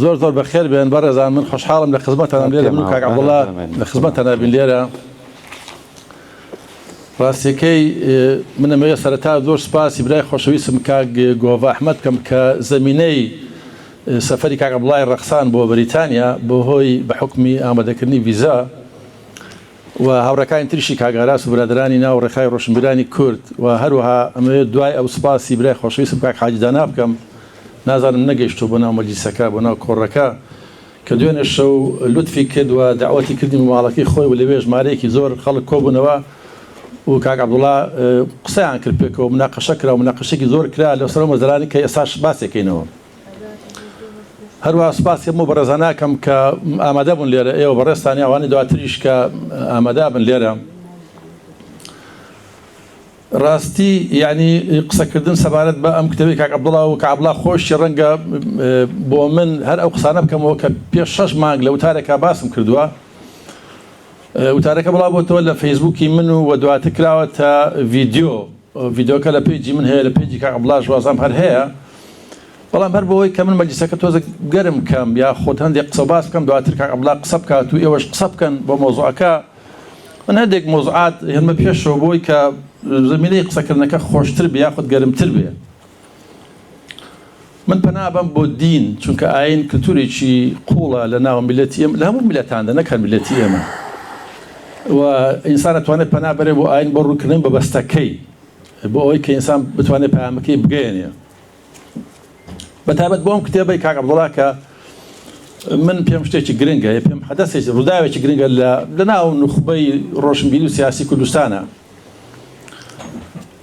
زۆر زۆر بەخێر بێن بەڕێزان، من خۆشحاڵم لە خزمەتانم لێرە، من و کاک عەبدوڵا لە خزمەتانا بین لێرە. ڕاستیەکەی من ئەمەوێ سەرەتا زۆر سوپاسی برای خۆشەویستم کاک گۆڤا ئەحمەد بکەم کە زەمینەی سەفەری کاک عەبدوڵای ڕەخسان بۆ بەریتانیا بەهۆی بە حوکمی ئامادەکردنی ڤیزا و هاوڕێکانی تریشی کاک ئاراس و برادەرانی ناو ڕێکخراوی ڕۆشنبیرانی کورد و هەروەها ئەمەوێت دوای ئەو سوپاسی برای خۆشەویستم کاک حاجی دانا بکەم نازانم نەگەیشتووە بۆ ناو مەجلیسەکە بۆ ناو کۆڕەکە کە دوێنێ شەو لوتفی کرد و دەعوەتی کردین بۆ ماڵەکەی خۆی و لەوێ ژمارەیەکی زۆر خەڵک کۆبوونەوە و کاک عەبدوڵا قسەیان کرد پێکەوە مناقەشە کرا و مناقەشێکی زۆر کرا لەسەر ئەو مەزەلانەی کە ئێستاش باسێکەینەوە. هەروەها سوپاسی هەموو بەڕێزانە ئەکەم کە ئامادە بوون لێرە، ئێوە بەڕێزتان یا ئەوانەی دواتریش کە ئامادە بن لێرە. ڕاستی یعنی قسەکردن سەبارەت بە ئەم کتێبەی کاک عەبدوڵا و کاک عەبدوڵا خۆشی ڕەنگە بۆ من هەر ئەو قسانە بکەمەوە کە پێش شەش مانگ لە وتارێکا باسم کردووە. وتارەکە بڵاو بۆتەوە لە فەیسبووکی من و وە دواتر کراوەتە ڤیدیۆ، ڤیدیۆکە لە page ی من هەیە لە page ی کاک عەبدوڵاش وازام هەر هەیە، بەڵام هەر بۆ ئەوەی کە من مەجلیسەکە تۆزێک گەرم کەم یا خۆت هەندێک قسە باس بکەم دواتر کاک عەبدوڵا قسە بکات و ئێوەش قسە بکەن بۆ مەوزوعەکە، من هەندێک مەوزوعات هێنمە پێشەوە بۆی کە زەمینەی قسەکردنەکە خۆشتر بێ یاخود گەرمتر بێ. من پەنا ئەبەم بۆ دین چونکە ئاین کلتورێکی قوڵە لە ناو میللەتی ئێمە لە هەموو میللەتاندا نەک هەر میللەتی ئێمە و ئینسان ئەتوانێت پەنا بەرێ بۆ ئاین بۆ ڕوونکردنەوەی مەبەستەکەی بۆ ئەوەی کە ئینسان بتوانێت پەیامەکەی بگەیەنێ بە تایبەت بۆ ئەم کتێبەی کاک عەبدوڵا کە من پێم شتێکی گرنگە پێم حەدەسێکی ڕووداوێکی گرنگە لە لەناو نوخبەی ڕۆشنبیری و سیاسی کوردستانە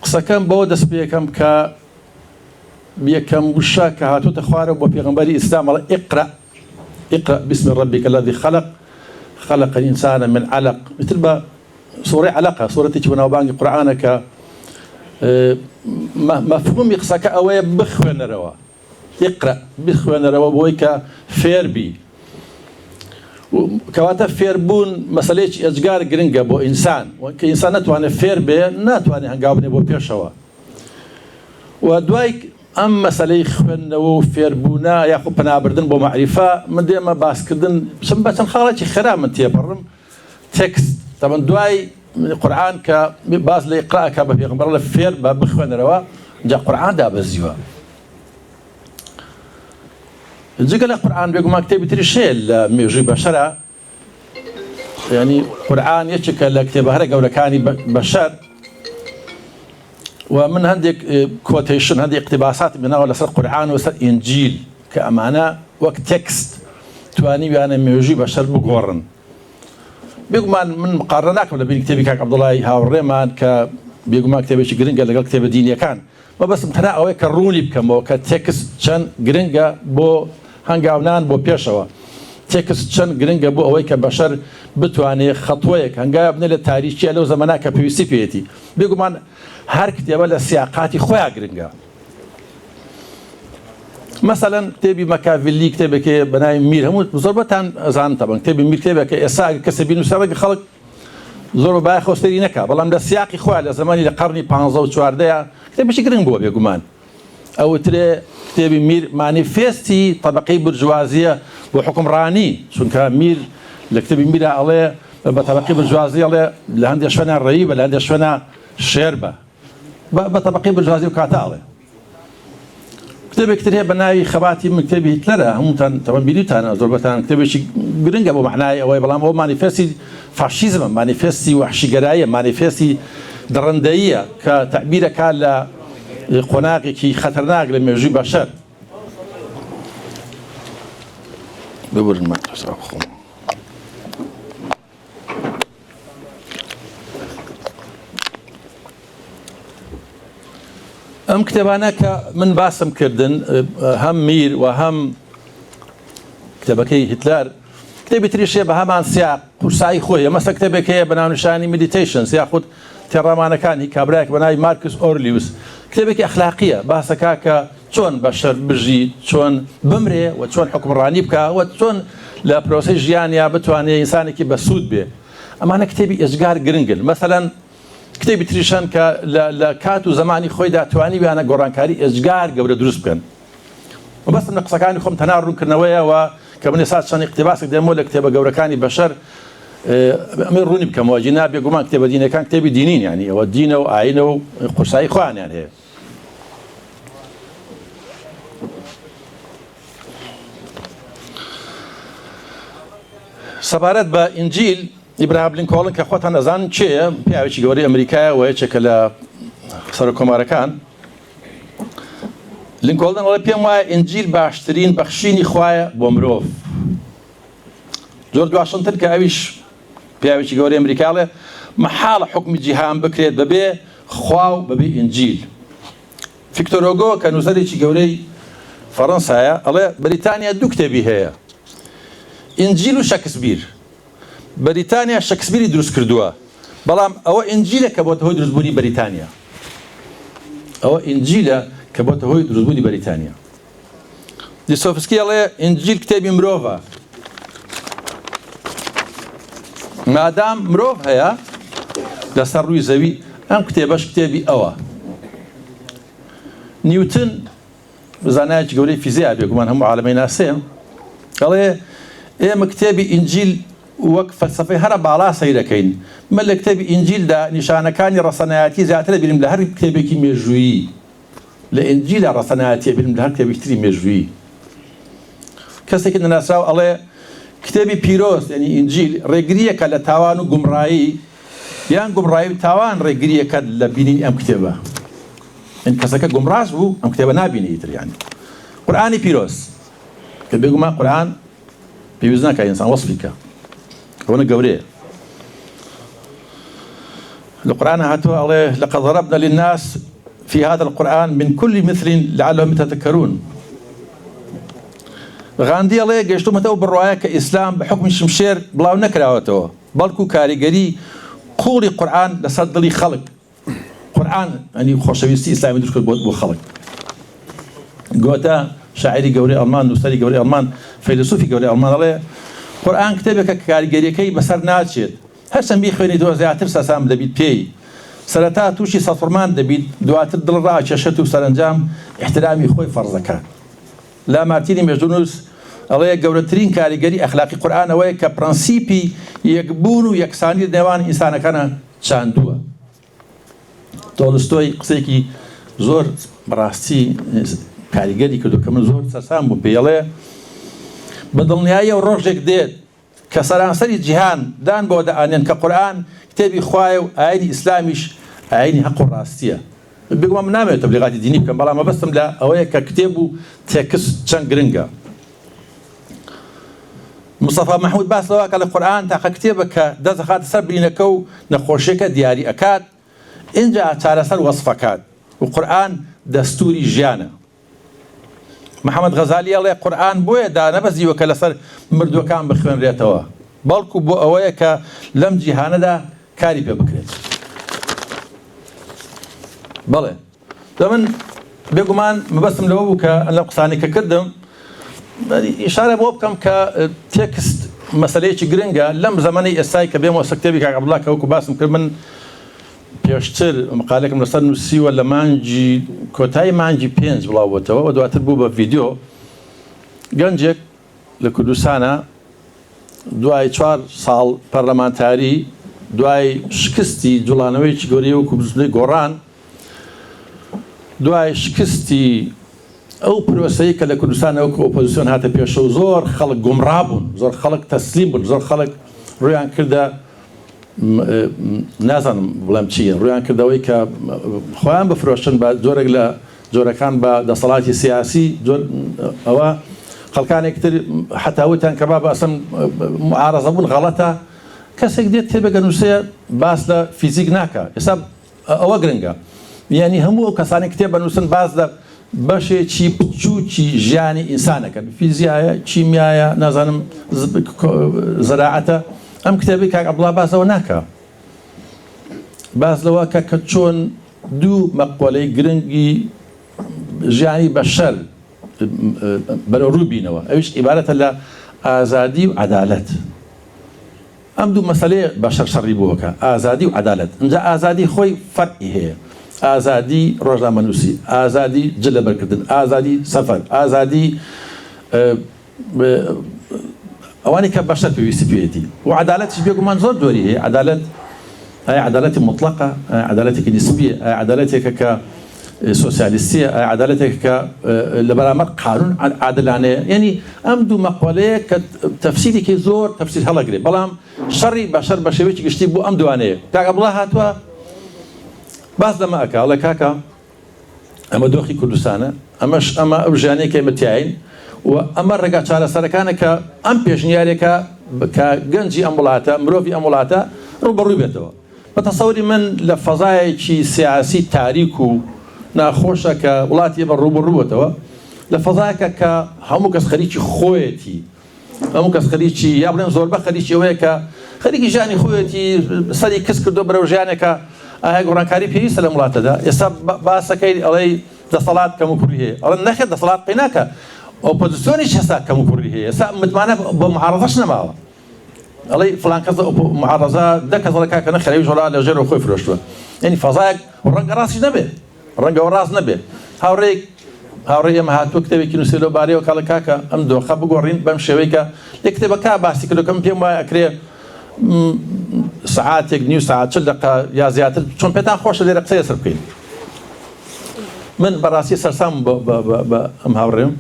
قسەکەم بەوە دەست پێکەم کە یەکەم وشە کە هاتۆتە خوارەوە بۆ پێغەمبەری ئیسلام ئەڵێ اقرأ اقرأ باسم ربك الذي خلق خلق الإنسان من علق ئیتر بە سوڕەی عەلەقە سوڕەتێکی بەناوبانگی قورئانە کە مەفهومی قسەکە ئەوەیە بخوێنەرەوە اقرأ بخوێنەرەوە بۆی کە فێربی کەواتە فێربوون مەسلەیەکی ئێجگار گرنگە بۆ ئینسان کە ئینسان نەتوانێت فێر بێ ناتوانێت هەنگاو بنێ بۆ پێشەوە و دوای ئەم مەسەلەی خوێندنەوە و فێربوونە یاخود پەنابردن بۆ مەعریفە من دێمە باسکردن بچم بە چەند خاڵێکی خێرا من تێپەڕم تێکست تەبەن دوای قورئان کە باس لە ئیقرا کە بە پێغەمبەر لە فێر بە بخوێنەرەوە جا قورئان دابەزیوە جگە لە قورئان بێگومان کتێبی تریش هەیە لە مێژووی بەشەرە یعنی قورئان یەکێکە لە کتێبە هەرە گەورەکانی بەشەر و من هەندێک quotation هەندێک اقتباسات بناوە لەسەر قورئان و سەر ئینجیل کە ئەمانە وەک تێکست توانیویانە مێژووی بەشەر بگۆڕن بێگومان من مقارنە ناکەم لە بین کتێبی کاک عەبدوڵای هاوڕێمان کە بێگومان کتێبێکی گرنگە لەگەڵ کتێبە دینیەکان مەبەستم تەنها ئەوەیە کە ڕوونی بکەمەوە کە تێکست چەند گرنگە بۆ هەنگاونان بۆ پێشەوە، تێکست چەند گرنگە بۆ ئەوەی کە بەشەر بتوانێ خەتوەیەک، هەنگاوێ بنێ لە تاریکییە لەو زەمەنە کە پێویستی پێیەتی. بێگومان هەر کتێبە لە سیاقاتی خۆیا گرنگە. مەسەلەن کتێبی مەکاڤیللی کتێبێک هەیە بە ناوی میر، هەموو زۆربەتان ئەزانن تەبەن کتێبی میر کتێبێکە ئێستا ئەگەر کەسێ بینووسێ ڕەنگە خەڵک زۆر بە بایەخەوە سەیری نەکا، بەڵام لە سیاقی خۆیا لە زەمەنی لە قەڕنی پانزە و چواردەیا کتێبێکی گرنگ بووە بێگومان ئەوترێ کتێبی میر مانیفێستی تەبەقەی برجوازیە بۆ حوکمڕانی، چونکە میر لە کتێبی میرا ئەڵێ بە تەبەقەی برجوازی ئەڵێ لە هەندێ شوێنا ڕەیی بە لە هەندێ شوێنا شێر بە بە تەبەقەی برجوازی و کاتە ئەڵێ. کتێبێکی تر هەیە بە ناوی خەباتی من کتێبی هیتلەرە هەمووتان تەبەن بینیتانە زۆربەتان کتێبێکی گرنگە بۆ مەعنای ئەوەی بەڵام ئەو مانیفێستی فاشیزمە مانیفێستی وەحشیگەراییە مانیفێستی دڕندەییە کە تەعبیرەکە لە قۆناغێکی خەتەرناک لە مێژووی بەشەر ببورن من بخۆم. ئەم کتێبانە کە من باسم کردن هەم میر و هەم کتێبەکەی هیتلەر کتێبی تریش هەیە بە هەمان سیاق قورسایی خۆی ئەمە سە کتێبێک هەیە بە ناونیشانی Meditations یاخود تێڕامانەکانی کابرایەک بە ناوی مارکس ئۆرلیوس کتێبێکی ئەخلاقیە باسەکە کە چۆن بەشەر بژی چۆن بمرێ و چۆن حکومڕانی بکە و چۆن لە پرۆسەی ژیانیا بتوانێ ئینسانێکی بەسوود بێ ئەمانە کتێبی ئێجگار گرنگن مەسەلەن کتێبی تریش هەن کە لە کات و زەمانی خۆیدا توانیویانە گۆڕانکاری ئێجگار گەورە دروست بکەن. مەبەستم لە قسەکانی خۆم تەنها ڕوونکردنەوەیە و کە من ئێستا چەند ئیقتیباسێک دێنمەوە لە کتێبە گەورەکانی بەشەر ئەمەی ڕوونی بکەمەوە جینا بێگومان کتێبە دینەکان کتێبی دینین یانی ئەوە دینە و ئاینە و قورسایی خۆیانیان هەیە. سەبارەت بە ئینجیل ئیبراهام لینکۆڵن کە خۆتان ئەزانن کێیە پیاوێکی گەورەی ئەمریکایە و یەکێکە لە سەرۆک کۆمارەکان لینکۆڵن ئەڵێ پێم وایە ئینجیل باشترین بەخشینی خوایە بۆ مرۆڤ جۆرج واشنتن کە ئەویش پیاوێکی گەورەی ئەمریکا ئەڵێ مەحاڵە حوکمی جیهان بکرێت بەبێ خوا و بەبێ ئینجیل فیکتۆر هۆگۆ کە نووسەرێکی گەورەی فەڕەنسایە ئەڵێ بەریتانیا دوو کتێبی هەیە ئینجیل و شەکسبیر بەریتانیا شەکسبیری دروست کردووە بەڵام ئەوە ئینجیلە کە بۆتە هۆی دروستبوونی بەریتانیا ئەوە ئینجیلە کە بۆتە هۆی دروستبوونی بەریتانیا دیسۆفسکی ئەڵێ ئینجیل کتێبی مرۆڤە مادام مرۆڤ هەیە لەسەر ڕووی زەوی ئەم کتێبەش کتێبی ئەوە نیوتن زانایەکی گەورەی فیزیا بێگومان هەموو عالەمەی ناسێ ئەڵێ ئێمە کتێبی ئینجیل وەک فەلسەفەی هەرە باڵا سەیرەکەین من لە کتێبی ئینجیلدا نیشانەکانی ڕەسەنایەتی زیاترە بینم لە هەر کتێبێکی مێژوویی لە ئینجیلا ڕەسەنایەتیە بینم لە هەر کتێبێکی تری مێژوویی. کەسێکی نەناسراو ئەڵێ کتێبی پیرۆز یعنی ئینجیل ڕێگریەکە لە تاوان و گومڕایی یان گومڕایی و تاوان ڕێگریەکە لە بینینی ئەم کتێبە یعنی کەسەکە گومڕاش بوو ئەم کتێبە نابینی ئیتر یعنی قورئانی پیرۆز کە بێگومان قورئان پێویست ناکا ئینسان وەسفی کە ئەوەنە گەورەیە لە قورآن هاتووە ئەڵێ لقد ضربنا للناس في هذا القرآن من كل مثل لعلهم يتذكرون غاندی ئەڵێ گەشتومەتە ئەو بڕوایە کە ئیسلام بە حکمی شمشێر بڵاو نەکراوەتەوە بەڵکو کاریگەری قوڵی قورآن لەسەر دڵی خەڵک قورئان یانی خۆشەویستی ئیسلامی دروست کرد بۆ خەڵک. گۆتە شاعیری گەورەی ئەڵمان، نووسەری گەورەی ئەڵمان، فەیلەسوفی گەورەی ئەڵمان ئەڵێ قورئان کتێبێکە کە کاریگەریەکەی بەسەر ناچێت، هەرچەند بیخوێنیتەوە زیاتر سەرسام دەبیت پێی. سەرەتا تووشی سەرسوڕمان دەبیت، دواتر دڵ ڕائەکێشێت و سەرەنجام ئیحترامی خۆی فەرز دەکات. لامارتینی مێژوونووس ئەڵێ گەورەترین کاریگەری ئەخلاقی قورئان ئەوەیە کە پرەنسیپی یەکبوون و یەکسانی لە نێوان ئینسانەکانا چاندووە. تۆڵستۆی قسەیەکی زۆر بەڕاستی کاریگەری کردو کە من زۆر سەرسام بووم پێی ئەڵێ بە دڵنیاییەوە ڕۆژێک دێت کە سەرانسەری جیهان دان بەوە دەئانێن کە قورئان کتێبی خوایە و ئاینی ئیسلامیش ئاینی هەق و ڕاستیە. بێگومان من نامەوێت تەبلیغاتی دینی بکەم بەڵام مەبەستم لە ئەوەیە کە کتێب و تێکست چەند گرنگە. مستەفا مەحمود باس لەوە ئەکات لە قورئان تاقە کتێبە کە دەست ئەخاتە سەر برینەکە و نەخۆشیەکە دیاری ئەکات ئینجا چارەسەر وەسف ئەکات و قورئان دەستوری ژیانە. محەمەد غەزالی ئەڵێ قورئان بۆیە دانەبەزیوە کە لەسەر مردووەکان بخوێنرێتەوە بەڵکو بۆ ئەوەیە کە لەم جیهانەدا کاری پێ بکرێت. بەڵێ دە من بێگومان مەبەستم لەوە بوو کە لەم قسانەی کە کردم ئیشارە بۆ بکەم کە تێکست مەسەلەیەکی گرنگە لەم زەمەنەی ئێستای کە بێمەوە سەر کتێبی کاک عەبدوڵڵا کە وەکو باسم کرد من پێشتر مقالێکم لەسەر نووسیوە لە مانگی کۆتایی مانگی پێنج بڵاو بۆتەوە و دواتر بوو بە ڤیدیۆ گەنجێک لە کوردستانە دوای چوار ساڵ پەرلەمانتاری دوای شکستی جوڵانەوەیەکی گەورەی وەکو بزوتنەوەی گۆڕان دوای شکستی ئەو پرۆسەی کە لە کوردستان وەکو ئۆپۆزیسیۆن هاتە پێشەوە زۆر خەڵک گومڕا بوون زۆر خەڵک تەسلیم بوون زۆر خەڵک ڕویان کردە نازانم بڵێم چی ڕویان کردەوەی کە خۆیان بفرۆشن بە جۆرێک لە جۆرەکان بە دەسەڵاتی سیاسی ئەوە خەڵکانێک تر حتا وتیان کە بابە ئەسڵەن معارەزە بوون غەڵەتە کەسێک دێت کتێبێک ئەنووسێ باس لە فیزیک ناکا ئێستا ئەوە گرنگە یعنی هەموو ئەو کەسانی کتێب بەنووسن باس لە بەشێکی بچووکی ژیانی ئینسانەکەن فیزیایە کیمیایە نازانم زەراعەتە ئەم کتێبەی کاک عەبدوڵا باس لەوە ناکا باس لەوە کە کە چۆن دوو مەقۆلەی گرنگی ژیانی بەشەر بەرەو ڕوو بینەوە ئەویش عیبارەتە لە ئازادی و عەدالەت ئەم دوو مەسەلەیە بەشەر شەڕی بۆ ئەکا، ئازادی و عەدالەت. ئینجا ئازادی خۆی فەرعی هەیە. ئازادی ڕۆژنامەنووسی، ئازادی جل لەبەرکردن، ئازادی سەفەر، ئازادی ئەوانەی کە بەشەر پێویستی پێیەتی و عەدالەتیش بێگومان زۆر جۆری هەیە عەدالەت ئایا عەدالەتی موتڵەقە ئایا عەدالەتێکی نیسبیە ئایا عەدالەتێکە کە سۆسیالیستیە ئایا عەدالەتێکە کە لە بەرامبەر قانون عادلانەیە یعنی ئەم دوو مەقۆلەیە کە تەفسیرێکی زۆر تەفسیر هەڵەگرێ بەڵام شەڕی بەشەر بە شێوەیەکی گشتی بۆ ئەم دوانەیە کاک عەبدوڵا هاتووە باس لەمە ئەکا ئەڵێ کاکە ئەمە دۆخی کوردستانە، ئەمەش ئەمە ئەو ژیانەی کە ئێمە تیاین و ئەمە ڕێگا چارەسەرەکانە کە ئەم پێشنیارێکە کە گەنجی ئەم وڵاتە، مرۆڤی ئەم وڵاتە ڕووبەڕووی بێتەوە. بە تەسەوری من لە فەزایەکی سیاسی تاریک و ناخۆشە کە وڵاتی ئێمە ڕووبەڕوو بۆتەوە، لە فەزایەکە کە هەموو کەس خەریکی خۆیەتی، هەموو کەس خەریکی یا بڵێن زۆربە خەریکی ئەوەیە کە خەریکی ژیانی خۆیەتی سەری کز کردو بەرەو ژیانێکە ئایا گۆڕانکاری پێویستە لەم وڵاتەدا ئێستا باسەکەی ئەڵێی دەسەڵات کەم و کوڕی هەیە ئەڵێن نەخێر دەسەڵات قەیناکە ئۆپۆزیسیۆنیش هێستا کەم و کوڕی هەیە ئێستا متمانە بە معارەزەش نەماوە ئەڵێی فلان کەس معارەزە دە کەس ئەڵێ کاکە نەخێر ئەویش وەڵا لە ژێرەوە خۆی فرۆشتووە یعنی فەزایەک ڕەنگە ڕاستیش نەبێ ڕەنگە ئەوە ڕاست نەبێ. هاوڕێیەک هاوڕێی ئێمە هاتووە کتێبێکی نووسیوە لەو بارەیەوە کە ئەڵێ کاکە ئەم دۆخە بگۆڕین بەم شێوەی کە لە کتێبەکە باسی کردووە کە من پێم وایە ئەکرێ سەعاتێک نیو سەعات 40 دەقە یا زیاتر چۆن پێتان خۆشە لێرە قسەی لەسەر بکەین. من بەڕاستی سەرسام بە ئەم هاوڕێم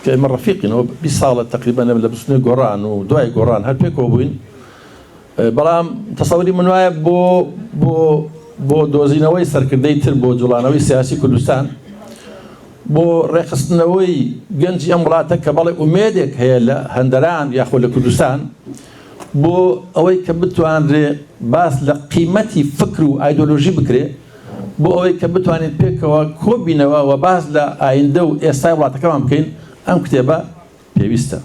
کە ئێمە ڕەفیقینەوە 20 ساڵە تقریبا لە بزوتنەوەی گۆڕان و دوای گۆڕان هەر پێکەوە بووین. بەڵام تەسەوری من وایە بۆ بۆ بۆ دۆزینەوەی سەرکردەی تر بۆ جوڵانەوەی سیاسی کوردستان بۆ ڕێکخستنەوەی گەنجی ئەم وڵاتە کە بەڵێ ئومێدێک هەیە لە هەندەران یاخۆ لە کوردستان بۆ ئەوەی کە بتوانرێ باس لە قیمەتی فکر و ئایدۆلۆژی بکرێ بۆ ئەوەی کە بتوانین پێکەوە کۆبینەوە و باس لە ئایندە و ئێستای وڵاتەکەمان بکەین ئەم کتێبە پێویستە.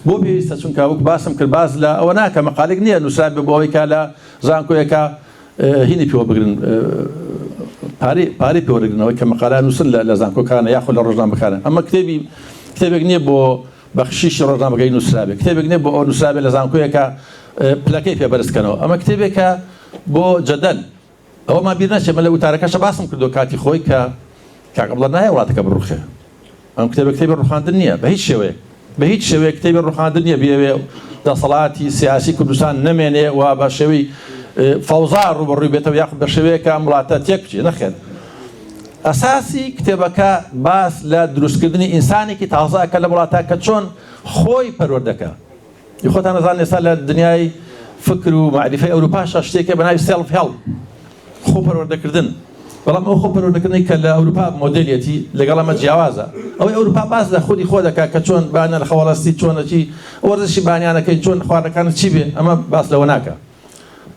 بۆ پێویستە؟ چونکە وەک باسم کرد باس لە ئەوە ناکە مەقالێک نییە نووسرابێ بۆ ئەوەی کە لە زانکۆیەکە هینی پێوە بگرن پارەی پارەی پێوە بگرنەوەی کە مەقالە نووسن لە زانکۆکانە یاخود لە ڕۆژنامەکانە. ئەمە کتێبی کتێبێک نییە بۆ بەخشیشی ڕۆژنامەگەری نووسرابێ، کتێبێک نییە بۆ ئەوە نووسرابێ لە زانکۆیەکە پلەکەی پێ بەرز کەنەوە. ئەمە کتێبێکە بۆ جەدەل. ئەوەمان بیر نەچێ من لە وتارەکەشە باسم کردووە کاتی خۆی کە کاک عەبدوڵا نایە وڵاتەکە بڕوخێ. ئەم کتێبە کتێبی ڕوخاندن نییە بە هیچ شێوەیەک، بە هیچ شێوەیەک کتێبی ڕوخاندن نییە بیەوێ دەسەڵاتی سیاسی کوردستان نەمێنێ و بە شێوەی فەوزا ڕووبەڕووی بێتەوە یاخود بە شێوەیەک ئەم وڵاتە تێک بچێ، نەخێر. ئەساسی کتێبەکە باس لە دروستکردنی ئینسانێکی تازە ئەکا لەم وڵاتە کە چۆن خۆی پەروەردەکا. خۆتان ئەزانن ئێستا لە دنیای فکر و مەعریفەی ئەوروپاشا شتێک هەیە بە ناوی self help، خۆ پەروەردەکردن، بەڵام ئەو خۆ پەروەردەکردنەی کە لە ئەوروپا مۆدێلیەتی لەگەڵ ئەمە جیاوازە. ئەوەی ئەوروپا باس لە خودی خۆ دەکات کە چۆن بانە لە خەوەڵەستی، چۆن ئەچی وەرزشی بانیانەکەی، چۆن خواردنەکانت چی بێ، ئەمە باس لەوە ناکا.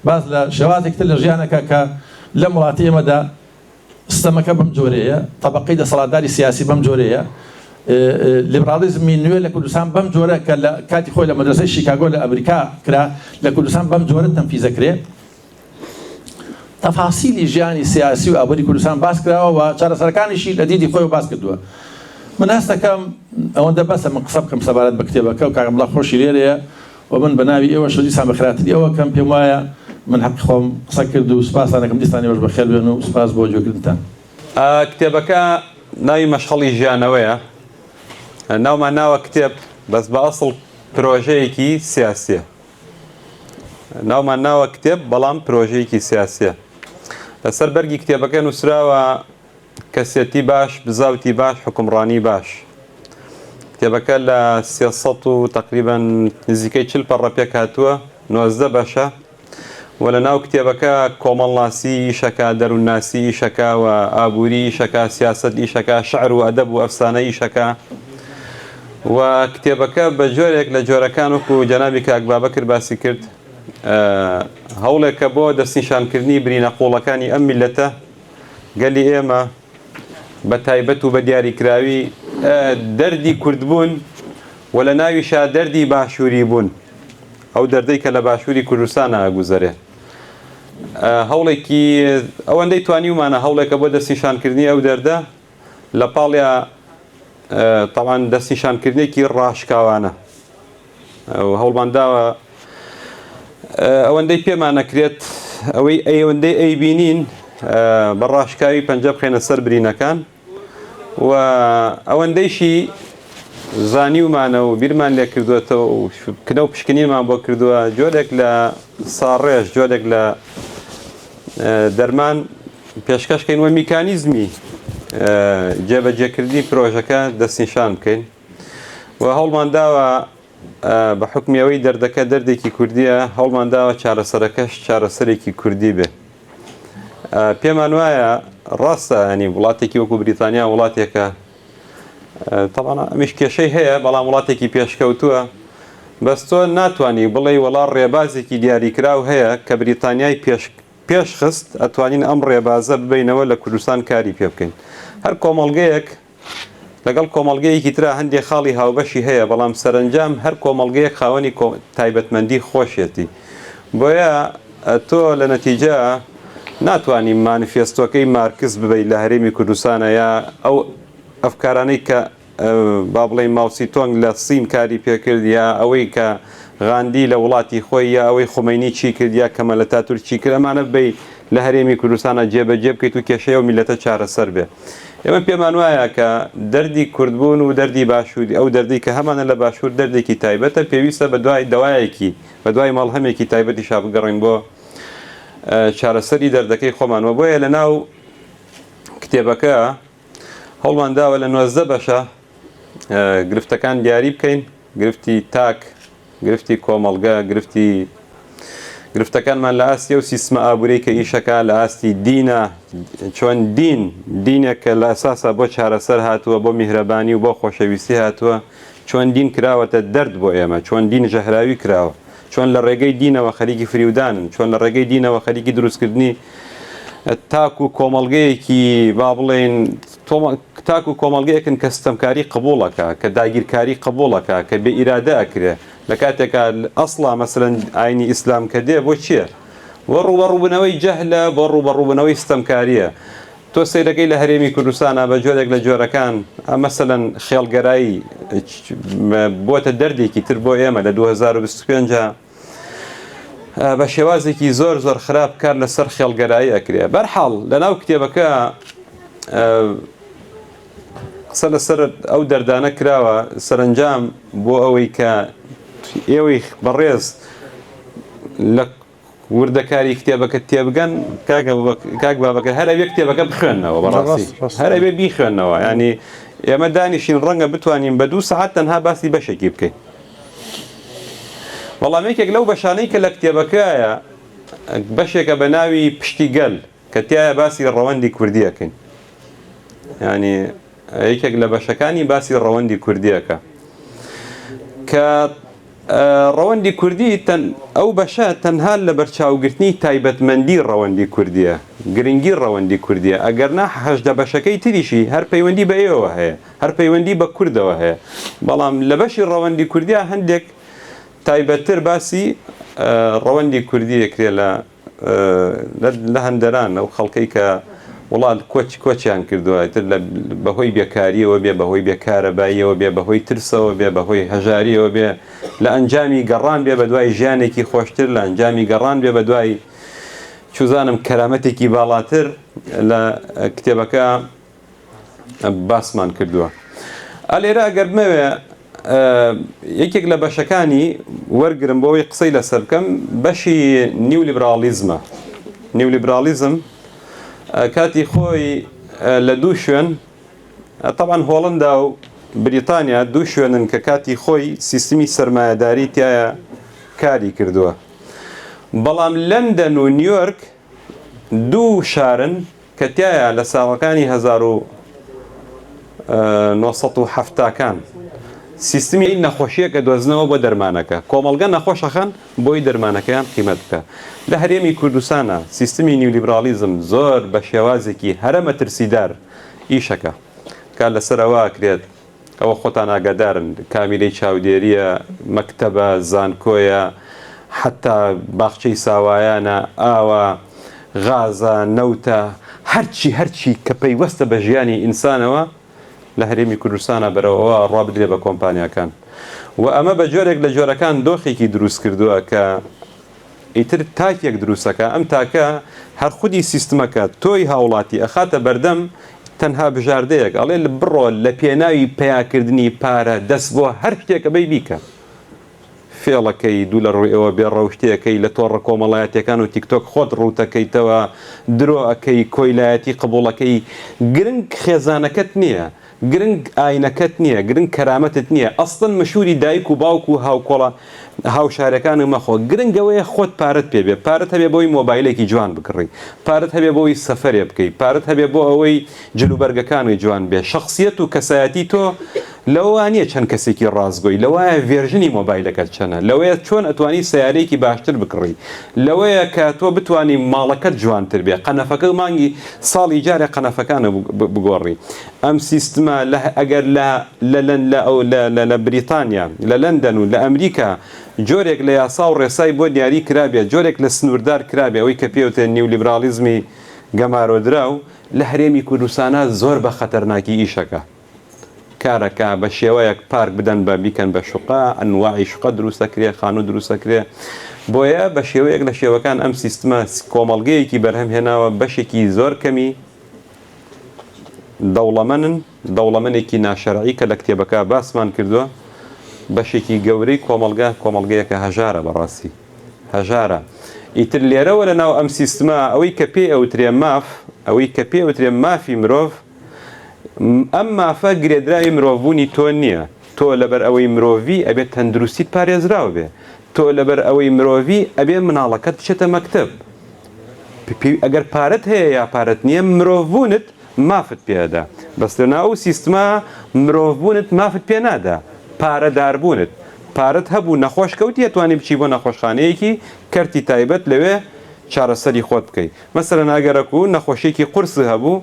باس لە شێوازێکی تر لە ژیان ئەکا کە لەم وڵاتی ئێمەدا ستەمەکە بەم جۆرەیە، تەبەقەی دەسەڵاتداری سیاسی بەم جۆرەیە، لیبراڵیزمی نوێ لە کوردستان بەم جۆرە کە لە کاتی خۆی لە مەدرەسەی شیکاگۆ لە ئەمریکا کرا، لە کوردستان بەم جۆرە تەنفیزە کرێ. تەفاسیلی ژیانی سیاسی و ئابووری کوردستان باس کراوە و چارەسەرەکانیشی لە دیدی خۆیەوە باس کردووە. من هەست دەکەم ئەوەندە بەسە من قسە بکەم سەبارەت بە کتێبەکە و کاک عەبدوڵا خۆشی لێرەیە و من بە ناوی ئێوەشەوە دیسان بەخێرهاتنی ئێوە کەم. پێم وایە من حەقی خۆم قسە کرد و سوپاستان ئەکەم. دیسان ئێوەش بەخێر بێن و سوپاس بۆ گوێگرتنتان. کتێبەکە ناوی مەشخەڵی ژیانەوەیە. ناومان ناوە کتێب، بەس بە ئەسڵ پرۆژەیەکی سیاسییە. ناومان ناوە کتێب بەڵام پرۆژەیەکی سیاسیە. لەسەر بەرگی کتێبەکە نووسراوە کەسێتی باش، بزاوتی باش، حوکمڕانی باش. کتێبەکە لە 300 و تقریبا نزیکەی 40 پەڕە پێکهاتووە، 19 بەشە و لە ناو کتێبەکە کۆمەڵناسی ئیشەکە، دەروونناسی ئیشەکە و ئابووری ئیشەکە، سیاسەت ئیشەکە، شعر و ئەدەب و ئەفسانە ئیشەکە و کتێبەکە بە جۆرێک لە جۆرەکان وەکو جەنابی کاک بابەکر باسی کرد هەوڵێکە بۆ دەستنیشانکردنی برینە قوڵەکانی ئەم میلەتە گەلی ئێمە بە تایبەت و بە دیاریکراوی دەردی کوردبوون و لە ناویشا دەردی باشووری بوون ئەو دەردەی کە لە باشووری کوردستانە ئەگوزەرێ هەوڵێکی ئەوەندەی توانیومانە هەوڵێکە بۆ دەستنیشانکردنی ئەو دەردە لە پاڵیا تاوان دەستنیشانکردنێکی ڕاشکاوانە هەوڵمان داوە ئەوەندەی پێمان نەکرێت ئەوەی ئەوەندەی ئەیبینین بە ڕاشکاوی پەنجە بخەینە سەر برینەکان و ئەوەندەیشی زانیومانە و بیرمان لێ کردووەتەوە و کنە و پشکنینمان بۆ کردووە جۆرێک لە ساڕێژ جۆرێک لە دەرمان پێشکەش کەین و میکانیزمی جێبەجێکردنی پرۆژەکە دەستنیشان بکەین و هەوڵمان داوە بە حوکمی ئەوەی دەردەکە دەردێکی کوردیە هەوڵمان داوە چارەسەرەکەش چارەسەرێکی کوردی بێ. پێمان وایە ڕاستە ینی وڵاتێکی وەکو بریتانیا وڵاتێکە تەبعەن ئەمیش کێشەی هەیە بەڵام وڵاتێکی پێشکەوتووە بەس تۆ ناتوانی بڵێ وەڵا ڕێبازێکی دیاریکراو هەیە کە بریتانیای پێش پێشخست ئەتوانین ئەم ڕێبازە ببینەوە لە کوردستان کاری پێ بکەین هەر کۆمەڵگەیەک لەگەڵ کۆمەڵگەیەکی ترا هەندێ خاڵی هاوبەشی هەیە، بەڵام سەرەنجام هەر کۆمەڵگەیەک خاوەنی تایبەتمەندی خۆشیەتی. بۆیە تۆ لە نەتیجە ناتوانی مانیفێستۆکەی مارکس ببەی لە هەرێمی کوردستانا یا ئەو ئەفکارانەی کە با بڵێین ماوسی تۆنگ لە سین کاری پێکرد یا ئەوەی کە غاندی لە وڵاتی خۆی یا ئەوەی خومەینی چی کرد یا کەمال ئەتاتورک چی کرد ئەمانە ببەی لە هەرێمی کوردستانا جێبەجێ بکەیت و کێشەی ئەو میللەتە چارەسەر بێ. ئێمە پێمان وایە کە دەردی کوردبوون و دەردی باشووری، ئەو دەردەی کە هەمانە لە باشوور دەردێکی تایبەتە، پێویستە بە دوای دەوایەکی، بە دوای مەڵهەمێکی تایبەتیشا بگەڕێین بۆ چارەسەری دەردەکەی خۆمان و بۆیە لە ناو کتێبەکە هەوڵمان داوە لە 19 بەشە گرفتەکان دیاری بکەین، گرفتی تاک، گرفتی کۆمەڵگە، گرفتی گرفتەکانمان لە ئاستی ئەو سیستمە ئابووریەی کە ئیشەکا، لە ئاستی دینە، چۆن دین، دینێک کە لە ئەساسا بۆ چارەسەر هاتووە، بۆ میهرەبانی و بۆ خۆشەویستی هاتووە، چۆن دین کراوەتە دەرد بۆ ئێمە، چۆن دین ژەهراوی کراوە، چۆن لە ڕێگەی دینەوە خەریکی فریودانن، چۆن لە ڕێگەی دینەوە خەریکی دروستکردنی تاک و کۆمەڵگەیەکی با بڵێین تاک و کۆمەڵگەیەکن کە ستەمکاری قبوڵ ئەکا، کە داگیرکاری قبوڵ ئەکا، کە بێ ئیرادە ئەکرێ، لە کاتێکا ئەسڵا مەسەلەن ئاینی ئیسلام کە دێ بۆ چیە؟ بۆ ڕووبەڕووبوونەوەی جەهلە، بۆ ڕووبەڕووبوونەوەی ستەمکاریە. تۆ سەیرەکەی لە هەرێمی کوردستانا بە جۆرێک لە جۆرەکان مەسەلەن خێڵگەرایی بۆتە دەردێکی تر بۆ ئێمە لە 2025 بە شێوازێکی زۆر زۆر خراپ کار لەسەر خێڵگەرایی ئەکرێ بەرحاڵ لەناو کتێبەکە قسە لەسەر ئەو دەردانە کراوە سەرنجام بۆ ئەوەی کە ئێوەی بەڕێز لە وردەکاری کتێبەکە تێبگەن کاک بابەکە هەر ئەوێ کتێبەکە بخوێنەوە بەڕاستی هەر ئەوێ بیخوێنەوە ینی ئێمە دانیشین ڕەنگە بتوانین بە دوو سەعات تەنها باسی بەشێکی بکەین بەڵام یەکێک لەو بەشانەی کە لە کتێبەکەیە بەشێکە بە ناوی پشتی گەل کە تایە باسی ڕەوەندی کوردیەکەین ینی یەکێک لە بەشەکانی باسی ڕەوەندی کوردیەکە کە ڕەوەندی کوردی ئەو بەشە تەنها لە بەرچاوگرتنی تایبەتمەندی ڕەوەندی کوردیە گرنگی ڕەوەندی کوردیە ئەگەر نا 18 بەشەکەی تریشی هەر پەیوەندی بە ئێوە هەیە هەر پەیوەندی بە کوردەوە هەیە، بەڵام لە بەشی ڕەوەندی کوردیا هەندێک تایبەتتر باسی ڕەوەندی کوردی ئەکرێ لە لە هەندەران ئەو خەڵکەی کە وڵات کۆچ کۆچیان کردووە ئیتر لە بەهۆی بێکاریەوە بێ بەهۆی بێکارەباییەوە بێ بەهۆی ترسەوە بێ بەهۆی هەژاریەوە بێ لە ئەنجامی گەڕان بێ بەدوای ژیانێکی خۆشتر لە ئەنجامی گەڕان بێ بەدوای چوزانم کەرامەتێکی باڵاتر لە کتێبەکە باسمان کردووە. ئەلێرە ئەگەر بمەوێ یەکێک لە بەشەکانی وەرگرم بۆ ئەوەی قسەی لەسەر بکەم بەشی نیولیبراڵیزمە. نیولیبراڵیزم کاتی خۆی لە دوو شوێن تەبعەن هۆڵندا و بریتانیا دوو شوێنن کە کاتی خۆی سیستمی سەرمایەداری تایە کاری کردووە. بەڵام لەندەن و نیویۆرک دوو شارن کە تیایا لە ساڵەکانی 1970 کان سیستمی نەخۆشیەک ئەدۆزنەوە بۆ دەرمانەکە کۆمەڵگە نەخۆش ئەخەن بۆی دەرمانەکەیان قیمەت بکا لە هەرێمی کوردستانا سیستمی نیولیبراڵیزم زۆر بە شێوازێکی هەرە مەترسیدار ئیشەکە کار لەسەر ئەوە ئەکرێت ئەوە خۆتان ئاگادارن کامیرەی چاودێریە، مەکتەبە، زانکۆیە، حەتا باخچەی ساوایانە، ئاوە، غازە، نەوتە، هەرچی هەرچی کە پەیوەستە بە ژیانی ئینسانەوە لە هەرێمی کوردستانا بەرەو ئەوە ئەڕوا بدرێ بە کۆمپانیاکان و ئەمە بە جۆرێک لە جۆرەکان دۆخێکی دروست کردووە کە. ئیتر تاکێک دروستەکا، ئەم تاکە هەر خودی سیستمەکە تۆی هاوڵاتی ئەخاتە بەردەم تەنها بژاردەیەک، ئەڵێ بڕۆ لە پێناوی پەیاکردنی پارە دەست بۆ هەر شتێک ئەبەی بیکە. فێڵەکەی، دوو لە ڕووی ئەوە بێ ڕەوشتیەکەی، لە تۆڕە کۆمەڵایەتیەکان و تیکتۆک خۆت ڕووتەکەیتەوە، درۆ ئەکەی، کۆیلایەتی قبوڵەکەی، گرنگ خێزانەکەت نیە، گرنگ ئاینەکەت نیە، گرنگ کەرامەتت نیە، ئەسڵەن مشوری دایک و باوک و هاوکۆڵە هاوشارەکانت مەخۆ، گرنگ ئەوەیە خۆت پارەت پێ بێ، پارەت هەبێ بۆی مۆبایلێکی جوان بکڕی، پارەت هەبێ بۆی سەفەرێ بکەی، پارەت هەبێ بۆ ئەوەی جلوبەرگەکانت جوان بێ، شەخسیەت و کەسایەتی تۆ لەوە نیە چەند کەسێکی ڕاستگۆی، لەوایە version ی مۆبایلەکەت چەنە، لەوەیە چۆن ئەتوانی سەیارەیەکی باشتر بکڕی، لەوەیە کە تۆ بتوانی ماڵەکەت جوانتر بێ، قەنەفەکە مانگی ساڵی جارێ قەنەفەکانت بگۆڕی. ئەم سیستمە لە ئەگەر لە لە لە لە ئەو لە لە لە بریتانیا، لە لەندەن و لە ئەمریکا جۆرێک لە یاسا و ڕێسای بۆ دیاری کرابێ، جۆرێک لە سنووردار کرابێ، ئەوەی کە پێی وترێ نیولیبراڵیزمی گەمارۆدراو، لە هەرێمی کوردستانا زۆر بە خەتەرناکی ئیشەکا. کارەکە بە شێوەیەک پارک بدەن بە بیکەن بە شوقە ئەنواعی شوقە دروست دەکرێ خانوو دروست دەکرێ بۆیە بە شێوەیەک لە شێوەکان ئەم سیستمە کۆمەڵگەیەکی بەرهەم هێناوە بەشێکی زۆر کەمی دەوڵەمەنن دەوڵەمەنێکی ناشەرعی کە لە کتێبەکە باسمان کردووە بەشێکی گەورەی کۆمەڵگە کۆمەڵگەیەکە هەژارە بەڕاستی هەژارە ئیتر لێرەوە لە ناو ئەم سیستمە ئەوەی کە پێی ئەوترێ ماف ئەوەی کە پێ ئەوترێ مافی مرۆڤ ئەم مافە گرێدراوی مرۆڤبوونی تۆ نییە، تۆ لەبەر ئەوەی مرۆڤی ئەبێ تەندروستیت پارێزراو بێ، تۆ لەبەر ئەوەی مرۆڤی ئەبێ مناڵەکەت بچێتە مەکتەب، ئەگەر پارەت هەیە یا پارەت نییە مرۆڤبوونت مافت پێ ئەدا، بەس لەناو ئەو سیستمە مرۆڤبوونت مافت پێ نادا، پارەداربوونت، پارەت هەبوو نەخۆش کەوتی ئەتوانی بچی بۆ نەخۆشخانەیەکی کەرتی تایبەت لەوێ چارەسەری خۆت بکەی. مەسەلەن ئەگەرەکو نەخۆشیەکی قورست هەبوو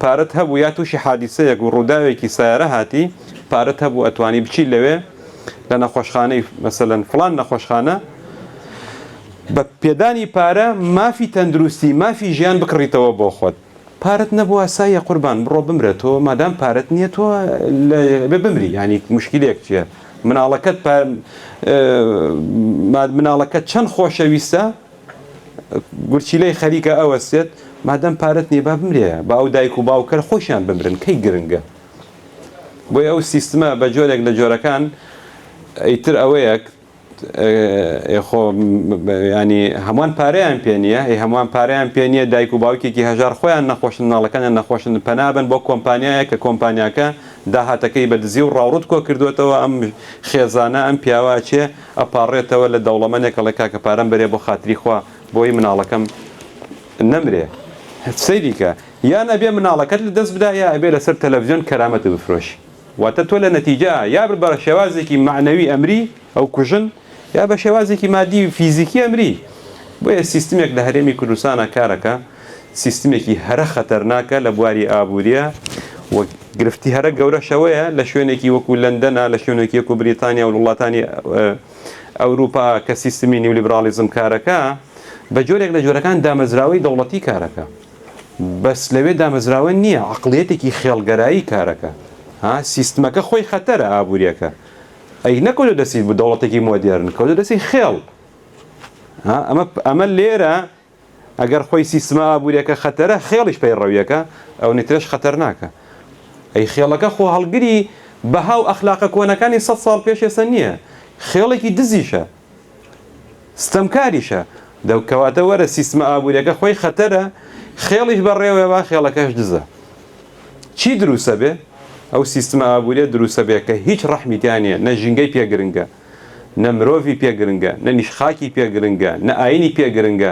پارەت هەبوو یا توشی حادیسەیەک و ڕووداوێکی سەیارە هاتی پارەت هەبوو ئەتوانی بچی لەوێ لە نەخۆشخانەی مەسەلەن فڵان نەخۆشخانە بە پێدانی پارە مافی تەندروستی مافی ژیان بکڕیتەوە بۆ خۆت پارەت نەبوو ئاساییە قوربان بڕۆ بمرە تۆ مادام پارەت نییە تۆ بێ بمری ینی مشکلێک چییە مناڵەکەت مناڵەکەت چەند خۆشەویستە گورچیلەی خەریکە ئەوەستێت مادەم پارەت نیە با بمرێ با ئەو دایک و باوکە خۆشیان بمرن کەی گرنگە بۆیە ئەو سیستمە بە جۆرێک لە جۆرەکان ئیتر ئەوەیە خۆ ینی هەمووان پارەیان پێ نییە ئەی هەمووان پارەیان پێ نییە دایک و باوکێکی هەژار خۆیان نەخۆشن مناڵەکانیان نەخۆشن پەنابن بۆ کۆمپانیایە کە کۆمپانیاکە داهاتەکەی بە دزی و ڕاوڕوت کۆ کردوێتەوە ئەم خێزانە ئەم پیاوە چێ ئەپاڕێتەوە لە دەوڵەمەنێک ئەڵێ کاکە پارەم بەرێ بۆ خاتری خوا بۆی مناڵەکەم نەمرێ سەیری کە یان ئەبێ مناڵەکەت لە دەست بدا یا ئەبێ لەسەر تەلەفزیۆن کەرامەت بفرۆشی واتە تۆ لە نەتیجە یا بە شێوازێکی مەعنەوی ئەمری ئەو کوژن یا بە شێوازێکی مادی و فیزیکی ئەمری بۆیە سیستمێک لە هەرێمی کوردستانە کارەکە سیستمێکی هەرە خەتەرناکە لە بواری ئابووریە و گرفتی هەرە گەورەش ئەوەیە لە شوێنێکی وەکو لەندەنا، لە شوێنێکی وەکو بریتانیا و وڵاتانی ئەوروپا کە سیستمی نیولیبراڵیزم کارەکا، بە جۆرێک لە جۆرەکان دامەزراوەی دەوڵەتی کارەکا. بەس لەوێ دامەزراوە نییە، عەقڵیەتێکی خێڵگەرایی کارەکا. ها سیستمەکە خۆی خەتەرە ئابووریەکە. ئەی نەکەوتە دەستی دەوڵەتێکی مۆدێرن، کەوتە دەستی خێڵ. ها ئەمە ئەمە لێرە ئەگەر خۆی سیستمە ئابووریەکە خەتەرە خێڵیش پەیڕەویەکە ئەونیترەش خەتەرناکە. ئەی خێڵەکە خۆ هەڵگری بەها و ئەخلاقە کۆنەکانی سەد ساڵ پێش ئێستا نییە. خێڵێکی دزیشە. ستەمکاریشە. دە کەواتە وەرە سیستمە ئابووریەکە خۆی خەتەرە خێڵیش بەڕێوەیە با خێڵەکەش دزە. چی دروسە بێ؟ ئەو سیستمە ئابووریە دروسە بێ کە هیچ ڕەحمی تیا نییە، نە ژینگەی پێ گرنگە، نە مرۆڤی پێ گرنگە، نە نیش خاکی پێ گرنگە، نە ئاینی پێ گرنگە،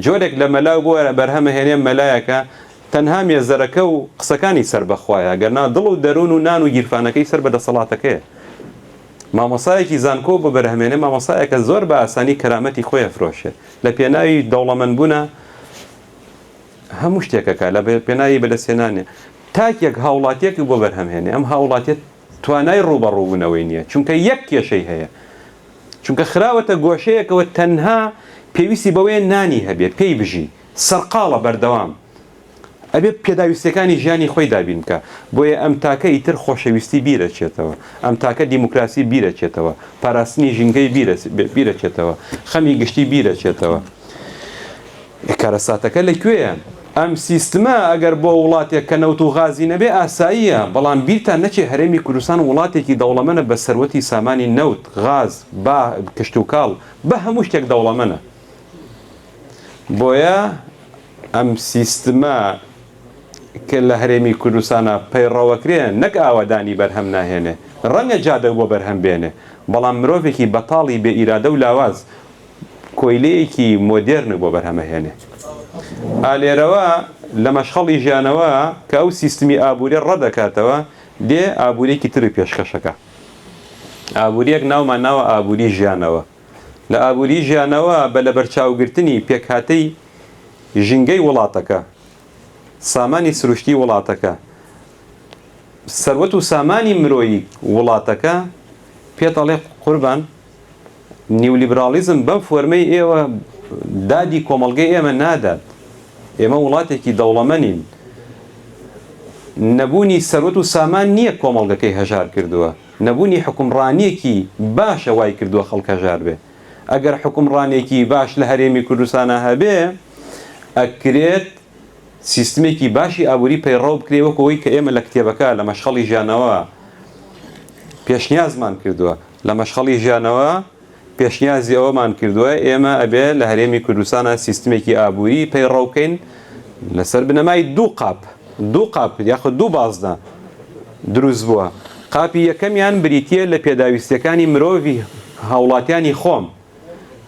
جۆرێک لە مەلا بۆ بەرهەمەهێنێ مەلایەکە تەنها مێزەرەکە و قسەکانی سەر بە خوایە گەرنا دڵ و دەروون و نان و گیرفانەکەی سەر بە دەسەڵاتەکەیە. مامۆسایەکی زانکۆ بۆ بەرهەمێنێ مامۆسایەکە زۆر بە ئاسانی کەرامەتی خۆی ئەفرۆشێ لە پێناوی دەوڵەمەند بوونا هەموو شتێک ئەکا لە پێناوی بەدەستهێنانێ تاکێک هاوڵاتیەک بۆ بەرهەمهێنێ ئەم هاوڵاتیە توانای ڕووبەڕووبوونەوەی نییە، چونکە یەک کێشەی هەیە، چونکە خراوەتە گۆشەیەکەوە تەنها پێویستی بەوەیە نانی هەبێ، پێی بژی، سەرقاڵە بەردەوام. ئەبێ پێداویستیەکانی ژیانی خۆی دابین بکا. بۆیە ئەم تاکە ئیتر خۆشەویستی بیرەچێتەوە، ئەم تاکە دیموکراسی بیرەچێتەوە، پاراستنی ژینگەی بیرەچێتەوە، خەمی گشتی بیرەچێتەوە. ئێ کارەساتەکە لە کوێیە؟ ئەم سیستمە ئەگەر بۆ وڵاتێک کە نەوت و غازی نەبێ ئاساییە، بەڵام بیرتان نەچێ هەرێمی کوردستان وڵاتێکی دەوڵەمەنە بە سەروەتی سامانی نەوت، غاز، با، کشتوکاڵ، بە هەموو شتێک دەوڵەمەنە. بۆیە ئەم سیستمە کە لە هەرێمی کوردستانا پەیڕەوەکرێ نەک ئاوەدانی بەرهەم ناهێنێ، ڕەنگە جادە بۆ بەرهەم بێنێ، بەڵام مرۆڤێکی بەتاڵی بێ ئیرادە و لاواز، کۆیلەیەکی مۆدێرن بۆ بەرهەمەهێنێ. ئا لێرەوە لە مەشخەڵی ژیانەوە کە ئەو سیستمی ئابووریە ڕەدەکاتەوە، دێ ئابووریەکی تر پێشکەشەکا. ئابووریەک ناومان ناوە ئابووری ژیانەوە. لە ئابووری ژیانەوە بە لەبەرچاوگرتنی پێکهاتەی ژینگەی وڵاتەکە، سامانی سروشتی وڵاتەکە، سەروەت و سامانی مرۆیی وڵاتەکە، پێت ئەڵێ قوربان نیولیبراڵیزم بەم فۆرمەی ئێوە دادی کۆمەڵگەی ئێمە نادات. ئێمە وڵاتێکی دەوڵەمەنین. نەبوونی سەروەت و سامان نییە کۆمەڵگەکەی هەژار کردووە. نەبوونی حوکمڕانییەکی باشە وای کردووە خەڵک هەژار بێ. ئەگەر حوکمڕانێکی باش لە هەرێمی کوردستانا هەبێ، ئەکرێت سیستمێکی باشی ئابووری پەیڕەو بکرێ وەکو ئەوەی کە ئێمە لە کتێبەکە لە مەشخەڵی ژیانەوە پێشنیازمان کردووە. لە مەشخەڵی ژیانەوە پێشنیازی ئەوەمان کردووە ئێمە ئەبێ لە هەرێمی کوردستانا سیستمێکی ئابووری پەیڕەو بکەین لەسەر بنەمای دوو قاپ، دوو قاپ یاخود دوو بازنە دروست بووە. قاپی یەکەمیان بریتییە لە پێداویستییەکانی مرۆڤی هاوڵاتیانی خۆم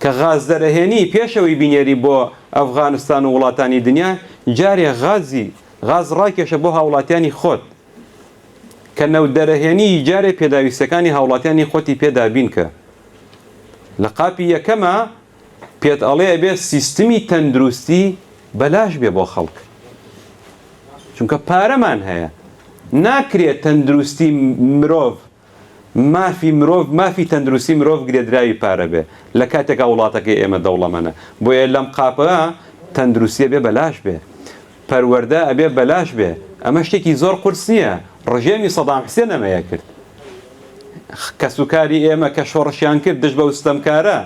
کە غاز دەرەهێنی پێش ئەوەی بینێری بۆ ئەفغانستان و وڵاتانی دنیا جارێ غازی غاز ڕاکێشە بۆ هاوڵاتیانی خۆت. کە نەوت دەرەهێنی جارێ پێداویستیەکانی هاوڵاتیانی خۆتی پێ دابین کە. لە قاپی یەکەما پێت ئەڵێ ئەبێ سیستمی تەندروستی بەلاش بێ بۆ خەڵک. چونکە پارەمان هەیە. ناکرێ تەندروستی مرۆڤ مافی مرۆڤ مافی تەندروستی مرۆڤ گرێدراوی پارە بێ لە کاتێکا وڵاتەکەی ئێمە دەوڵەمەنە بۆیە لەم قاپە تەندروستی ئەبێ بەلاش بێ پەروەردە ئەبێ بەلاش بێ ئەمە شتێکی زۆر قورس نییە ڕژێمی سەدام حسێن ئەمەیە کرد کەسوکاری ئێمە کە شۆڕشیان کرد دژ بەو ستەمکارە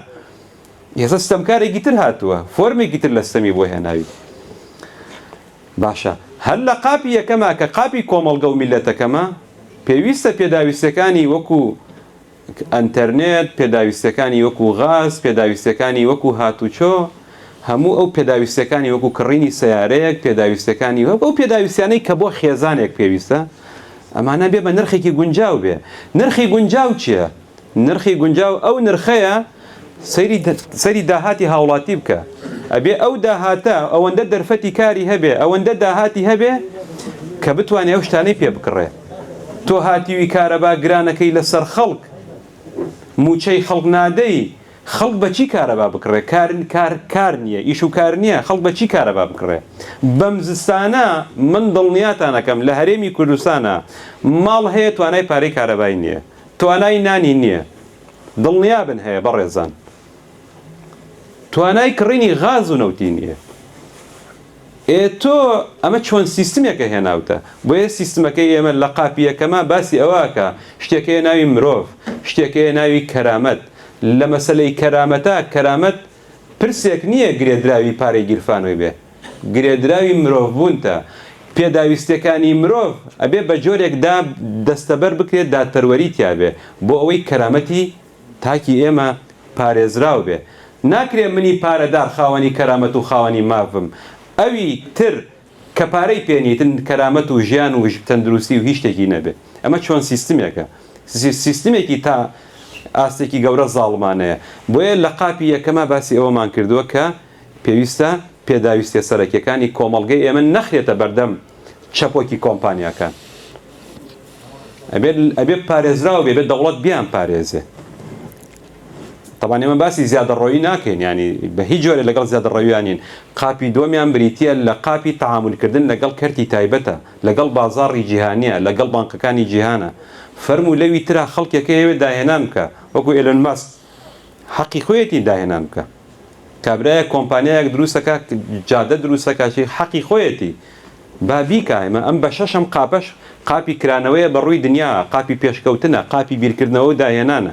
ئێستا ستەمکارێکی تر هاتووە فۆرمێکی تر لە ستەمی بۆ هێناوی باشە هەر لە قاپی یەکەما کە قاپی کۆمەڵگە و میللەتەکەمە پێویستە پێداویستیەکانی وەکو ئەنتەرنێت، پێداویستیەکانی وەکو غاز، پێداویستیەکانی وەکو هاتوچۆ، هەموو ئەو پێداویستیەکانی وەکو کڕینی سەیارەیەک، پێداویستیەکانی وەک ئەو پێداویستیانەی کە بۆ خێزانێک پێویستە ئەمانە بێ بە نرخێکی گونجاو بێ. نرخی گونجاو چیە؟ نرخی گونجاو ئەو نرخەیە سەیری سەیری داهاتی هاوڵاتی بکە ئەبێ ئەو داهاتە ئەوەندە دەرفەتی کاری هەبێ ئەوەندە داهاتی هەبێ کە بتوانێ ئەو شتانەی پێ بکڕێ تۆ هاتیوی کارەبا گرانەکەی لەسەر خەڵک موچەی خەڵک نادەی خەڵک بە چی کارەبا بکڕێ کار کار کار نییە ئیش و کار نییە خەڵک بە چی کارەبا بکڕێ بەم زستانە من دڵنیاتانەکەم لە هەرێمی کوردستانە ماڵ هەیە توانای پارەی کارەبای نییە توانای نانی نییە دڵنیابن هەیە بەڕێزان توانای کڕینی غاز و نەوتی نییە ئێ تۆ ئەمە چۆن سیستمێکە هێناوتە بۆیە سیستمەکەی ئێمە لە قاپی یەکەما باسی ئەوەکە شتێکەیە ناوی مرۆڤ شتێکەیە ناوی کەرامەت لە مەسەلەی کەرامەتە کەرامەت پرسێک نییە گرێدراوی پارەی گیرفانۆی بێ گرێدراوی مرۆڤبوونتە، پێداویستیەکانی مرۆڤ ئەبێ بە جۆرێک دا دەستەبەر بکرێت دادپەروەری تیابێ بۆ ئەوەی کەرامەتی تاکی ئێمە پارێزراو بێ. ناکرێ منی پارەدار خاوەنی کەرامەت و خاوەنی ماف بم ئەوی تر کە پارەی پێ نیتن کەرامەت و ژیان و تەندروستی و هیچ شتێکی نەبێ. ئەمە چۆن سیستمێکە؟ سیستمێکی تا ئاستێکی گەورە زاڵمانەیە. بۆیە لە قاپی یەکەما باسی ئەوەمان کردووە کە پێویستە پێداویستیە سەرەکیەکانی کۆمەڵگەی ئێمە نەخرێتە بەردەم چەپۆکی کۆمپانیاکان. ئەبێت ئەبێ پارێزراو بێ، بێت دەوڵەت بیان پارێزێ. تەبان ئێمە باسی زیادەڕۆیی ناکەین، یانی بە هیچ جۆرێ لەگەڵ زیادەڕەویان نین. قاپی دووەمیان بریتییە لە قاپی تەعامولکردن لەگەڵ کەرتی تایبەتە، لەگەڵ بازاڕی جیهانییە، لەگەڵ بانقەکانی جیهانە. فەرموو لەوی ترا خەڵکێک هەیە داهێنان بکا، وەکو ئێلۆن ماسک حەقی خۆیەتی داهێنان بکا. کابرایەک کۆمپانیایەک دروست ئەکا، جادە دروست ئەکا، چی حەقی خۆیەتی. با بیکا، ئێمە ئەم بەشەش ئەم قاپەش قاپی کرانەوەیە بە ڕووی دنیا، قاپی پێشکەوتنە، قاپی بیرکردنەوە و داهێنانە.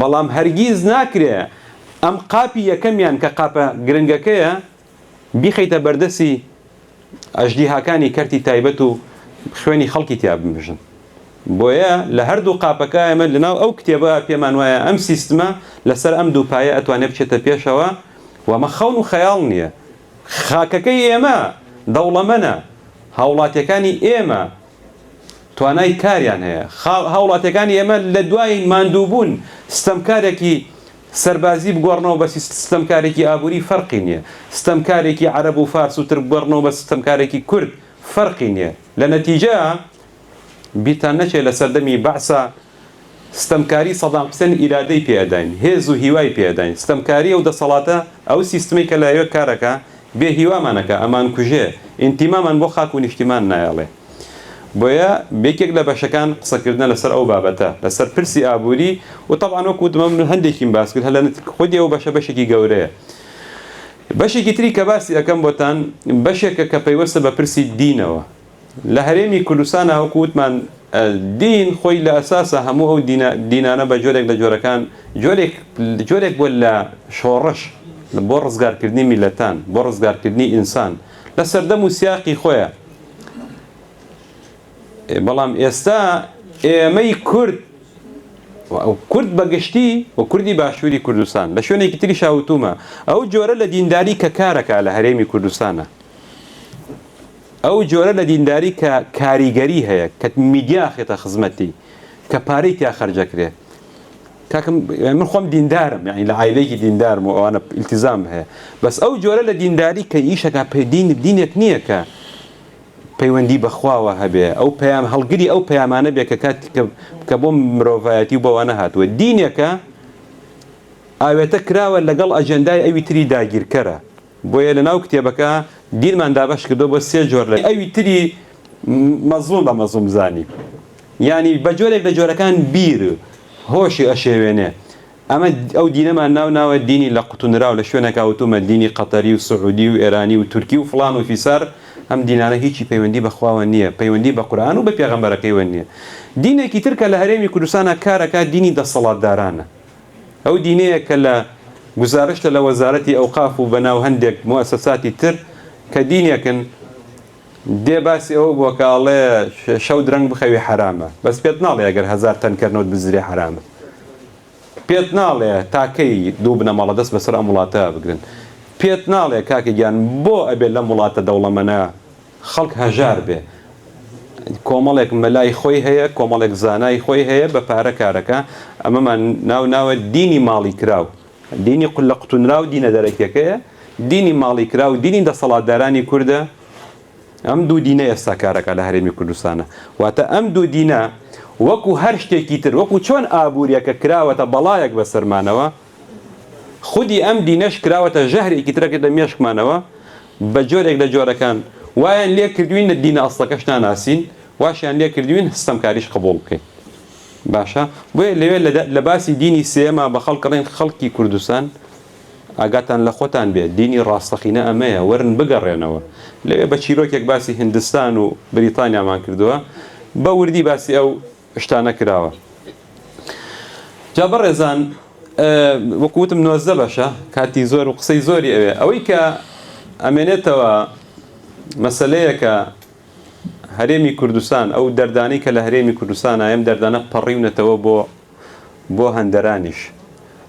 بەڵام هەرگیز ناکرێ ئەم قاپی یەکەمیان کە قاپە گرنگەکەیە بیخەیتە بەردەستی ئەژدیهاکانی کەرتی تایبەت و خوێنی خەڵکی تیا بمژن. بۆیە لە هەردوو قاپەکە ئێمە لەناو ئەو کتێبە پێمان وایە ئەم سیستمە لەسەر ئەم دوو پایە ئەتوانێ بچێتە پێشەوە و ئەمە خەون و خەیاڵ نییە. خاکەکەی ئێمە دەوڵەمەنە، هاوڵاتیەکانی ئێمە توانای کاریان هەیە، هاوڵاتیەکانی ئێمە لە دوای ماندووبوون ستەمکارێکی سەربازی بگۆڕنەوە بە ستەمکارێکی ئابووری فەرقی نییە، ستەمکارێکی عەرەب و فارس و تورک بگۆڕنەوە بە ستەمکارێکی کورد فەرقی نییە، لە نەتیجە بیرتان نەچێت لە سەردەمی بەعسا ستەمکاری سەدام حسێن ئیرادەی پێ ئەداین، هێز و هیوای پێ ئەداین، ستەمکاری ئەو دەسەڵاتە، ئەو سیستمەی کە لە ئەوێ کار ئەکا، بێ هیوامان ئەکا، ئەمانکوژێ، ئینتیمامان بۆ خاک و نیشتیمان نایەڵێ. بۆیە یەکێک لە بەشەکان قسەکردنە لەسەر ئەو بابەتە، لەسەر پرسی ئابووری و تەبعەن وەک وتم من هەندێکیم باس کرد، هەر لە خودی ئەو بەشە بەشێکی گەورەیە. بەشێکی تری کە باسی ئەکەم بۆتان، بەشێکە کە پەیوەستە بە پرسی دینەوە. لە هەرێمی کوردستانا وەکو وتمان دین خۆی لە ئەساسا هەموو ئەو دینە دینانە بە جۆرێک لە جۆرەکان جۆرێک جۆرێک بووە لە شۆڕش بۆ ڕزگارکردنی میللەتان بۆ ڕزگارکردنی ئینسان لە سەردەم و سیاقی خۆیە بەڵام ئێستا ئێمەی کورد کورد بە گشتی و کوردی باشووری کوردستان لە شوێنێکی تریشا وتومە ئەو جۆرە لە دینداری کە کارەکە لە هەرێمی کوردستانە ئەو جۆرە لە دینداری کە کاریگەری هەیە، کە میدیا ئەخرێتە خزمەتی، کە پارەی تیا خەرج ئەکرێ. کاکم من خۆم دیندارم، یانی لە عایلەیەکی دیندارم و ئەوانە ئیلتیزام هەیە. بەس ئەو جۆرە لە دینداری کە ئیشەکا پێ دین دینێک نییە کە پەیوەندی بە خواوە هەبێ، ئەو پەیام هەڵگری ئەو پەیامانە بێ کە کات کە بۆ مرۆڤایەتی و بەوانە هاتووە. دینێکە ئاوێتە کراوە لەگەڵ ئەجێندای ئەوی تری داگیرکەرە. بۆیە لەناو کتێبەکە دینمان دابەش کردووە بۆ سێ جۆر لە ئەوی تری مەزڵوم بە مەزڵوم زانی یانی بە جۆرێک لە جۆرەکان بیر هۆشی ئەشێوێنێ ئەمە ئەو دینەمان ناو ناوە دینی لە قوتونراو لە شوێنێکا وتومە دینی قەتەری و سعودی و ئێرانی و تورکی و فڵان و فیسار ئەم دینانە هیچی پەیوەندی بە خواوە نییە پەیوەندی بە قورئان و بە پێغەمبەرەکەیوە نییە دینێکی تر کە لە هەرێمی کوردستانا کارەکات دینی دەسەڵاتدارانە ئەو دینەیە کە لە گوزارشتە لە وەزارەتی ئەوقاف و بەناو هەندێک موئەسەساتی تر کە دینێکن دێ باسی ئەوە بووە کە ئەڵێ شەو درەنگ بخەوی حەرامە بەس پێت ناڵێ ئەگەر هەزار تەنکەر نەوت بزرێ حەرامە پێت ناڵێ تاکەی دوو بنەماڵە دەست بەسەر ئەم وڵاتە بگرن پێت ناڵێ کاکە گیان بۆ ئەبێ لەم وڵاتە دەوڵەمەنە خەڵک هەژار بێ کۆمەڵێک مەلای خۆی هەیە کۆمەڵێک زانای خۆی هەیە بە پارە کارەکە ئەمەمان ناو ناوە دینی ماڵی کراو دینی قولە قوتونراو دینە دەرەکیەکەیە دینی ماڵی کراو دینی دەسەڵاتدارانی کوردە ئەم دوو دینە ئێستا کارەکە لە هەرێمی کوردستانە واتە ئەم دوو دینە وەکو هەر شتێکی تر وەکو چۆن ئابووریەکە کراوەتە بەڵایەک بەسەرمانەوە خودی ئەم دینەش کراوەتە ژەهرێکی ترەکە لە مێشکمانەوە بە جۆرێک لە جۆرەکان وایان لێ کردوین لە دینە ئەسڵەکەش ناناسین واشیان لێ کردوین ستەمکاریش قبوڵ بکەین باشە بۆیە لەوێ لە باسی دینی سێیەما بە خەڵک ئەڵێن خەڵکی کوردستان ئاگاتان لە خۆتان بێ دینی ڕاستەقینە ئەمەیە وەرن بگەڕێنەوە لەوێ بە چیرۆکێک باسی هندستان و بریتانیامان کردووە بە وردی باسی ئەو شتانە کراوە جا بەڕێزان وەکو وتم 19 بەشە کاتی زۆر و قسەی زۆری ئەوێ ئەوەی کە ئەمێنێتەوە مەسلەیەکە هەرێمی کوردستان ئەو دەردانەی کە لە هەرێمی کوردستان ئەم دەردانە پەڕیونەتەوە بۆ بۆ هەندەرانیش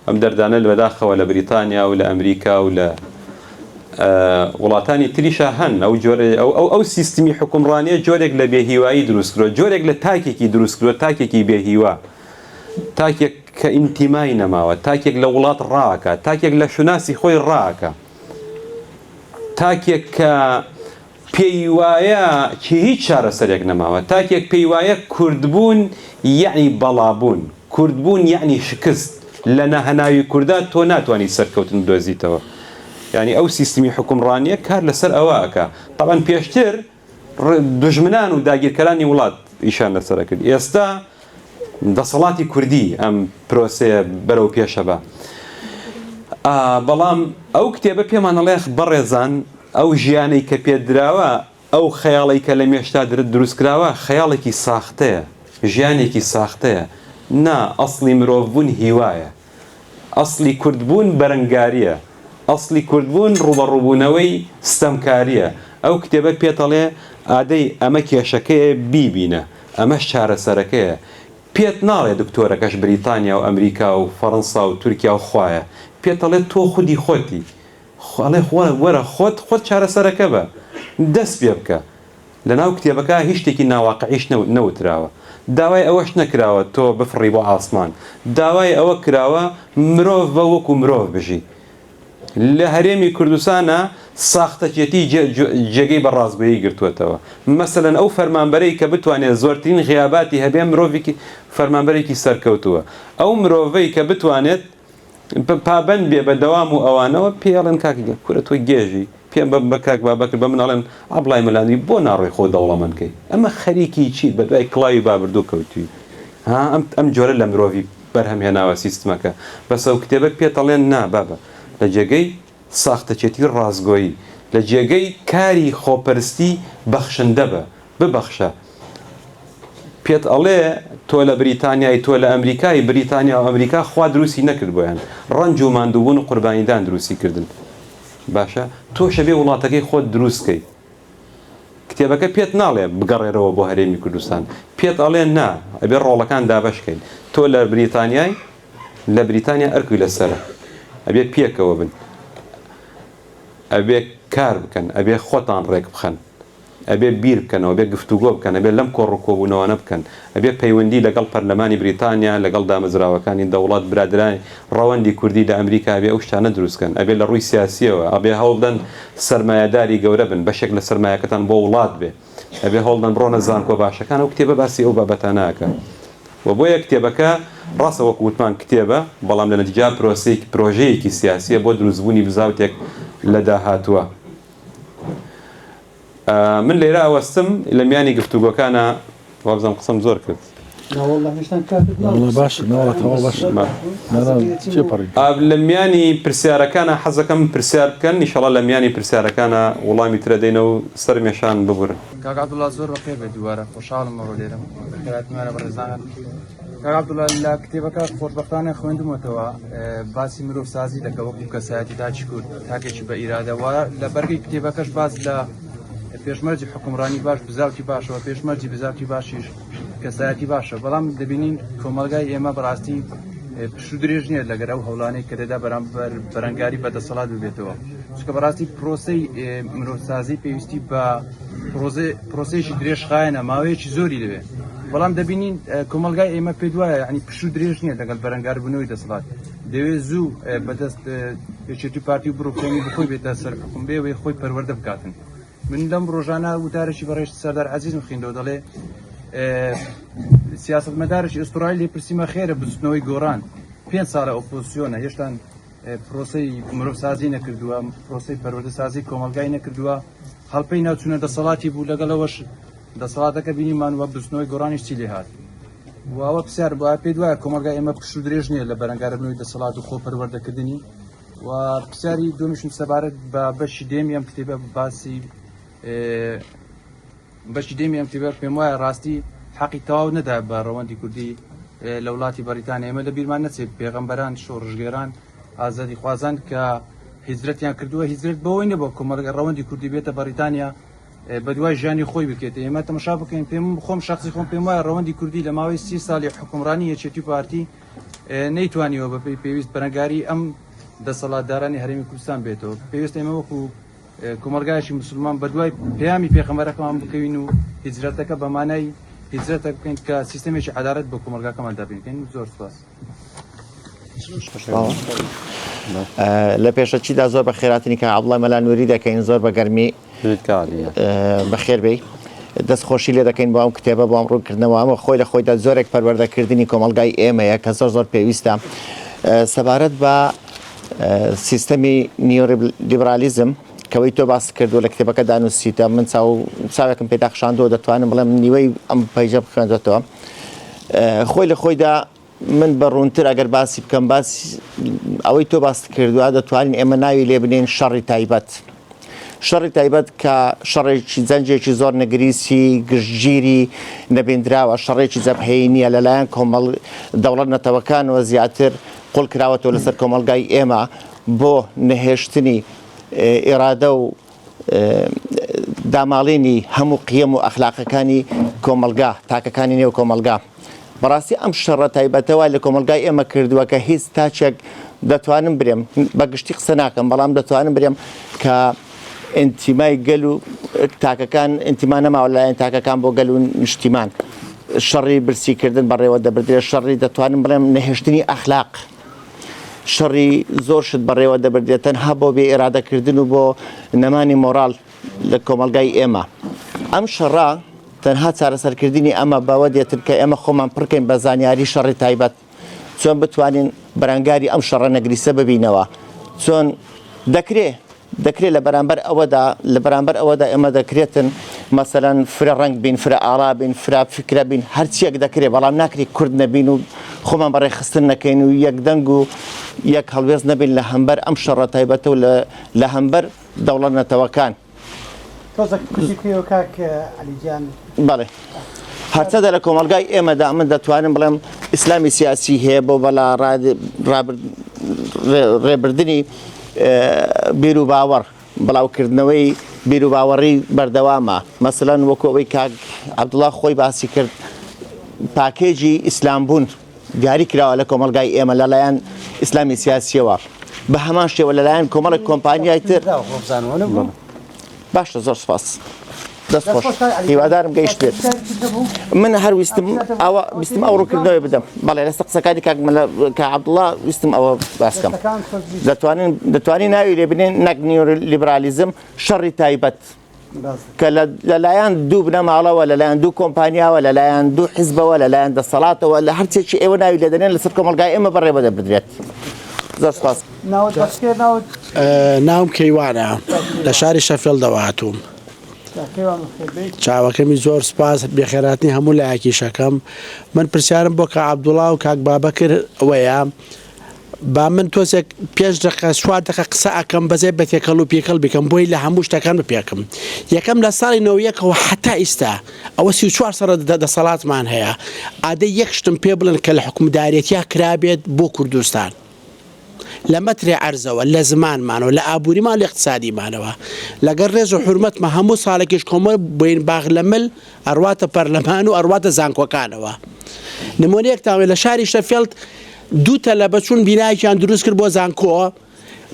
ئەم دەردانە بەداخەوە لە بریتانیا و لە ئەمریکا و لە وڵاتانی تریشا هەن ئەو جۆرە ئەو ئەو ئەو سیستمی حوکمڕانیە جۆرێک لە بێهیوایی دروست کردوە جۆرێک لە تاکێکی دروست کردوە تاکێکی بێهیوا تاکێک کە ئینتیمای نەماوە تاکێک لە وڵات ڕاکە تاکێک لە شوناسی خۆی ڕاکە تاکێک کە پێی وایە چی هیچ چارەسەرێک نەماوە. تاکێک پێی وایە کوردبوون یەعنی بەڵابوون، کوردبوون یەعنی شکست، لە ناهەناوی کوردا تۆ ناتوانی سەرکەوتن بدۆزیتەوە. یانی ئەو سیستمی حوکمڕانییە کار لەسەر ئەوە ئەکا. تەبعەن پێشتر دوژمنان و داگیرکەرانی وڵات ئیشیان لەسەر ئەکرد. ئێستا دەسەڵاتی کوردی ئەم پرۆسەیە بەرەو پێشەبا. بەڵام ئەو کتێبە پێمان ئەڵێ بەڕێزان ئەو ژیانەی کە پێت دراوە. ئەو خەیاڵەی کە لە مێشکتا دروست کراوە خەیاڵێکی ساختەیە، ژیانێکی ساختەیە. نا، ئەسڵی مرۆڤبوون هیوایە. ئەسڵی کوردبوون بەرەنگارییە. ئەسڵی کوردبوون ڕووبەڕووبوونەوەی ستەمکارییە. ئەو کتێبە پێتەڵێ ئادەی ئەمە کێشەکەیە بیبینە، ئەمەش چارەسەرەکەیە. پێت ناڵێ دکتۆرەکەش بریتانیا و ئەمریکا و فەڕەنسا و تورکیا و خوایە. پێتەڵێ تۆ خودی خۆتی. ئەڵێ وەرە خۆت خۆت چارەسەرەکە بە. دەست پێ بکە. لەناو کتێبەکە هیچ شتێکی ناواقعیش نەوتراوە. داوای ئەوەش نەکراوە تۆ بفڕی بۆ ئاسمان. داوای ئەوە کراوە مرۆڤ بە وەکو مرۆڤ بژی. لە هەرێمی کوردستانا ساختەچێتی جێگەی بە ڕاستگۆیی گرتووەتەوە. مەسەلەن ئەو فەرمانبەرەی کە بتوانێت زۆرترین غیاباتی هەبێ مرۆڤێکی فەرمانبەرێکی سەرکەوتووە. ئەو مرۆڤەی کە بتوانێت پابەند بێ بە دەوام و ئەوانەوە پێی ئەڵێن کاک کورە تۆ گێژی پێم بە بە کاک بابەکر بە من ئەڵێن عەبڵای مەلاندی بۆ ناڕۆی خۆ دەوڵەمەند کەی ئەمە خەریکی چیت بە دوای کڵاوی بابردوو کەوتوی ها ئەم ئەم جۆرە لە مرۆڤی بەرهەم هێناوە سیستمەکە بەس ئەو کتێبە پێت ئەڵێن نا بابە لە جێگەی ساختەچێتی ڕاستگۆیی لە جێگەی کاری خۆپەرستی بەخشندە بە ببەخشە پێت ئەڵێ تۆ لە بریتانیای تۆ لە ئەمریکای بریتانیا و ئەمریکا خوا دروستی نەکرد بۆیان ڕەنج و ماندووبوون و قوربانیدان دروستی کردن باشە تۆش ئەبێ وڵاتەکەی خۆت دروست کەی کتێبەکە پێت ناڵێ بگەڕێرەوە بۆ هەرێمی کوردستان پێت ئەڵێ نا ئەبێ ڕۆڵەکان دابەش کەین تۆ لە بریتانیای لە بریتانیا ئەرکی لەسەرە ئەبێ پێکەوە بن ئەبێ کار بکەن ئەبێ خۆتان ڕێک بخەن ئەبێ بیر بکەنەوە، ئەبێ گفتوگۆ بکەن، ئەبێ لەم کۆڕ و کۆبوونەوانە بکەن، ئەبێ پەیوەندی لەگەڵ پەرلەمانی بریتانیا، لەگەڵ دامەزراوەکانی دەوڵەت، برادەرانی ڕەوەندی کوردی لە ئەمریکا ئەبێ ئەو شتانە دروست کەن، ئەبێ لە ڕووی سیاسییەوە، ئەبێ هەوڵدەن سەرمایەداری گەورە بن، بەشێک لە سەرمایەکەتان بۆ وڵات بێ، ئەبێ هەوڵدەن بڕۆنە زانکۆ باشەکان، ئەو کتێبە باسی ئەو بابەتانە ئەکا و بۆیە کتێبەکە ڕاستە وەکو وتمان کتێبە، بەڵام لە نەتیجا پرۆسەیەکی پرۆژەیەکی سیاسییە بۆ دروستبوونی بزاوتێک لە داهاتووە. من لێرە ئەوەستم لە میانی گفتوگۆکانا وابزانم قسەم زۆر کرد. لە میانی پرسیارەکانا حەزەکەم پرسیار بکەن ئیشەڵا لە میانی پرسیارەکانا وڵامی ترە دەینەوە و سەرمێشان ببورن. کاک عەبدوڵا زۆر بەخێر بێت دووبارە خۆشحاڵم ئەوڕۆ لێرەم بەخێرهاتنمانە بەڕێزانان. کاک عەبدوڵا لە کتێبەکە خۆشبەختانە خوێندمەتەوە باسی مرۆڤسازی دەکە وەکو کەسایەتی تاکی کورد تاکێکی بە ئیرادە و لە بەرگی کتێبەکەش باس لە پێشمەرجی حکومڕانی باش بزاوتی باشەوە پێشمەرجی بزاوتی باشیش کەسایەتی باشە بەڵام دەبینین کۆمەلگای ئێمە بەڕاستی پشوو درێژ نییە لەگەر ئەو هەوڵانەی کە دەدا بەرامبەر بەرەنگاری بە دەسەڵات ببێتەوە چونکە بەڕاستی پرۆسەی مرۆڤسازی پێویستی بە پرۆسەیەکی درێژخایەنە ماوەیەکی زۆری دەوێت بەڵام دەبینین کۆمەلگای ئێمە پێ دوایە ینی پشوو درێژ نییە لەگەڵ بەرەنگاربوونەوەی دەسەڵات دەوێت زوو بەدەست یەکێتی پارتی و بڕوخێنی بخۆی بێتە سەر حکوم بێ خۆی پەروەردە بکاتن من لەم ڕۆژانە وتارێکی بەڕێز سەردار عەزیزم خوێندەوە دەڵێ سیاستمەدارێکی ئوسترالی لێ پرسیمە خێرە بزوتنەوەی گۆڕان پێ ساڵە ئۆپۆزیسیۆنە هێشتان پرۆسەی مرۆڤسازی نەکردووە پرۆسەی پەروەردەسازی کۆمەلگای نەکردووە هەڵپەی ناوچونە دەسەڵاتی بوو لەگەڵەوەش دەسەڵاتەکە بینیمان وە بزوتنەوەی گۆڕانیش چی لێهات واوە پرسیار بووە پێ دوایە کۆمەلگای ئێمە پشوو درێژ نییە لە بەرەنگاربوونەوەی دەسەڵات و خۆ پەروەردەکردنی و پرسیاری دومیشم سەبارەت بە بەشی دێمی ئەم کتێبە باسی بەشی دێمی ئەم کتێبە پێم وایە ڕاستی حەقی تەواو نەدا بە ڕەوەندی کوردی لە وڵاتی بەریتانیا ئێمە لە بیرمان نەچێت پێغەمبەران شۆڕشگێران ئازادی خوازان کە هیجرەتیان کردووە هیجرەت بەوەی نەبووە کۆمەڵگە ڕەوەندی کوردی بێتە بەریتانیا بەدوای ژیانی خۆی بکێت ئێمە تەماشا بکەین پێم خۆم شخصی خۆم پێم وایە ڕەوەندی کوردی لە ماوەی سی ساڵی حکومڕانی یەکێتی پارتی نەیتوانیوە بەپێی پێویست بەرەنگاری ئەم دەسەڵاتدارانی هەرێمی کوردستان بێتەوە پێویست ئێمە وەکو کۆمەڵگایەکی مسلمان بەدوای پەیامی پێخەمبەرەکەمان بکەوین و هیجرەتەکە بە مانای هیجرەتە بکەین کە سیستەمێکی عەدالەت بۆ کۆمەڵگاکەمان دابین بکەین زۆر سوپاس. لە پێشەکیدا زۆر بە خێراتنی کاک عەبدوڵای مەلا نوری دەکەین زۆر بە گەرمی بەخێر بێی دەست خۆشی لێ دەکەین بۆ ئەم کتێبە بۆ ئەم ڕوونکردنەوە ئەمە خۆی لە خۆیدا زۆرێک پەروەردەکردنی کۆمەڵگای ئێمەیە کە زۆر زۆر پێویستە سەبارەت بە سیستەمی نیۆلیبرالیزم کەوەی تۆ باس کردو لە کتێبەکەدا نووسیتە من چاو چاوێکم پێدا خشاندەوە دەتوانم بڵێم نیوەی ئەم پەیجە بخوێندێتەوە خۆی لە خۆیدا من بە ڕوونتر ئەگەر باسی بکەم باس ئەوەی تۆ باست کردووە دەتوانین ئێمە ناوی لێ بنێین شەڕی تایبەت. شەڕی تایبەت کە شەڕێکی جەنگێکی زۆر نگریسی گشتگیری نەبیندراوە، شەڕێکی جەبهەیی نییە، لەلایەن کۆمەڵ دەوڵەت نەتەوەکانەوە زیاتر قوڵ کراوەتەوە لەسەر کۆمەڵگای ئێمە بۆ نەهێشتنی ئیرادە و داماڵینی هەموو قیەم و ئەخلاقەکانی کۆمەڵگا، تاکەکانی نێو کۆمەڵگا. بەڕاستی ئەم شەڕە تایبەتە وای لە کۆمەڵگای ئێمە کردووە کە هیچ تاکێک دەتوانم برێم بە گشتی قسە ناکەم بەڵام دەتوانم برێم کە ئینتیمای گەل و تاکەکان ئینتیما نەماوە لایەن تاکەکان بۆ گەل و نیشتیمان شەڕی برسیکردن بەڕێوە دەبردرێت شەڕی دەتوانم بڵێم نەهێشتنی ئەخلاق شەڕی زۆر شت بەڕێوە دەبردرێت تەنها بۆ بێ ئێرادەکردن و بۆ نەمانی مۆڕاڵ لە کۆمەڵگای ئێمە. ئەم شەڕە تەنها چارەسەرکردنی ئەمە بەوە دێتن کە ئێمە خۆمان پڕکەین بە زانیاری شەڕی تایبەت، چۆن بتوانین بەرەنگاری ئەم شەڕە نەگریسە ببینەوە، چۆن دەکرێ دەکرێ لە بەرامبەر ئەوەدا لە بەرامبەر ئەوەدا ئێمە دەکرێتن مەسەلەن فرە ڕەنگ بین، فرە ئاڵا بین، فرە فکرە بین، هەرچیەک دەکرێ بەڵام ناکرێ کورد نەبین و خۆمان بە ڕێکخستن نەکەین و یەک دەنگ و یەک هەڵوێست نەبین لە هەمبەر ئەم شەڕە تایبەتە و لە هەمبەر دەوڵەت نەتەوەکان. تۆزەک کورتی بکەیەوە کاک عەلی گیان. بەڵێ هەرچەندە لە کۆمەڵگای ئێمەدا من دەتوانم بڵێم ئیسلامی سیاسی هەیە بۆ بەلا ڕێبردنی بیر و باوەڕ بڵاوکردنەوەی بیر و باوەڕی بەردەوامە مەسەلەن وەکو ئەوەی کاک عەبدوڵا خۆی باسی کرد پاکێجی ئیسلام بوون دیاری کراوە لە کۆمەڵگای ئێمە لەلایەن ئیسلامی سیاسیەوە بە هەمان شێوە لەلایەن کۆمەڵێک کۆمپانیای تر باشە زۆر سپاس دەست خۆش هیوادارم گەیشت بێت من هەر ویستم ئەوە ویستم ئەو ڕوونکردنەوەی بدەم بەڵێ لەسەر قسەکانی کاک مەلا کاک عەبدوڵڵا ویستم ئەوە باسکەم دەتوانین دەتوانین ناوی لێ بنێن نەک نیۆلیبرالیزم شەڕی تایبەت کە لەلایەن دوو بنەماڵەوە لەلایەن دوو کۆمپانیاوە لەلایەن دوو حزبەوە لەلایەن دەسەڵاتەوە لە هەرچێکی ئێوە ناوی لێدەنێن لەسەر کۆمەڵگای ئێمە بەڕێوە دەبردرێت زۆر سپاس. ناوم کەیوانە لە شاری شەفێڵدەوە هاتووم. چاوەکەمی زۆر سپاس بێخێراتنی هەموو لایەکیشەکەم من پرسیارم بۆ کاک عەبدوڵا و کاک بابەکر ئەوەیە با من تۆزێک پێنج دەقە چوار دەقە قسە ئەکەم بەزێ بە تێکەڵ و پێکەڵ بکەم بۆی لە هەموو شتەکان بپێکم یەکەم لە ساڵی نەوەیەکەوە حتا ئیستا ئەوە 34 سەرە دەسەڵاتمان هەیە ئادە یەک شتم پێ بڵێن کە لە حکومدارێتیا کرابێت بۆ کوردستان لە مەترێ عەرزەوە لە زمانمانەوە لە ئابووریمان لە اقتصادیمانەوە لەگەڵ ڕێز و حورمەتمە هەموو ساڵێکیش کۆمەڵ بۆین باغ لە مل ئەڕواتە پەرلەمان و ئەڕواتە زانکۆکانەوە. نمونەیەکتان بڵێم لە شاری شەفێڵد دوو تەلەبە چوون بینایەکیان دروست کرد بۆ زانکۆ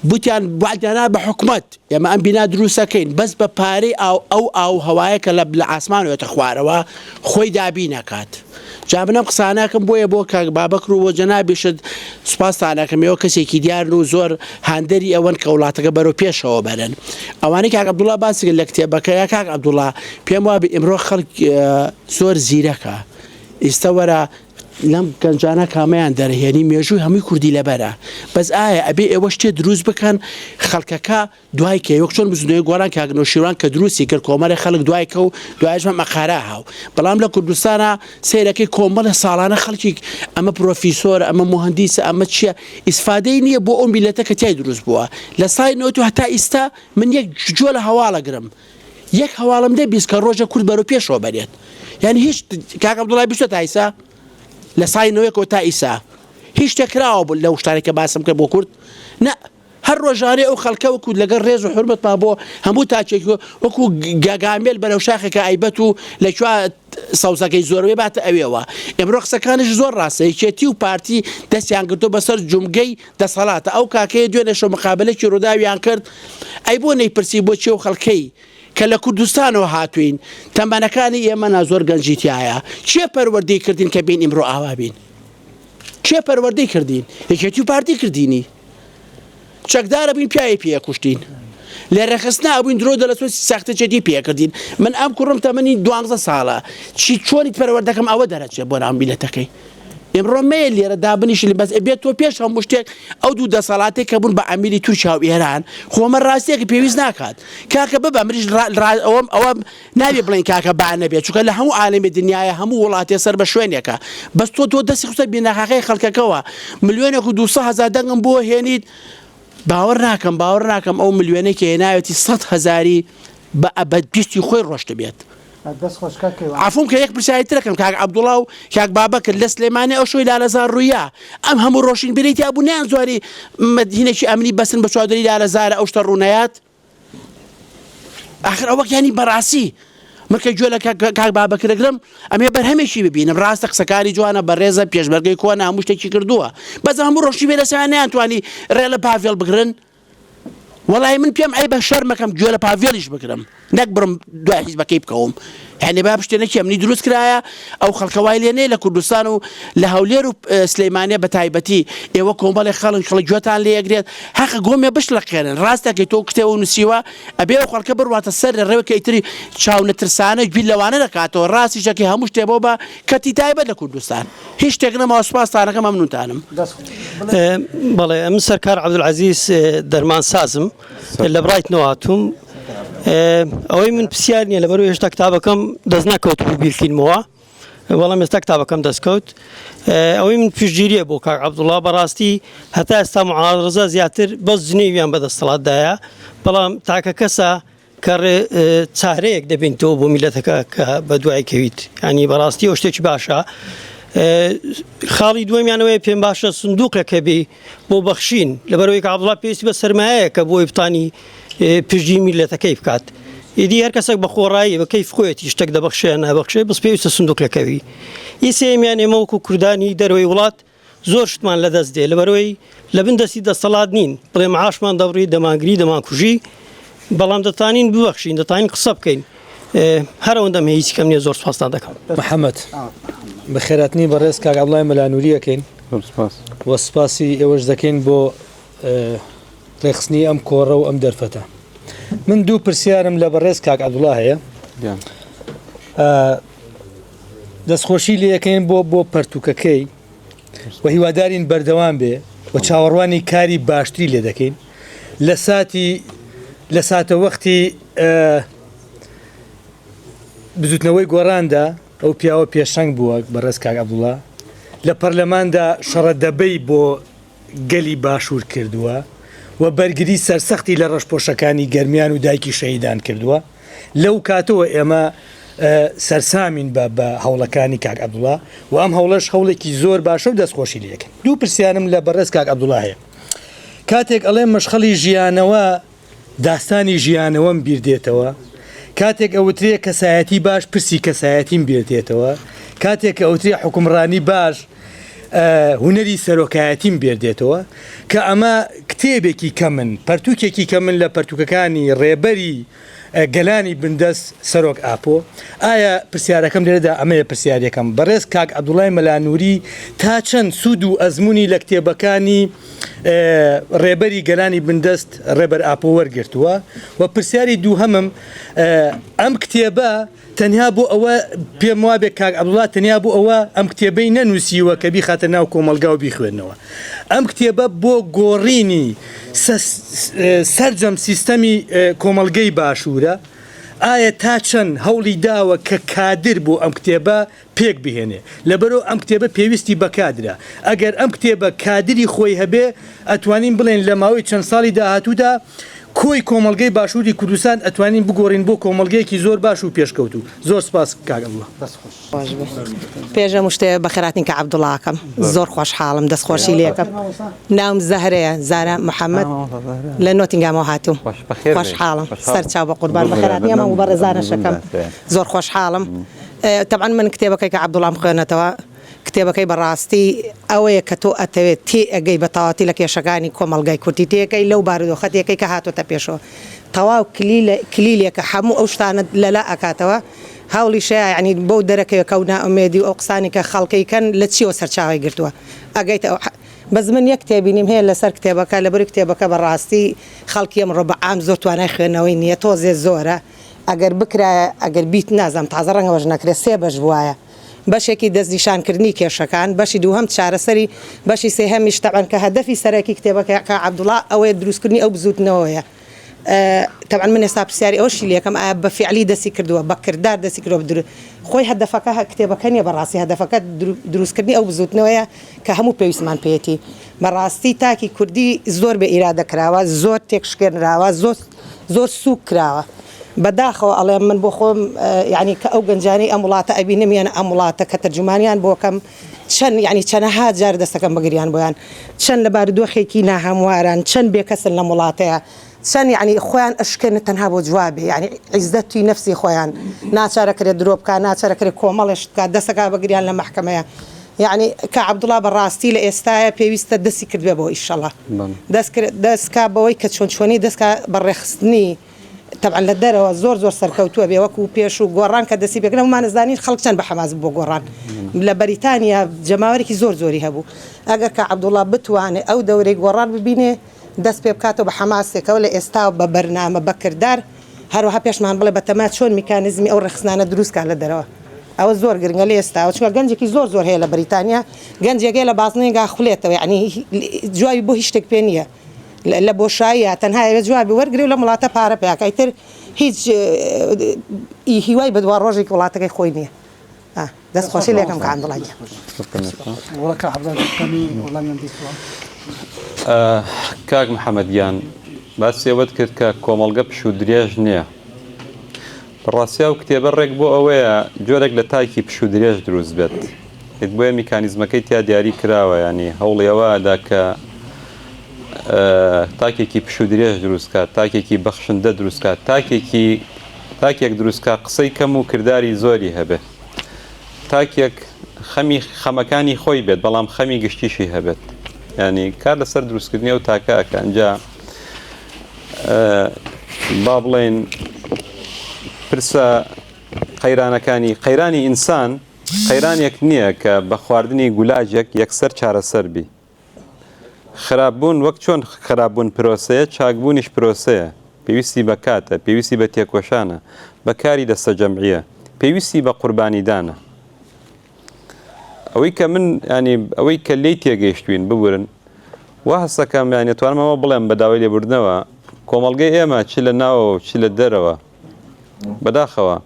بوتیان وعدیان بە حکومەت ئێمە ئەم بینا دروستەکەین بەس بە پارەی ئاو ئەو ئاو هەوایە کە لە ئاسمانەوەێتە خوارەوە خۆی دابین ئەکات جا من ئەم قسانەکەم بۆیە بۆ کاک بابەکر و بۆ جەنابیشت سوپاستان ئەکەم ئێوە کەسێکی دیارن و زۆر هاندەری ئەوەن کە وڵاتەکە بەرەو پێشەوە بەرن ئەوانەی کاک عەبدوڵا باسی کرد لە کتێبەکە یا کاک عەبدوڵا پێم وابێ ئیمڕۆ خەڵک زۆر زیرەکە ئیستە وەرە لەم گەنجانە کامەیان دەرهێنی مێژووی هەمووی کوردی لەبەرە بەس ئایا ئەبێ ئێوە شتێ دروست بکەن خەڵکەکە دوای کەی وەک چۆن بزوتنەوەی گۆڕان کاک نەوشیروان کە دروستی کرد کۆمەلێ خەلک دوای کەو دوایش مەم ئەقارا هاو بەڵام لە کوردستانا سەیرەکەی کۆمەلێ ساڵانە خەلکیک ئەمە پرۆفیسۆرە ئەمە موهەندیسە ئەمە چیە ئیسفادەی نیە بۆ ئەو میلەتە کە تیای دروست بووە لە ساڵی نەوەت و هەتا ئیستا من یەک جۆ لە هەواڵەگرم یەک هەواڵم نەبیست کە ڕۆژە کورد بەرەو پێشەوە بەرێت یانی هیچ کاک عەبدوڵای بیستوە تا ئیسا لە ساڵی نەوەیەکەوە تا ئیسا هیچ شتێک کراوە بۆ لەو شتانەی کە باسم کرد بۆ کورد نە هەر ڕۆژانەی ئەو خەڵکە وەکو لەگەڵ ڕێز و حورمەتمان بۆ هەموو تاکێک وەکو گاگامێل بەرەو شاخێکە ئەیبەت و لە کوێ سەوزەکەی زۆر بێ باتە ئەوێوە. ئێمڕۆ قسەکانیش زۆر ڕاستە یەکێتی و پارتی دەستیان گرتووە بەسەر جومگەی دەسەڵاتە ئەو کاکەیە دوێنێ شەو مقابەلەکی ڕووداویان کرد ئەی بۆ نەیپرسی بۆچی ئەو خەڵکەی کە لە کوردستانەوە هاتووین تەمەنەکانی ئێمە نا زۆر گەنجی تیایە کێ پەروەردەی کردین کە بین ئیمڕۆ ئاوا بین کێ پەروەردەی کردین؟ یەکێتی و پارتی کردینی. چەکدارە بووین پیاوی پێ کوشتین. لە ڕێکخستنا بووین درۆ دەلەسۆ ساختەچێتی پێ کردین. من ئەم کوڕم تەمەنی دوانزە ساڵە. چی چۆنی پەروەردەکەم ئەوە دەرەچێت بۆ ناو میلەتەکەی. ئیمڕۆ مەیە لێرە دابنیشی بەس ئەبێت تۆ پێش هەموو شتێک ئەو دوو دەسەڵاتێک کە بوون بە عەمیلی تورکیا و ئێران خۆمە ڕاستیەکە پێویست ناکات کاکە ببە منیش ئەوەم ئەوە نابێ بڵێین کاکە با نەبێ چونکە لە هەموو عالەمی دنیایە هەموو وڵاتێ سەر بە شوێنێکە بەس تۆ تۆ دەستی خستە بیناخاخەی خەڵکەکەوە ملیۆنێک و 200 هەزار دەنگم بۆ هێنیت باوەڕ ناکەم باوەڕ ناکەم ئەو ملیۆنەی کە هێناوێتی سەت هەزاری بە ئەبەد بیستی خۆی ڕۆشتبێت. دەست خۆش کاک کەیوان. عەفوم کە یەک پرسیاری ترەکەم کاک عەبدوڵا و کاک بابەکر لە سلێمانی ئەو شەوەی لالەزار ڕوویا ئەم هەموو ڕۆشنبیرەی تیا بوو نەیانزوانی مەدینێکی ئەمنی بەسن بە چوادری لالەزارە ئەو شتە ڕوونەیات؟ ئاخر ئەوە یانی بەڕاستی من کە گوێ لە کاک بابەکر ئەگرم ئەمێ بەرهەمێکی ببینم ڕاستە قسەکانی جوانە بەڕێزە پێشمەرگەی کۆنە هەموو شتێکی کردووە بەس هەموو ڕۆشنبیر لەسەریان نەیانتوانی ڕێ لە پاڤێڵ بگرن وەڵی من پێم عەیبە شەرمەکەم گوێ لە پاڤێڵیش بگرم نەک بڕم دوای حیزبەکەی بکەوم یعنی با پشتێنێکی ئەمنی دروست کرایە ئەو خەڵکە وای لێ نەیە لە کوردستان و لە هەولێر و سلەیمانیە بە تایبەتی ئێوە کۆمەڵێ خەڵن خەڵک گوێتان لێ ئەگرێت هەقە گۆمێ بشلەقێنن ڕاستەکەی تۆ کتێوە نووسیوە ئەبێ ئەو خەڵکە بڕواتە سەر ڕێوە کە ئیتری چاونەترسانە گوی لەوانە دەکاتەوە ڕاستیشەکەی هەموو شتێ بۆ بە کەتی تایبەت لە کوردستان هیچ شتێک نەماوە سوپاستانەکەم مەمنونتانم. بەڵێ ئەمن سەرکار عەبدولعەزیز دەرمانسازم لە برایتنەوە هاتووم ئەوەی من پرسیار نییە لەبەرو هێشتا کتابەکەم دەست نەکەوت بوو بیرکینمەوە بەڵام ئێستا کتابەکەم دەستکەوت ئەوەی من پشتگیریە بۆ کاک عەبدوڵڵا بەڕاستی هەتا ئێستا معارزە زیاتر بەس جنێویان بەدەستەڵاتدایە بەڵام تاکە کەسە کە ڕێ چارەیەک دەبینتەوە بۆ میلەتەکە کە بە دوای کەویت ینی بەڕاستی ئەو شتێکی باشە خاڵی دووەمیانەوەی پێم باشە سندوقێک هەبی بۆ بەخشین لەبەرەوەی کە عەبدوڵا پێویستی بە سەرمایەیە کە بۆی بتانی پشتگیری میلەتەکەی بکات ئیدی هەر کەسێک بە خۆڕایی بە کەیف خۆیەتی شتێک دەبەخشێ یان نابەخشێ بەس پێویستە سندوقێک هەبی ئی سێیەمیان ئێمە وەکو کوردانی دەرەوەی وڵات زۆر شتمان لەدەست دێ لەبەرەوەی لە بن دەستی دەستەڵات نین بڵێ معاشمان دەبڕی دەمانگری دەمانکوژی بەڵام دەتانین ببەخشین دەتانین قسە بکەین هەر ئەوەندەم هەیە هیچ کەم نییە زۆر سوپاستان دەکەم. محەمەد، بەخێرهاتنی بەڕێز کاک عەبدوڵای مەلا نوری ئەکەین و سوپاسی ئێوەش دەکەین بۆ ڕێکخستنی ئەم کۆڕە و ئەم دەرفەتە. من دوو پرسیارم لە بەڕێز کاک عەبدوڵا هەیە. دەستخۆشی لێ ئەکەین بۆ بۆ پەرتووکەکەی و هیوادارین بەردەوام بێ و چاوەڕوانی کاری باشتری لێ دەکەین لە ساتی لە ساتەوەختی بزوتنەوەی گۆڕاندا ئەو پیاوە پێشەنگ بووە بەڕێز کاک عەبدوڵا لە پەرلەماندا شەڕە دەبەی بۆ گەلی باشوور کردووە و بەرگری سەرسەختی لە ڕەشپۆشەکانی گەرمیان و دایکی شەهیدان کردووە لەو کاتەوە ئێمە سەرسامین بە بە هەوڵەکانی کاک عەبدوڵا و ئەم هەوڵەش هەوڵێکی زۆر باشە و دەستخۆشی لێکەن دوو پرسیارم لە بەڕێز کاک عەبدوڵا هەیە کاتێک ئەڵێم مەشخەڵی ژیانەوە داستانی ژیانەوەم بیر دێتەوە، کاتێک ئەوترێ کەسایەتی باش پرسی کەسایەتیم بیر دێتەوە، کاتێک کە ئەوترێ حوکمڕانی باش هونەری سەرۆکایەتیم بیر دێتەوە، کە ئەمە کتێبێکی کەمن، پەرتووکێکی کەمن لە پەرتووکەکانی ڕێبەری گەلانی بندەست سەرۆک ئاپۆ. ئایا پرسیارەکەم لێرەدا ئەمەیە پرسیار یەکەم، بەڕێز کاک عەبدوڵای مەلا نوری تا چەند سوود و ئەزموونی لە کتێبەکانی ڕێبەری گەلانی بندەست ڕێبەر ئاپۆ وەرگرتووە و پرسیاری دووهەمم ئەم کتێبە تەنیا بۆ ئەوە پێم وابێ کاک عەبدوڵا تەنیا بۆ ئەوە ئەم کتێبەی نەنووسیوە کە بیخاتە ناو کۆمەڵگا و بیخوێنەوە ئەم کتێبە بۆ گۆڕینی سەرجەم سیستەمی کۆمەڵگەی باشوورە ئایا تا چەند هەوڵی داوە کە کادر بۆ ئەم کتێبە پێک بهێنێ لەبەرئەو ئەم کتێبە پێویستی بە کادرە ئەگەر ئەم کتێبە کادری خۆی هەبێ ئەتوانین بڵێین لە ماوەی چەند ساڵی داهاتوودا کۆی کۆمەڵگەی باشووری کوردستان ئەتوانین بگۆڕین بۆ کۆمەڵگەیەکی زۆر باش و پێشکەوتوو زۆر سپاس کاک عەبدوڵا. دەست خۆش بێ پێش هەموو شتێ بەخێرهاتنی کاک عەبدوڵاکەم زۆر خۆشحاڵم دەست خۆشی لێکەم ناوم زەهرەیە زارا محەمەد لە نۆتینگامەوە هاتووم خۆشحاڵم سەرچاو بەقوربان بەخێرهاتنی ئەم هەموو بەڕێزانەشەکەم زۆر خۆشحاڵم تەبعەن من کتێبەکەی کە عەبدوڵام خوێنەتەوە کتێبەکەی بەڕاستی ئەوەیە کە تۆ ئەتەوێت تێ ئەگەی بە تەواتی لە کێشەکانی کۆمەڵگای کوردی تێکەی لەو بارودۆخە تێکەی کە هاتۆتە پێشەوە تەواو کلیلە کلیلێکە هەموو ئەو شتانەت لەلا ئەکاتەوە هەوڵیشەیە یانی بەو دەرەکەوێ کە ئەو نائومێدی و ئەو قسانی کە خەڵکەی کەن لە چیەوە سەرچاوەی گرتووە ئەگەیتە ئەو بەس من یەک تێبینیم هەیە لەسەر کتێبەکە لەبەری کتێبەکە بەڕاستی خەڵکی ئەمڕۆ بە عام زۆر توانای خوێندنەوەی نییە تۆزێ زۆرە ئەگەر بکرایە ئەگەر بیت نازانم تازە ڕەنگە بەش نەکرێت سێ بەش بوایە بەشێکی دەستنیشانکردنی کێشەکان بەشی دووهەم چارەسەری بەشی سێهەمیش تەبعەن کە هەدەفی سەرەکی کتێبەکە کاک عەبدوڵا ئەوەیە دروستکردنی ئەو بزووتنەوەیە. تەبعەن من ئێستا پرسیاری ئەوەشی لێکەم ئایا بە فیعلی دەستی کردووە بە کردار دەستی کردووە بە خۆی هەدەفەکە کتێبەکە نییە بەڕاستی هەدەفەکە دروستکردنی ئەو بزووتنەوەیە کە هەموو پێویستمان پێیەتی بەڕاستی تاکی کوردی زۆر بێ ئیرادە کراوە زۆر تێکشکێنراوە زۆر زۆر سووک کراوە بەداخەوە ئەڵێم من بۆ خۆم یعنی کە ئەو گەنجانەی ئەم وڵاتە ئەبینم یان ئەم وڵاتە کە تەرجومانیان بۆکەم چەند یعنی چەنەها جار دەستەکەم بەگریان بۆیان چەند لە بارودۆخێکی ناهەمواران چەند بێکەسن لەم وڵاتەیە چەند یعنی خۆیان ئەشکێنن تەنها بۆ جوابێ یعنی عیزەتی نەفسی خۆیان ناچارەکرێ درۆ بکا ناچارەکرێ کۆمەڵێ شت بکا دەسەکا بەگریان لە مەحکەمەیە یعنی کا عەبدوڵا بە ڕاستی لە ئێستایا پێویستە دەستی کردبێ بۆ ئیشەڵا دەست کرد دەست کا بەوەی کە چۆن چۆنی دەست کا بە ڕێخستنی تەبعەن لە دەرەوە زۆر زۆر سەرکەوتووە بێ وەکو پێش و گۆڕان کە دەستی پێکرد هەموومان ئەزانین خەڵک چەند بە حەماس بوو بۆ گۆڕان لە بەریتانیا جەماوەرێکی زۆر زۆری هەبوو ئەگەر کا عەبدوڵا بتوانێ ئەو دەورەی گۆڕان ببینێ دەست پێ بکاتەوە بە حەماسێکەوە لە ئێستاوە بە بەرنامە بە کردار هەروەها پێشمان بڵێ بەتەما چۆن میکانیزمی ئەو ڕێکخستنانە دروست کا لە دەرەوە ئەوە زۆر گرنگە لە ئێستاوە چونکە گەنجێکی زۆر زۆر هەیە لە بەریتانیا گەنجێک هەیە لە بازنەیەکا خولێتەوە یعنی جوابی بۆ هیچ شتێک پێ نییە لە بۆشاییە تەنها ئەوێ جوابی وەرگرێ و لەم وڵاتە پارە پەیا کا ئیتر هیچ هیوای بە دوا ڕۆژێکی وڵاتەکەی خۆی نییە. دەست خۆشی لێکەم کە عەبدوڵا گیان. کاک محەممەد گیان باسی ئەوەت کرد کە کۆمەڵگە پشوو درێژ نییە. لە ڕاستیا ئەو کتێبە ڕێک بۆ ئەوەیە جۆرێک لە تاکی پشوو درێژ دروست بێت. بۆیە میکانیزمەکەی تیا دیاری کراوە یانی هەوڵی ئەوە ئەدا کە تاکێکی پشوو درێژ دروست کات، تاکێکی بەخشندە دروست کات، تاکێکی تاکێک دروست کا قسەی کەم و کرداری زۆری هەبێ. تاکێک خەمی خەمەکانی خۆی بێت بەڵام خەمی گشتیشی هەبێت. یانی کار لەسەر دروستکردنی ئەو تاکە ئەکا. ئینجا با بڵێین پرسە قەیرانەکانی قەیرانی ئینسان قەیرانێک نییە کە بە خواردنی گولاجێک یەکسەر چارەسەر بی. خراپبوون وەک چۆن خراپبوون پرۆسەیە، چاکبوونیش پرۆسەیە، پێویستی بە کاتە، پێویستی بە تێکۆشانە، بە کاری دەستەجەمعییە، پێویستی بە قوربانیدانە. ئەوەی کە من یانی ئەوەی کە لێی تێگەیشتوین، ببورن، وا هەست دەکەم یانی ئەتوانم ئەمە بڵێم بە داوای لێبوردنەوە، کۆمەڵگەی ئێمە چ لە ناوەوە و چ لە دەرەوە، بەداخەوە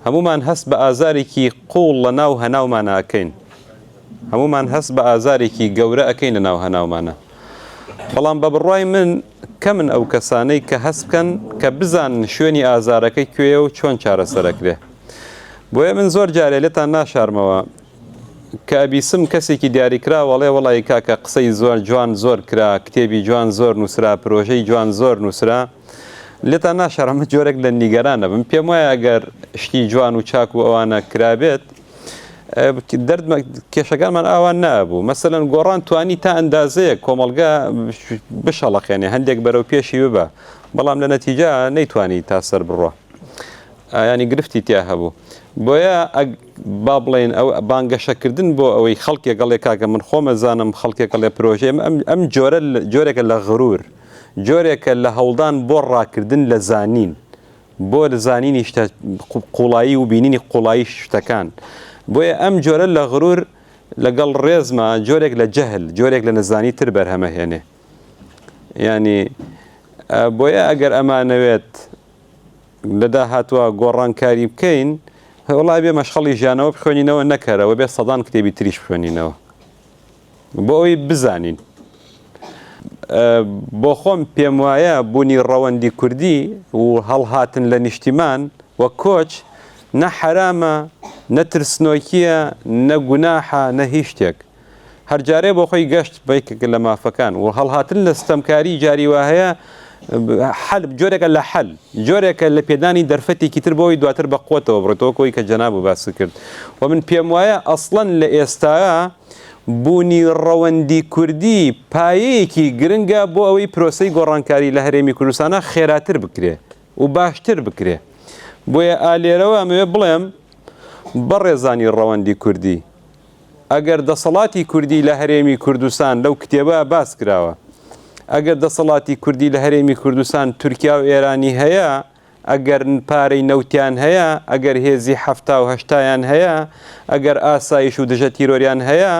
هەموومان هەست بە ئازارێکی قووڵ لە ناو هەناومانا ئەکەین. هەموومان هەست بە ئازارێکی گەورە ئەکەین لە ناو هەناومانا. بەڵام بە بڕوای من کەمن ئەو کەسانەی کە هەست بکەن کە بزانن شوێنی ئازارەکە کوێیە و چۆن چارەسەر ئەکرێ. بۆیە من زۆر جارێ لێتان ناشارمەوە کە ئەبیسم کەسێکی دیاریکراو ئەڵێ وەڵایی کاکە قسەی زۆر جوان زۆر کرا، کتێبی جوان زۆر نووسرا، پرۆژەی جوان زۆر نووسرا، لێتان ناشارم من جۆرێک لە نیگەران ئەبم پێم وایە ئەگەر شتی جوان و چاک و ئەوانە کرابێت دەرد کێشەکانمان ئاوان نابوو مەسەلەن گۆڕان توانی تا ئەندازەیە کۆمەڵگە بشەڵەقێنێ هەندێک بەرەو پێشی ببە بەڵام لە نەتیجە نەیتوانی تا سەر بڕۆ ینی گرفتی تیا هەبوو بۆیە با بڵێن ئەو بانگەشەکردن بۆ ئەوەی خەڵکێک ئەڵێ کاکە من خۆمەزانم خەڵکێک ئەڵێ پرۆژەیە ئەم جۆرە جۆرێکە لە غرور جۆرێکە لە هەوڵدان بۆ ڕاکردن لە زانین، بۆ زانینی شتە قوڵایی و بینینی قوڵایی شتەکان. بۆیە ئەم جۆرە لە غرور لەگەڵ ڕێزما جۆرێک لە جەهل، جۆرێک لە نەزانی تر بەرهەمەهێنێ. یانی بۆیە ئەگەر ئەمانەوێت لە داهاتوە گۆڕانکاری بکەین، وەڵا ئەبێ مەشخەڵی ژیانەوە بخوێنینەوە نەک هەر ئەوە بێ سەدان کتێبی تریش بخوێنینەوە. بۆ ئەوەی بزانین. بۆ خۆم پێم وایە بوونی ڕەوەندی کوردی و هەڵهاتن لە نیشتیمان و کۆچ نە حەرامە، نە ترسنۆکییە، نە گوناحە، نە هیچ شتێک. هەر جارێ بۆ خۆی گەشت بە یەکێکە لە مافەکان و هەڵهاتن لە ستەمکاری جاری وا هەیە حەل جۆرێکە لە حەل، جۆرێکە لە پێدانی دەرفەتێکی تر بۆ ئەوەی دواتر بە قوتەوە بڕۆیتەوە وەک ئەوەی کە جەنابت باست کرد و من پێم وایە ئەسڵەن لە ئێستایا بوونی ڕەوەندی کوردی پایەیەکی گرنگە بۆ ئەوەی پرۆسەی گۆڕانکاری لە هەرێمی کوردستانا خێراتر بکرێ و باشتر بکرێ. بۆیە ئا لێرەوە ئەمەوێ بڵێم بەڕێزانی ڕەوەندی کوردی ئەگەر دەسەڵاتی کوردی لە هەرێمی کوردستان لەو کتێبە باس کراوە ئەگەر دەسەڵاتی کوردی لە هەرێمی کوردستان تورکیا و ئێرانی هەیە ئەگەر پارەی نەوتیان هەیە، ئەگەر هێزی 70 و هەشتایان هەیە، ئەگەر ئاسایش و دژە تیرۆریان هەیە،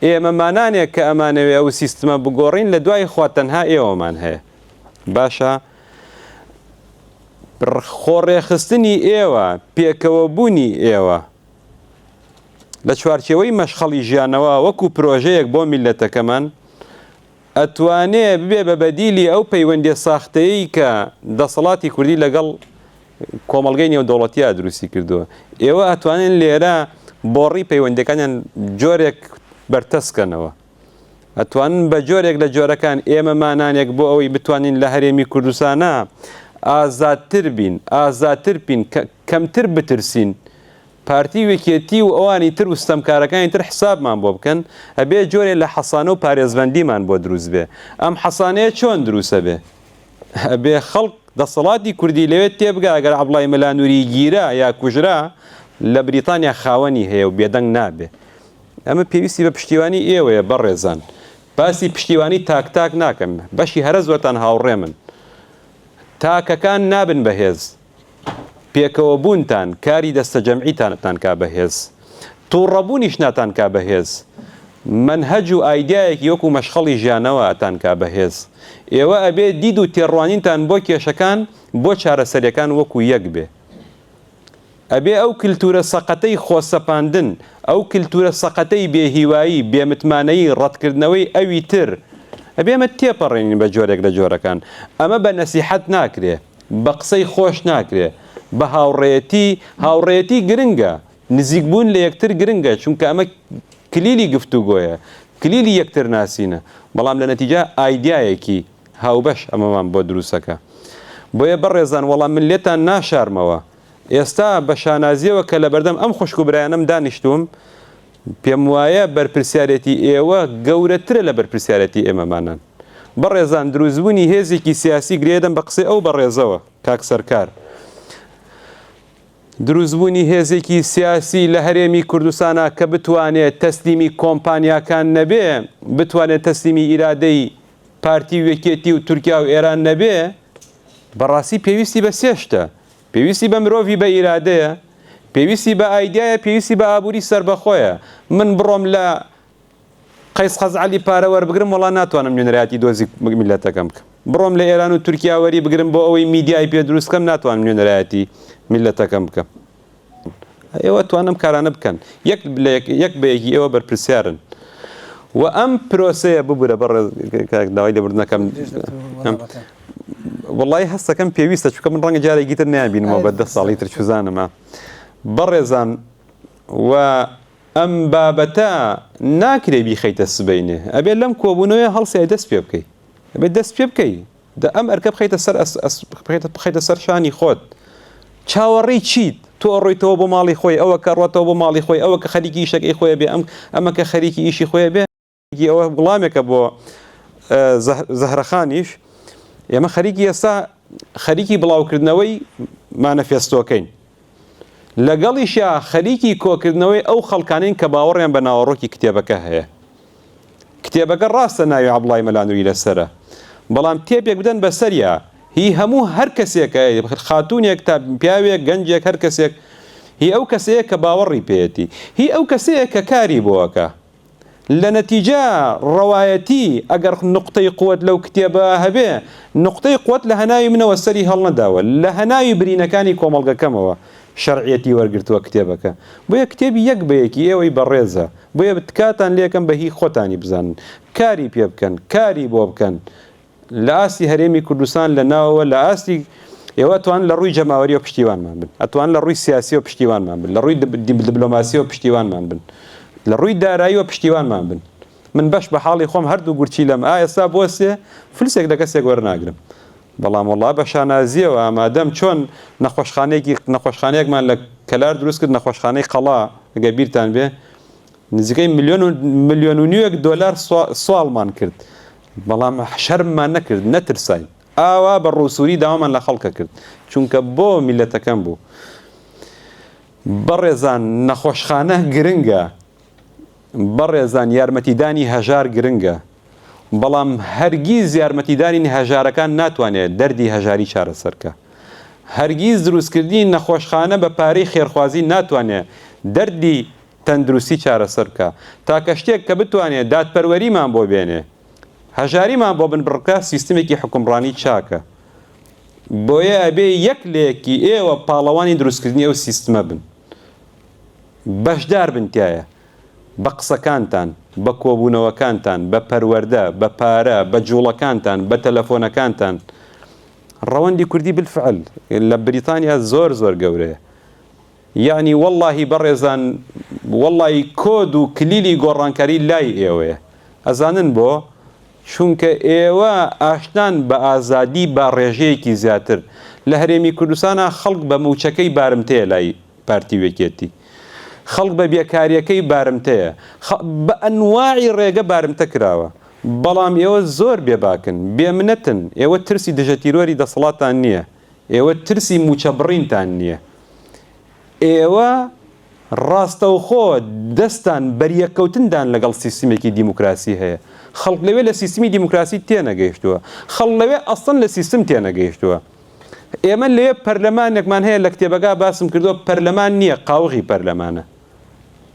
ئێمە مانانێک کە ئەمانەوێ ئەو سیستمە بگۆڕین لە دوای خوا تەنها ئێوەمان هەیە. باشە؟ خۆڕێکخستنی ئێوە، پێکەوەبوونی ئێوە لە چوارچێوەی مەشخەڵی ژیانەوە وەکو پرۆژەیەک بۆ میللەتەکەمان، ئەتوانێ ببێ بە بەدیلی ئەو پەیوەندیە ساختەیەی کە دەسەڵاتی کوردی لەگەڵ کۆمەڵگەی نێودەوڵەتیا دروستی کردووە. ئێوە ئەتوانن لێرە بۆڕی پەیوەندیەکانیان جۆرێک بەرتەسکەنەوە. ئەتوانن بە جۆرێک لە جۆرەکان ئێمە مانانێک بۆ ئەوەی بتوانین لە هەرێمی کوردستانا ئازادتر بین، ئازادتر بین، کەمتر بترسین، پارتی و یەکێتی و ئەوانی تر و ستەمکارەکانی تر حسابمان بۆ بکەن، ئەبێ جۆرێ لە حەسانە و پارێزبەندیمان بۆ دروست بێ. ئەم حەسانەیە چۆن دروست ئەبێ؟ ئەبێ خەڵک، دەسەڵاتی کوردی لەوێ تێبگا ئەگەر عەبدوڵای مەلا نوری گیرا یا کوژرا، لە بریتانیا خاوەنی هەیە و بێدەنگ نابێ. ئەمە پێویستی بە پشتیوانی ئێوەیە بەڕێزان. باسی پشتیوانی تاک تاک ناکەم، بەشی هەرە زۆرتان هاوڕێمن. تاکەکان نابن بە هێز. پێکەوەبوونتان، کاری دەستەجەمعیتان ئەتانکا بە هێز. توڕەبوونیش ناتانکا بە هێز. مەنهەج و ئایدیایەکی وەکو مەشخەڵی ژیانەوە ئەتانکا بە هێز. ئێوە ئەبێ دید و تێڕوانینتان بۆ کێشەکان، بۆ چارەسەریەکان وەکو یەک بێ. ئەبێ ئەو کلتورە سەقەتەی خۆسەپاندن، ئەو کلتورە سەقەتەی بێهیوایی، بێمتمانەیی، ڕەتکردنەوەی ئەوی تر، ئەبێ ئەمە تێپەڕێنین بە جۆرێک لە جۆرەکان. ئەمە بە نەسیحەت ناکرێ، بە قسەی خۆش ناکرێ، بە هاوڕێیەتی، هاوڕێیەتی گرنگە، نزیکبوون لە یەکتر گرنگە، چونکە ئەمە کلیلی گفتوگۆیە، کلیلی یەکترناسینە، بەڵام لە نەتیجە ئایدیایەکی هاوبەش ئەمەمان بۆ دروستەکا. بۆیە بەڕێزان وەڵا من لێتان ناشارمەوە، ئێستا بە شانازیەوە کە لەبەردەم ئەم خوشک و برایانەم دانیشتووم، پێموایە بەرپرسیارێتی ئێوە گەورەترە لە بەرپرسیارێتی ئێمەمانان. بەڕێزان دروستبوونی هێزێکی سیاسی گرێدەم بە قسەی ئەو بەڕێزەوە کاک سەرکار. دروستبوونی هێزێکی سیاسی لە هەرێمی کوردستانا کە بتوانێ تەسلیمی کۆمپانیاکان نەبێ، بتوانێ تەسلیمی ئیرادەی پارتی و یەکێتی و تورکیا و ئێران نەبێ، بەڕاستی پێویستی بە سێ شتە، پێویستی بە مرۆڤی بە ئیرادەیە، پێویستی بە ئایدیایە، پێویستی بە ئابووری سەربەخۆیە. من بڕۆم لە قەیس خەزعەلی پارە وەربگرم، وەڵا ناتوانم نوێنەرایەتی دۆزی میللەتەکەم بکەم. بڕۆم لە ئێران و تورکیا وەری بگرم بۆ ئەوەی میدیای پێ دروست بکەم، ناتوانم نوێنەرایەتی میللەتەکەم بکەم. ئێوە توان ئەم کارانە بکەن یەک لە یەک یەک بە یەکی ئێوە بەرپرسیارن و ئەم پرۆسەیە ببورە بەڕێز کاک داوای لێبوردن ئەکەم وەڵی هەستەکەم پێویستە چونکە من ڕەنگە جارێکی تر نەیانبینمەوە بە دە ساڵی تر چوزانمە بەڕێزان و ئەم بابەتە ناکرێ بیخەیتە سبەینێ ئەبێ لەم کۆبوونەوەی هەڵسیای دەست پێ بکەی ئەبێ دەست پێ بکەی دە ئەم ئەرکە بخەیتە سەر بخەیتە سەر شانی خۆت. چاوەڕێی چیت؟ تۆ ئەڕۆیتەوە بۆ ماڵی خۆی، ئەوە کە ڕۆتەوە بۆ ماڵی خۆی، ئەوە کە خەریکی ئیشەکەی خۆی بێ، ئەم ئەمە کە خەریکی ئیشی خۆی بێ، ئەوە وڵامێکە بۆ زەهرەخانیش. ئێمە خەریکی ئێستا خەریکی بڵاوکردنەوەی مانەفێستۆکەین. لەگەڵیشیا خەریکی کۆکردنەوەی ئەو خەڵکانەین کە باوەڕیان بە ناوەڕۆکی کتێبەکە هەیە. کتێبەکە ڕاستە ناوی عەبدوڵای مەلا نوری لەسەرە، بەڵام تێپێک بدەن بەسەریا، هی هەموو هەر کەسێکە، خاتوونێک تا پیاوێک، گەنجێک، هەر کەسێک، هی ئەو کەسەیە کە باوەڕی پێیەتی، هی ئەو کەسەیە کە کاری بۆ ئەکا. لە نەتیجە ڕەوایەتی ئەگەر نوقتەی قوت لەو کتێبە هەبێ، نوقتەی قوت لە هەناوی منەوە سەری هەڵنەداوە، لە هەناوی برینەکانی کۆمەڵگەکەمەوە شەرعیەتی وەرگرتووە کتێبەکە. بۆیە کتێبی یەک بە یەکی ئێوەی بەڕێزە. بۆیە تکاتان لێکەم بە هی خۆتانی بزانن. کاری پێ بکەن، کاری بۆ بکەن. لە ئاستی هەرێمی کوردستان لە ناوەوە لە ئاستی ئێوە ئەتوانن لە ڕووی جەماوەریەوە پشتیوانمان بن ئەتوانن لە ڕووی سیاسیەوە پشتیوانمان بن لە ڕووی دبلۆماسیەوە پشتیوانمان بن لە ڕووی داراییەوە پشتیوانمان بن من بەش بە حاڵی خۆم هەردوو گورچیلەم ئا ئێستا بۆ سێ فلسێک لە کەسێک وەرناگرم بەڵام وەڵا بە شانازیەوە ئامادەم چۆن نەخۆشخانەیەکی نەخۆشخانەیەکمان لە کەلار دروست کرد نەخۆشخانەی قەڵا ئەگەر بیرتان بێ نزیکەی ملیۆن و ملیۆن و نیوێک دۆلار سواڵمان کرد بەڵام شەرممان نەکرد، نەترساین. ئاوا بە ڕووسووری داوامان لە خەڵکە کرد، چونکە بۆ میللەتەکەم بوو. بەڕێزان نەخۆشخانە گرنگە، بەڕێزان یارمەتیدانی هەژار گرنگە، بەڵام هەرگیز یارمەتیدانی هەژارەکان ناتوانێت دەردی هەژاری چارەسەر کا. هەرگیز دروستکردنی نەخۆشخانە بە پارەی خێرخوازی ناتوانێت دەردی تەندروستی چارەسەر بکا. تاکە شتێک کە بتوانێ دادپەروەریمان بۆ بێنێ، هەژاریمان بۆ بنبڕ بکا، سیستمێکی حوکمڕانی چاکە. بۆیە ئەبێ یەک لە یەکی ئێوە پاڵەوانی دروستکردنی ئەو سیستمە بن. بەشدار بن تیایا. بە قسەکانتان، بە کۆبوونەوەکانتان، بە پەروەردە، بە پارە، بە جوڵەکانتان، بە تەلەفۆنەکانتان. ڕەوەندی کوردی بالفعل لە بریتانیا زۆر زۆر گەورەیە. یەعنی وەڵاهی بەڕێزان وەڵاهی کۆد و کلیلی گۆڕانکاری لای ئێوەیە. ئەزانن بۆ؟ چونکە ئێوە ئاشنان بە ئازادی بە ڕێژەیەکی زیاتر. لە هەرێمی کوردستانا خەڵک بە مووچەکەی بارمتەیە لای پارتی و یەکێتی. خەڵک بە بێکاریەکەی بارمتەیە. بە ئەنواعی ڕێگە بارمتە کراوە. بەڵام ئێوە زۆر بێباکن، بێمنەتن، ئێوە ترسی دژەتیرۆری دەسەڵاتتان نییە. ئێوە ترسی مووچە بڕینتان نییە. ئێوە ڕاستەوخۆ دەستان بەریەککەوتندان لەگەڵ سیستمێکی دیموکراسی هەیە. خەڵک لەوێ لە سیستمی دیموکراسی تێنەگەیشتووە. خەڵک لەوێ ئەسڵەن لە سیستم تێنەگەیشتووە. ئێمە لەوێ پەرلەمانێکمان هەیە لە کتێبەکە باسم کردووە پەرلەمان نییە قاوغی پەرلەمانە.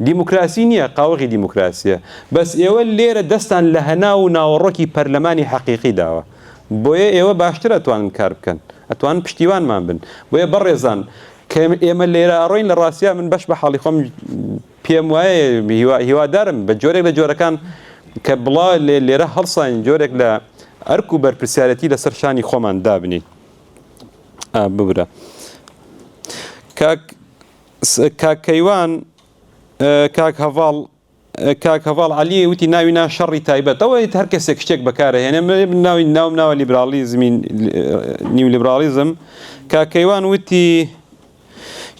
دیموکراسی نییە قاوغی دیموکراسییە. بەس ئێوە لێرە دەستان لە هەناو و ناوەڕۆکی پەرلەمانی حەقیقی داوە. بۆیە ئێوە باشتر ئەتوانن کار بکەن. ئەتوانن پشتیوانمان بن. بۆیە بەڕێزان کە ئێمە لێرە ئەڕۆین لە ڕاستیا من بەش بە حاڵی خۆم پێم وایە هیوادارم بە جۆرێک لە جۆرەکان کە بڵا لێرە هەڵساین جۆرێک لە ئەرک و بەرپرسیارەتی لەسەر شانی خۆمان دابنین. ببرە کاک کاک کەیوان کاک هەڤاڵ کاک هەڤاڵ عەلی وتی ناوی نا شەڕی تایبەت ئەوە هەر کەسێک شتێک بەکارەهێنێ من ناوی ناوم ناوە لیبراڵیزمی نیولیبراڵیزم کاک کەیوان وتی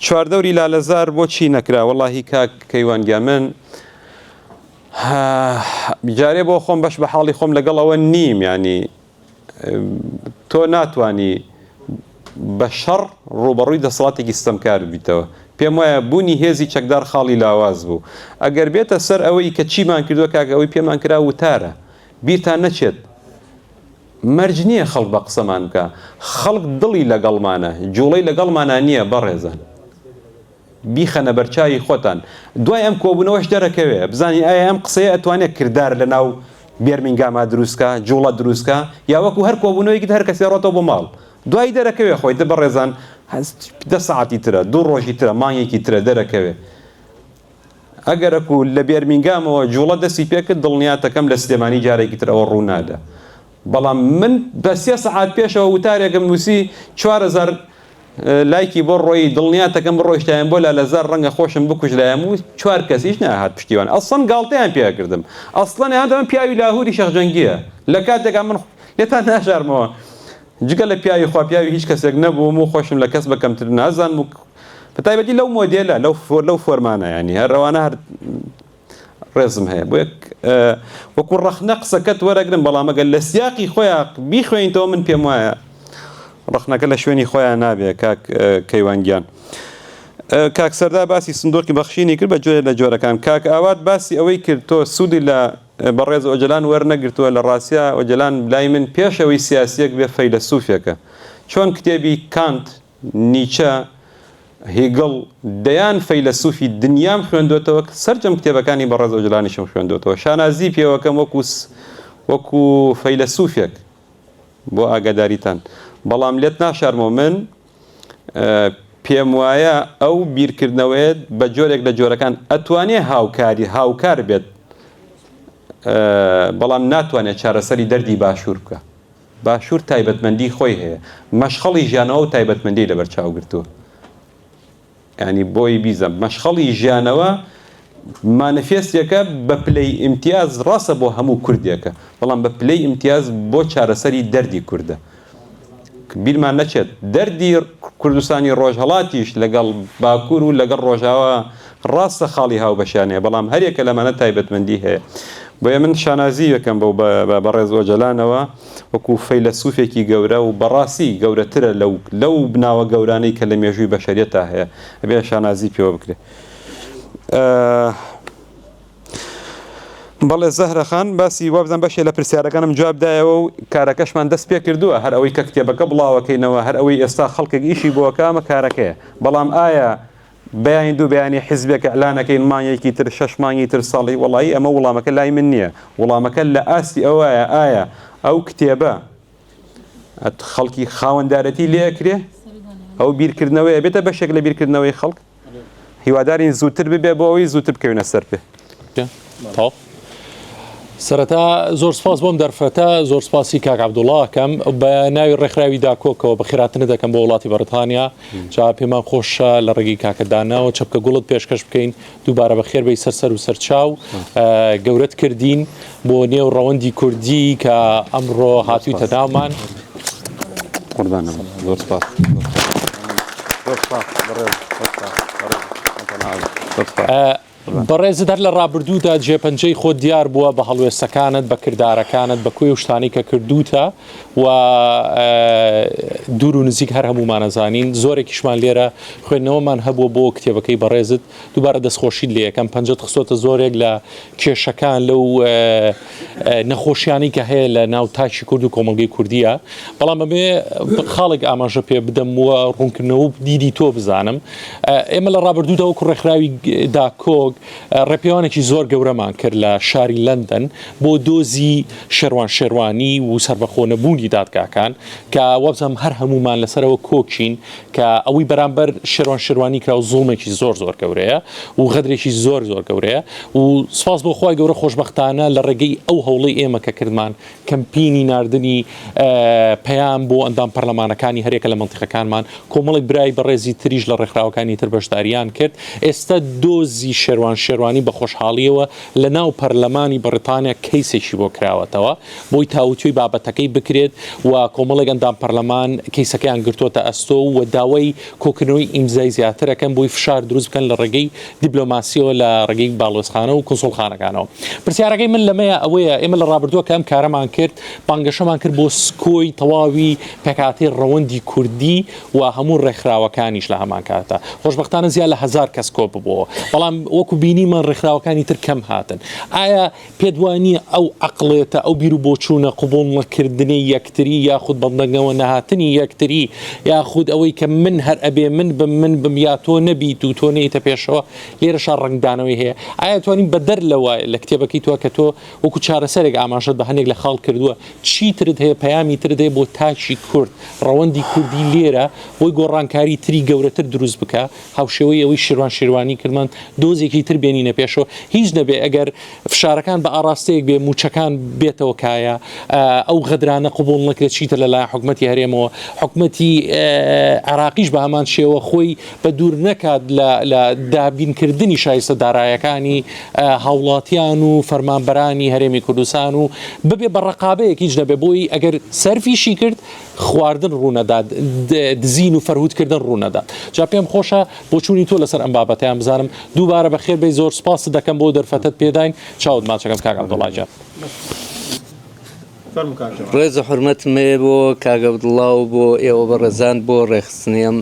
چواردەوری لالەزار بۆچی نەکرا وەڵاهی کاک کەیوان گیان من جارێ بۆ خۆم بەش بە حاڵی خۆم لەگەڵ ئەوە نیم ینی تۆ ناتوانی بە شەڕ ڕووبەڕووی دەسەڵاتێکی ستەمکار ببیتەوە. پێم وایە بوونی هێزی چەکدار خاڵی لاواز بوو. ئەگەر بێتە سەر ئەوەی کە چیمان کردووە کاکە ئەوەی پێمان کرا وتارە. بیرتان نەچێت مەرج نییە خەڵک بە قسەمان بکا. خەڵک دڵی لەگەڵمانە، جووڵەی لەگەڵمانا نییە بەڕێزان. بیخەنە بەرچاوی خۆتان دوای ئەم کۆبوونەوەش دەرەکەوێ بزانین ئایا ئەم قسەیە ئەتوانێ کردار لە ناو بێرمینگاما دروستکا جوڵە دروستکا یا وەکو هەر کۆبوونەوەیەکی تر هەر کەسێ ڕۆتەوە بۆ ماڵ دوایی دەرەکەوێ خۆی دە بەڕێزان دە سەعاتی ترە دوو ڕۆژی ترە مانگێکی ترە دەرەکەوێ ئەگەرەکو لە بێرمینگامەوە جوڵە دەستی پێکرد دڵنیاتەکەم لە سلێمانی جارێکی تر ئەوە ڕوو نادا بەڵام من بە سێ سەعات پێشەوە وتارێکم نووسی 4000 لایکی بۆ ڕۆیی دڵنیاتەکەم بڕۆیشتایەم بۆ لالەزار ڕەنگە خۆشم بکوژرایەم و چوار کەسیش نەئەهات پشتیوان ئەسڵەن گاڵتەیان پێ ئەکردم ئەسڵەن ئەیان دەمە پیاوی لاهوری شێخ جەنگیە لە کاتێکا من لێتان ناشارمەوە جگە لە پیاوی خوا پیاوی هیچ کەسێک نەبووم و خۆشم لە کەس بە کەمتر نازانم و بە تایبەتی لەو مۆدێلە لەو لەو فۆرمانە ینی هەر ئەوانە هەر ڕێزم هەیە بۆیە وەکو ڕەخنە قسەکەت وەرەگرم بەڵام ئەگەر لە سیاقی خۆیان بیخوێنیتەوە من پێم وایە ڕەخنەکە لە شوێنی خۆیان نابێ کاک کەیوان گیان. کاک سەردا باسی سندۆقی بەخشینی کرد بە جۆرێک لە جۆرەکان کاک ئاوات باسی ئەوەی کرد تۆ سوودی لە بەڕێز ئۆجەلان وەرنەگرتووە لە ڕاستیا ئۆجەلان لای من پێشەوەی سیاسیەک بێ فەیلەسوفێکە چۆن کتێبی کانت نیچە، هیگڵ، دەیان فەیلەسوفی دنیام خوێندۆتەوە، سەرجەم کتێبەکانی بەڕێز ئۆجەلانیشم خوێندۆتەوە، شانازی پێوەکەم وەکو وەکو فەیلەسوفێک بۆ ئاگاداریتان، بەڵام لێت ناشارمەوە من پێم وایە ئەو بیرکردنەوەیەت بە جۆرێک لە جۆرەکان ئەتوانێ هاوکاری هاوکار بێت بەڵام ناتوانێت چارەسەری دەردی باشوور بکە. باشوور تایبەتمەندی خۆی هەیە، مەشخەڵی ژیانەوە ئەو تایبەتمەندیەی لەبەر چاو گرتووە. یانی بۆی بیزەم مەشخەڵی ژیانەوە مانیفێستێکە بە پلەی ئیمتیاز ڕاستە بۆ هەموو کوردێکە، بەڵام بە پلەی ئیمتیاز بۆ چارەسەری دەردی کوردە. بیرمان نەچێت دەردی کوردستانی ڕۆژهەڵاتیش لەگەڵ باکوور و لەگەڵ ڕۆژاوا ڕاستە خاڵی هاوبەشیان هەیە، بەڵام هەریەکە لەمانە تایبەتمەندی هەیە. بۆیە من شانازی دەکەم بەو بەڕێز ئۆجەلانەوە وەکو فەیلەسوفێکی گەورە و بەڕاستی گەورەترە لەو لەو ناوە گەورانەی کە لە مێژووی بەشەریەتا هەیە. ئەبێ شانازی پێوە بکرێ. بەڵێ زەهرە خان باسی وابزانم بەشێ لە پرسیارەکانم جواب دایەوە و کارەکەشمان دەست پێ کردووە هەر ئەوەی کە کتێبەکە بڵاوەکەینەوە هەر ئەوەی ئێستا خەڵکێک ئیشی بۆکە ئەمە کارەکەیە بەڵام ئایا بەیانی دوو بەیانی حیزبێک ئیعلانەکەین مانگێکی تر شەش مانگی تر ساڵی وەڵایی ئەمە وڵامەکە لای من نییە وڵامەکە لە ئاستی ئەوایە ئایا ئەو کتێبە. خەڵکی خاوەندارەتی لێ ئەکرێ ئەو بیرکردنەوەیە بێتە بەشێک لە بیرکردنەوەی خەڵک هیوادارین زووتر ببێ بۆ ئەوەی زووتر بکەوینە سەر پێ. تەواو. سەرەتا زۆر سپاس بۆم دەرفەتە زۆر سپاسی کاک عەبدوڵا ئەکەم بە ناوی ڕێکخراوی داکۆکەوە بەخێراتنت دەکەم بۆ وڵاتی بەڕیتانیا جا پێمان خۆشە لە ڕێگەی کاکە داناوە چەپکە گوڵت پێشکەش بکەین دووبارە بەخێر بێی سەر سەر و سەر چاو گەورەت کردین بۆ نێو ڕەوەندی کوردی کە ئەمڕۆ هاتوویتە ناومان. قوربانم زۆر سپاس. زۆر سپاس بەڕێز زۆر سپاس بەڕێز زۆر سپاس. بەڕێزت هەر لە ڕابردوودا جێپەنجەی خۆت دیار بووە بە هەڵوێستەکانت، بە کردارەکانت، بە کۆی ئەو شتانەی کە کردووتە و دوور و نزیک هەر هەموومان ئەزانین، زۆرێکیشمان لێرە خوێندنەوەمان هەبووە بۆ کتێبەکەی بەڕێزت، دووبارە دەستخۆشیت لێ ئەکەم، پەنجەت خستۆتە زۆرێک لە کێشەکان لەو نەخۆشیانەی کە هەیە لە ناو تاکی کورد و کۆمەڵگەی کوردیە، بەڵام ئەمەوێ خاڵێک ئاماژە پێ بدەم و ڕوونکردنەوە و دیدی تۆ بزانم. ئێمە لە ڕابردوودا وەکو ڕێکخراوی داکۆک ڕێپێوانێکی زۆر گەورەمان کرد لە شاری لەندەن بۆ دۆزی شێروان شێروانی و سەربەخۆ نەبوونی دادگاکان کە وابزانم هەر هەموومان لەسەرەوە کۆکین کە ئەوەی بەرامبەر شێروان شێروانی کرا و زوڵمێکی زۆر زۆر گەورەیە و غەدرێکی زۆر زۆر گەورەیە و سپاس بۆ خوای گەورە خۆشبەختانە لە ڕێگەی ئەو هەوڵەی ئێمە کە کردمان کەمپینی ناردنی پەیام بۆ ئەندام پەرلەمانەکانی هەریەکە لە مەنتیقەکانمان، کۆمەڵێک برای بەڕێزی تریش لە ڕێکخراوەکانی تر بەشداریان کرد، ئێستا دۆزی شێروان شێروانی بە خۆشحاڵیەوە لە ناو پەرلەمانی بەڕیتانیا کەیسێکی بۆ کراوەتەوە بۆی تاوتوێی بابەتەکەی بکرێت و کۆمەڵێک ئەندام پەرلەمان کەیسەکەیان گرتۆتە ئەستۆ و داوای کۆکردنەوەی ئیمزای زیاتر ئەکەن بۆی فشار دروست بکەن لە ڕێگەی دیبلۆماسیەوە لە ڕێگەی باڵوێزخانە و کونسوڵخانەکانەوە. پرسیارەکەی من لەمەیە ئەوەیە ئێمە لە ڕابردووە کە ئەم کارەمان کرد بانگەشەمان کرد بۆ سکۆی تەواوی پێکهاتەی ڕەوەندی کوردی و هەموو ڕێکخراوەکانیش لە هەمان کاتە خۆشبەختانە زیاد لە هەزار کەس کۆ ببۆوە بەڵام وەکو بینیمان ڕێکخراوەکانی تر کەم هاتن ئایا پێت وا نییە ئەو عەقڵێتە، ئەو بیروبۆچوونە، قبوڵ نەکردنی یەکتری یاخود بەدەنگەوە نەهاتنی یەکتری یاخود ئەوەی کە من هەر ئەبێ من بم من بم یا تۆ نەبیت و تۆ نەیتە پێشەوە لێرەشا ڕەنگدانەوەی هەیە ئایا توانین بەدەر لەوە لە کتێبەکەی تۆ کە تۆ وەکو چارەسەرێک ئاماژەت بە هەنێک لە خاڵ کردووە چی ترت هەیە پەیامی ترت هەیە بۆ تاکی کورد ڕەوەندی کوردی لێرە بۆی گۆڕانکاری تری گەورەتر دروست بکا هاوشێوەی ئەوەی شیروان شیروانی کردمان دۆزێکی تر بێنینە پێشەوە هیچ نەبێ ئەگەر فشارەکان بە ئاڕاستەیەک بێ موچەکان بێتەوە کایە ئەو غەدرانە قبوڵ نەکرێت چیتر لەلایەن حکومەتی هەرێمەوە حکومەتی عێراقیش بە هەمان شێوە خۆی بە دوور نەکات لە دابینکردنی شایستە دارایەکانی هاوڵاتیان و فەرمانبەرانی هەرێمی کوردستان و ببێ بە ڕقابەیەک هیچ نەبێ بۆی ئەگەر سەرفیشی کرد خواردن ڕوونەدات، دزین و فەرهودکردن ڕوونەدات. جا پێم خۆشە بۆچوونی تۆ لەسەر ئەم بابەتەیان بزانم. دووبارە بەخێر بێی، زۆر سوپاست دەکەم بۆ دەرفەتەت پێداین. چاوت ماچەکەم کاک عەبدوڵا گیان. ڕێز و حورمەتم هەیە بۆ کاک عەبدوڵا و بۆ ئێوە بەڕێزان بۆ ڕێکخستنی ئەم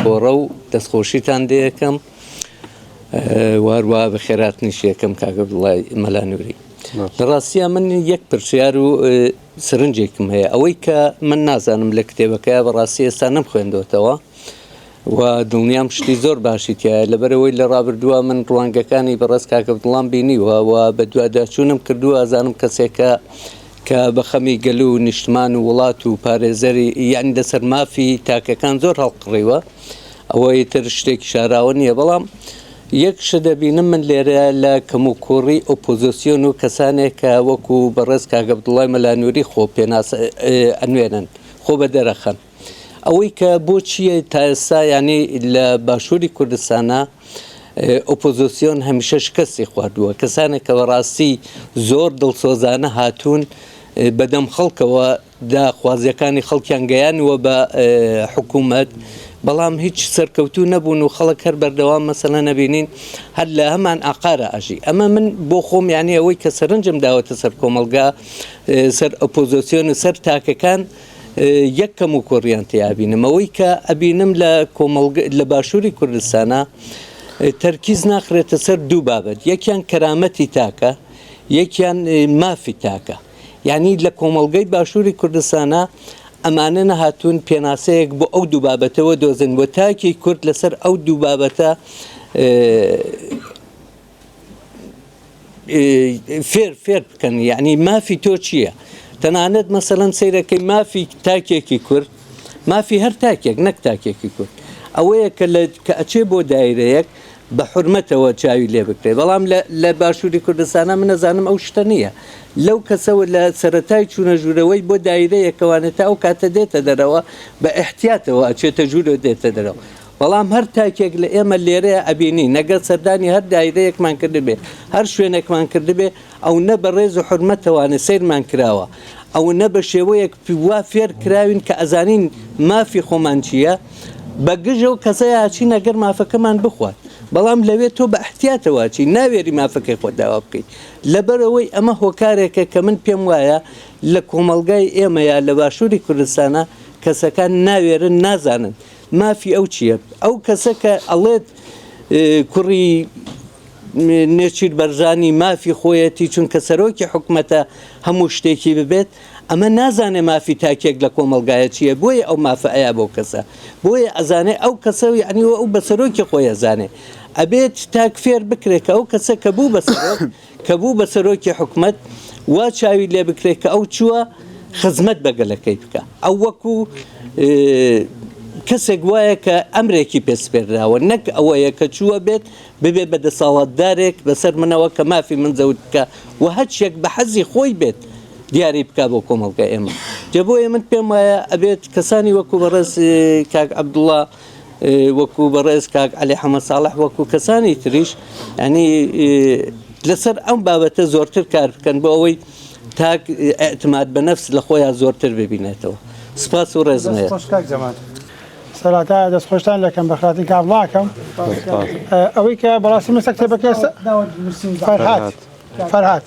کۆڕە و دەستخۆشیتان لێ ئەکەم و هەروەها بەخێرهاتنیش ئەکەم کاک عەبدوڵای مەلا نوری. لە ڕاستیا من یەک پرسیار و سرنجێکم هەیە ئەوەی کە من نازانم لە کتێبەکەیا بەڕاستی ئێستا نەمخوێندۆتەوە و دڵنیام شتی زۆر باشی تایە لەبەرەوەی لە ڕابردووە من ڕوانگەکانی بەڕێز کاک عەبدوڵام بینیوە و بە دواداچوونم کردووە ئەزانم کەسێکە کە بە خەمی گەل و نیشتمان و وڵات و پارێزەری یعنی لەسەر مافی تاکەکان زۆر هەڵقڕیوە ئەوە ئیتر شتێکی شاراوە نییە بەڵام یەک شت دەبینم من لێرە لە کەموکوڕی ئۆپۆزۆسیۆن و کەسانێک کە وەکو بەڕێز کاک عەبدوڵای مەلا نوری خۆ پێناسە ئەنوێنن خۆ بە دەرەخەن ئەوەی کە بۆچیە تا ئێستا یانی لە باشووری کوردستانە ئۆپۆزۆسیۆن هەمیشە شکستی خواردووە کەسانێک کە بەڕاستی زۆر دڵسۆزانە هاتوون بەدەم خەڵکەوە داخوازیەکانی خەڵکیان گەیانووە بە حکوومەت، بەڵام هیچ سەرکەوتوو نەبوون و خەڵک هەر بەردەوام مەسەلەن ئەبینین هەر لە هەمان ئاقارا ئەژی. ئەمە من بۆ خۆم یانی ئەوەی کە سەرنجم داوەتە سەر کۆمەڵگا، سەر ئۆپۆزۆسیۆن و سەر تاکەکان یەک کەم و کوڕیان تێ ئەبینم. ئەوەی کە ئەبینم لە کۆمەڵگە لە باشووری کوردستانا تەرکیز ناخرێتە سەر دوو بابەت، یەکیان کەرامەتی تاکە، یەکیان مافی تاکە. یانی لە کۆمەڵگەی باشووری کوردستانا ئەمانە نەهاتوون پێناسەیەک بۆ ئەو دوو بابەتە وەدۆزن و تاکی کورد لەسەر ئەو دوو بابەتە فێر فێر بکەن یعنی مافی تۆ چییە؟ تەنانەت مەسەلەن سەیرەکەی مافی تاکێکی کورد مافی هەر تاکێک نەک تاکێکی کورد ئەوەیە کە لە کە ئەچێ بۆ دایرەیەک بە حورمەتەوە چاوی لێ بکرێ بەڵام لە لە باشووری کوردستانا من ئەزانم ئەو شتە نییە لەو کەسەوە لە سەرەتای چوونە ژوورەوەی بۆ دایرەیەکەوانێ تا ئەو کاتە دێتە دەرەوە بە ئیحتیاتەوە ئەچێتە ژوورەوە دێتە دەرەوە بەڵام هەر تاکێک لە ئێمە لێرەیە ئەبینین ئەگەر سەردانی هەر دایرەیەکمان کردبێ هەر شوێنێکمان کردبێ ئەونە بە ڕێز و حورمەتەوانە سەیرمان کراوە، ئەونە بە شێوەیەک وا فێر کراوین کە ئەزانین مافی خۆمان چییە، بە گژ ئەو کەسەیا ئەچین ئەگەر مافەکەمان بخوات، بەڵام لەوێ تۆ بە ئیحتیاتەوە ئەچی، ناوێری مافەکەی خۆت داوا بکەی. لەبەرئەوەی ئەمە هۆکارێکە کە من پێم وایە لە کۆمەڵگای ئێمەیا لە باشووری کوردستانا کەسەکان ناوێرن، نازانن مافی ئەو چییە. ئەو کەسە کە ئەڵێت کوڕی نێچیر بەرزانی مافی خۆیەتی چونکە سەرۆکی حکومەتە هەموو شتێکی ببێت ئەمە نازانێ مافی تاکێک لە کۆمەڵگایە چییە بۆیە ئەو مافە ئەیا بەو کەسە بۆیە ئەزانێ ئەو کەسە یعنی ئەو بە سەرۆکی خۆی ئەزانێ ئەبێت تاک فێر بکرێت کە ئەو کەسە کە بوو بە سەرۆک کە بوو بە سەرۆکی حکومەت وا چاوی لێ بکرێت کە ئەو چووە خزمەت بە گەلەکەی بکا ئەو وەکو کەسێک وایە کە ئەمرێکی پێ سپێردراوە نەک ئەوەیە کە چووە بێت ببێ بە دەسەڵاتدارێک بەسەر منەوە کە مافی من زەوت بکا و هەرچیەک بە حەزی خۆی بێت دیاری بکا بۆ کۆمەڵگای ئێمە. جا بۆیە من پێم وایە ئەبێت کەسانی وەکو بەڕێز کاک عەبدوڵا وەکو بەڕێز کاک عەلی حەمە ساڵح وەکو کەسانی تریش یانی لەسەر ئەم بابەتە زۆرتر کار بکەن بۆ ئەوەی تاک ئیعتماد بە نەفس لە خۆیان زۆرتر ببینێتەوە. سپاس و ڕێزم هەیە. دەست خۆش کاک جەمال. سەرەتا دەستخۆشتان لەکەم بەخاتن کاک عەبدوڵاکەم ئەوەی کە بەڕاستی من کتێبەکە فەرهاد فەرهاد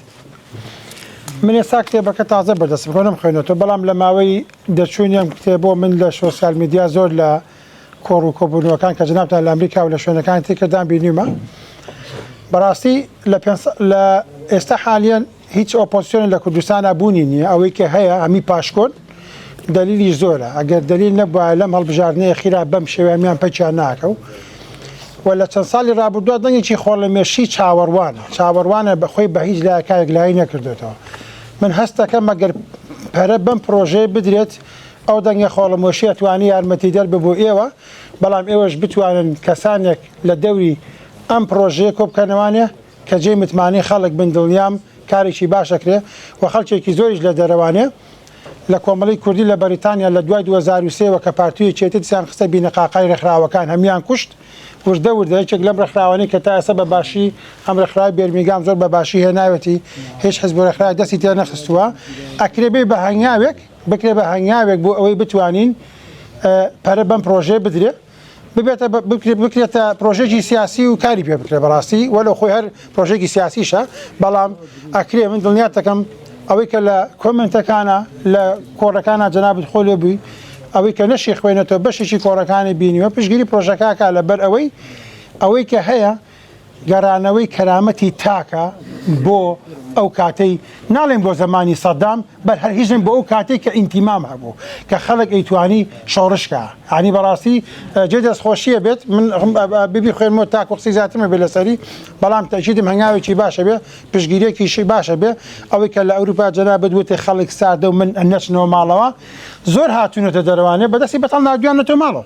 من ئێستا کتێبەکە تازە بەردەستم کەوت نەمخوێنێتەوە بەڵام لە ماوەی دەرچوونی ئەم کتێبەوە من لە سۆسیال میدیا زۆر لە کۆڕ و کۆبوونەوەکان کە جەنابتان لە ئەمریکا و لە شوێنەکانی تر کردان بینیومە بەڕاستی لە پێ لە ئێستا حالیەن هیچ ئۆپۆزسیۆنێک لە کوردستانا بوونی نییە، ئەوەی کە هەیە هەمی پاشکۆن، دەلیلیش زۆرە، ئەگەر دەلیل نەبوایە لەم هەڵبژاردنەی ئەخیرا بەم شێوەیە هەمیان پەکیان ناکەوت و لە چەند ساڵی ڕابردووە دەنگێکی خۆڵەمێشی چاوەڕوانە، چاوەڕوانە بە خۆی بە هیچ لایەکا یەکلایی نەکردۆتەوە. من هەست دەکەم ئەگەر پەرە بەم پرۆژەیە بدرێت ئەو دەنگە خۆڵەمۆشیە توانی یارمەتیدەر بێ بۆ ئێوە، بەڵام ئێوەش بتوانن کەسانێک لە دەوری ئەم پرۆژەیە کۆبکەنەوانێ کە جێی متمانەی خەڵک بن دڵنیام کارێکی باش ئەکرێ و خەڵکێکی زۆریش لە دەرەوانێ لە کۆمەڵەی کوردی لە بەریتانیا لە دوای 2003 وە کە پارتی و یەکێتی دسیان خستە بینەقاقای ڕێکخراوەکان هەمویان کوشت وردە وردە یەکێک لەم ڕێکخراوانەی کە تا ئێستا بە باشی ئەم ڕێکخراوی بێرمیگام زۆر بە باشی هێناوێتی هیچ حزب و ڕێکخراوێک دەستی تێ نەخستووە ئەکرێ بێ بە هەنگاوێک بکرێ بە هەنگاوێک بۆ ئەوەی بتوانین پەرە بەم پرۆژەیە بدرێ ببێتە بکرێتە پرۆژێکی سیاسی و کاری پێ بکرێت بەڕاستی وەلو خۆی هەر پرۆژێکی سیاسیشە بەڵام ئەکرێ من دڵنیات دەکەم ئەوەی کە لە کۆمنتەکانە لە کۆڕەکانە جەنابت خۆ لێ بووی ئەوەی کە نەشی خوێنێتەوە بەشێکی کۆڕەکانی بینیوە پشگیری پرۆژەکەکە لەبەر ئەوەی ئەوەی کە هەیە گەڕانەوەی کەرامەتی تاکە بۆ ئەو کاتەی، ناڵێم بۆ زەمانی سەدام، بەر هەر هیچ نەبێ بۆ ئەو کاتەی کە ئینتیمام هەبوو، کە خەڵک ئەیتوانی شۆڕش کا. یانی بەڕاستی جێی دەستخۆشییە بێت من ببیخوێنمەوە تاکو قسەی زیاترم هەبێ لەسەری، بەڵام تەئکیدم هەنگاوێکی باشە بێ، پشتگیرییەکیشی باشە بێ. ئەوەی کە لە ئەوروپا جەنابت وتت خەڵک ساردە و من نەچنەوە ماڵەوە، زۆر هاتوونەتە دەرەوانێ بە دەستی بەتاڵ ناردوویاننەتەوە ماڵەوە.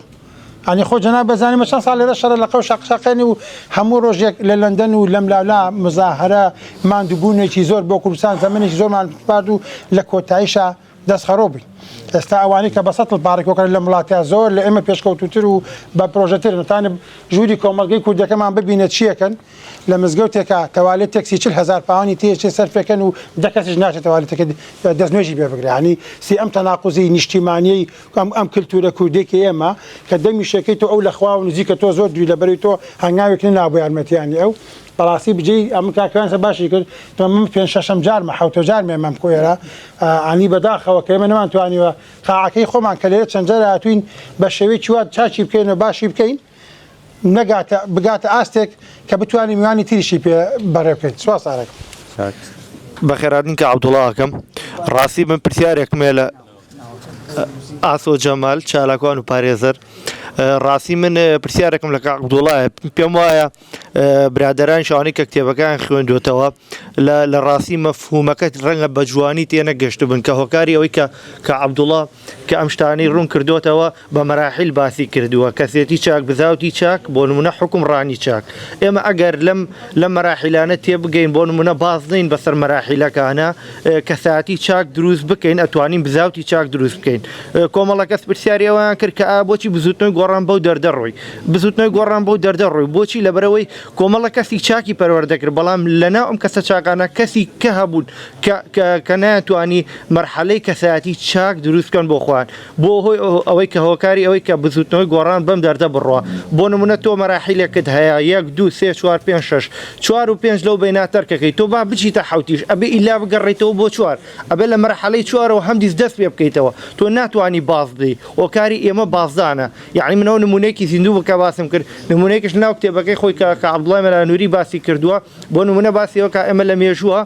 ئەنی خۆ جەناب بەزانی مە چەند ساڵ لێرە شەڕە لە قەو شەق شەقێنی و هەموو ڕۆژێک لە لەندەن و لەم لاولا مزاهرە ماندووبوونێکی زۆر بۆ کوردستان زەمەنێکی زۆرمان سپارد و لە کۆتاییشا دەست خەڕۆ بووین. ئێستا ئەوانەی کە بە سەتڵ پاڕی کۆکەن لەم وڵاتە زۆر لە ئێمە پێشکەوتووتر و بە پرۆژەترن. تانە ژووری کۆمەڵگەی کوردەکەمان ببینە چیەکەن لە مزگەوتێکا تەوالێت تەکسی 40 هەزار پاوانی تێچێ سەرفەکەن و دە کەسیش ناچێت تەوالێتەکە دەستنوێژی پێ بگرێ. یانی سی ئەم تەناقوزی نیشتیمانیەی ئەم ئەم کلتورە کوردیەی کە ئێمە کە دەمی شەکەی تۆ ئەو لە خواوە نزیکە تۆ زۆر دووری لەبەرەی تۆ هەنگاوێک نەنا بۆ یارمەتیانی ئەو بەڕاستی بجێی ئەم کاکەیان سە باشی کرد تۆ من پێنج شەشەم جارمە حەوتە جارمە ئێمەم کۆ ئێرە ئانی بەداخەوە کە ئێمە نەمانتوانیوە قاعەکەی خۆمان کە لێرە چەند جار هاتووین بە شێوەیەکی وا چاکی بکەین و باشی بکەین نەگاتە بگاتە ئاستێک کە بتوانین میوانی تریشی پێ بەڕێ بکەین سپاس ئارەکەم. بەخێرهاتن کاک عەبدوڵا ئەکەم ڕاستی من پرسیارێکم هەیە لە ئاسۆ جەمال چالاکوان و پارێزەر ڕاستی من پرسیارێکم لە کاک عەبدوڵایە پێم وایە برادەرانیش ئەوانەی کە کتێبەکەیان خوێندووەتەوە لە لە ڕاستی مەفهومەکە ڕەنگە بە جوانی تێنەگەشتبن کە هۆکاری ئەوەی کە کە عەبدوڵا کە ئەم شتانەی ڕوون کردۆتەوە بە مەراحیل باسی کردووە کەسێتی چاک بزاوتی چاک بۆ نمونە حوکمڕانی چاک ئێمە ئەگەر لەم لەم مەراحیلانە تێبگەین بۆ نمونە باز نین بەسەر مەراحیلەکانە کەسایەتی چاک دروست بکەین ئەتوانین بزاوتی چاک دروست بکەین کۆمەڵە کەس پرسیاری ئەویان کرد کە ئا بۆچی بزوتنەوەی گۆڕان بەو دەردە ڕۆی بزوتنەوەی گۆڕان بەو دەردە ڕۆی بۆچی لەبەرەوەی کۆمەڵە کەسی چاکی پەروەردە کرد بەڵام لەناو ئەم کەسە چاکانە کەسی کە هەبوون کە کە کە نەیانتوانی مەرحەلەی کەسایەتی چاک دروست بکەن بۆ خۆیان بۆ هۆی ئەوەی کە هۆکاری ئەوەی کە بزوتنەوەی گۆڕان بەم دەردە بڕوا بۆ نمونە تۆ مەراحیلێکت هەیە یەک دوو سێ چوار پێنج شەش چوار و پێنج لەو بەینا تەرکەکەی تۆ با بچیتە حەوتیش ئەبێ ئیلا بگەڕێیتەوە بۆ چوار ئەبێ لە مەرحەلەی چوارەوە هەمدیس دەست پێ بکەیتەوە تۆ ناتوانی باز بدەی هۆکاری ئێمە بازدانە یەعنی من ئەو نمونەیەکی زیندوو بوو کە باسم کرد نمونەیەکش لەناو کتێبەکەی خۆی کە کە عەبدوڵای مەلا نوری باسی کردووە بۆ نمونە باسی ئەوە کە ئێمە لە مێژووە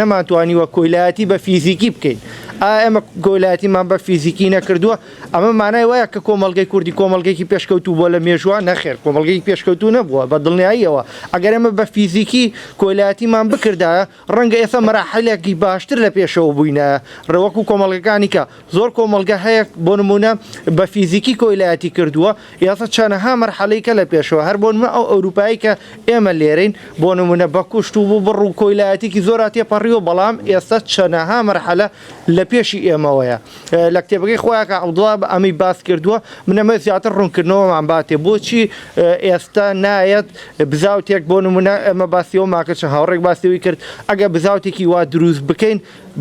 نەمانتوانیوە کۆیلایەتی بە فیزیکی بکەین ئایا ئێمە کۆیلایەتیمان بە فیزیکی نەکردووە ئەمە مانای وایە کە کۆمەڵگەی کوردی کۆمەڵگەیەکی پێشکەوتوو بووە لە مێژووە نەخێر کۆمەڵگەیەکی پێشکەوتوو نەبووە بە دڵنیاییەوە ئەگەر ئێمە بە فیزیکی کۆیلایەتیمان بکردایە ڕەنگە ئێستا مەراحیلێکی باشتر لە پێشەوە بووینایە ڕەوەکو کۆمەڵگەکانی کە زۆر کۆمەڵگە هەیە بۆ نموونە بە فیزیکی کۆیلایەتی کردووە ئێستا چەنەها مەرحەلەی کە لە پێشەوە هەر بۆ نموونە ئەو ئەوروپایی کە ئێمە لێرەین بۆ نموونە بە کوشت و بڕ و کۆیلایەتیکی زۆرا تێپەڕیوە بەڵام ئێستا چەنەها مەرحەلە لە پێشی ئێمەوەیە لە کتێبەکەی خۆیان کە عەبدوڵا ئەمەی باس کردووە من ئەمە زیاتر ڕوونکردنەوەمان باتێ بۆچی ئێستا نایەت بزاوتێک بۆ نمونە ئێمە باسی ئەومان کرد چەند هاوڕێک باسی ئەوی کرد ئەگەر بزاوتێکی وا دروست بکەین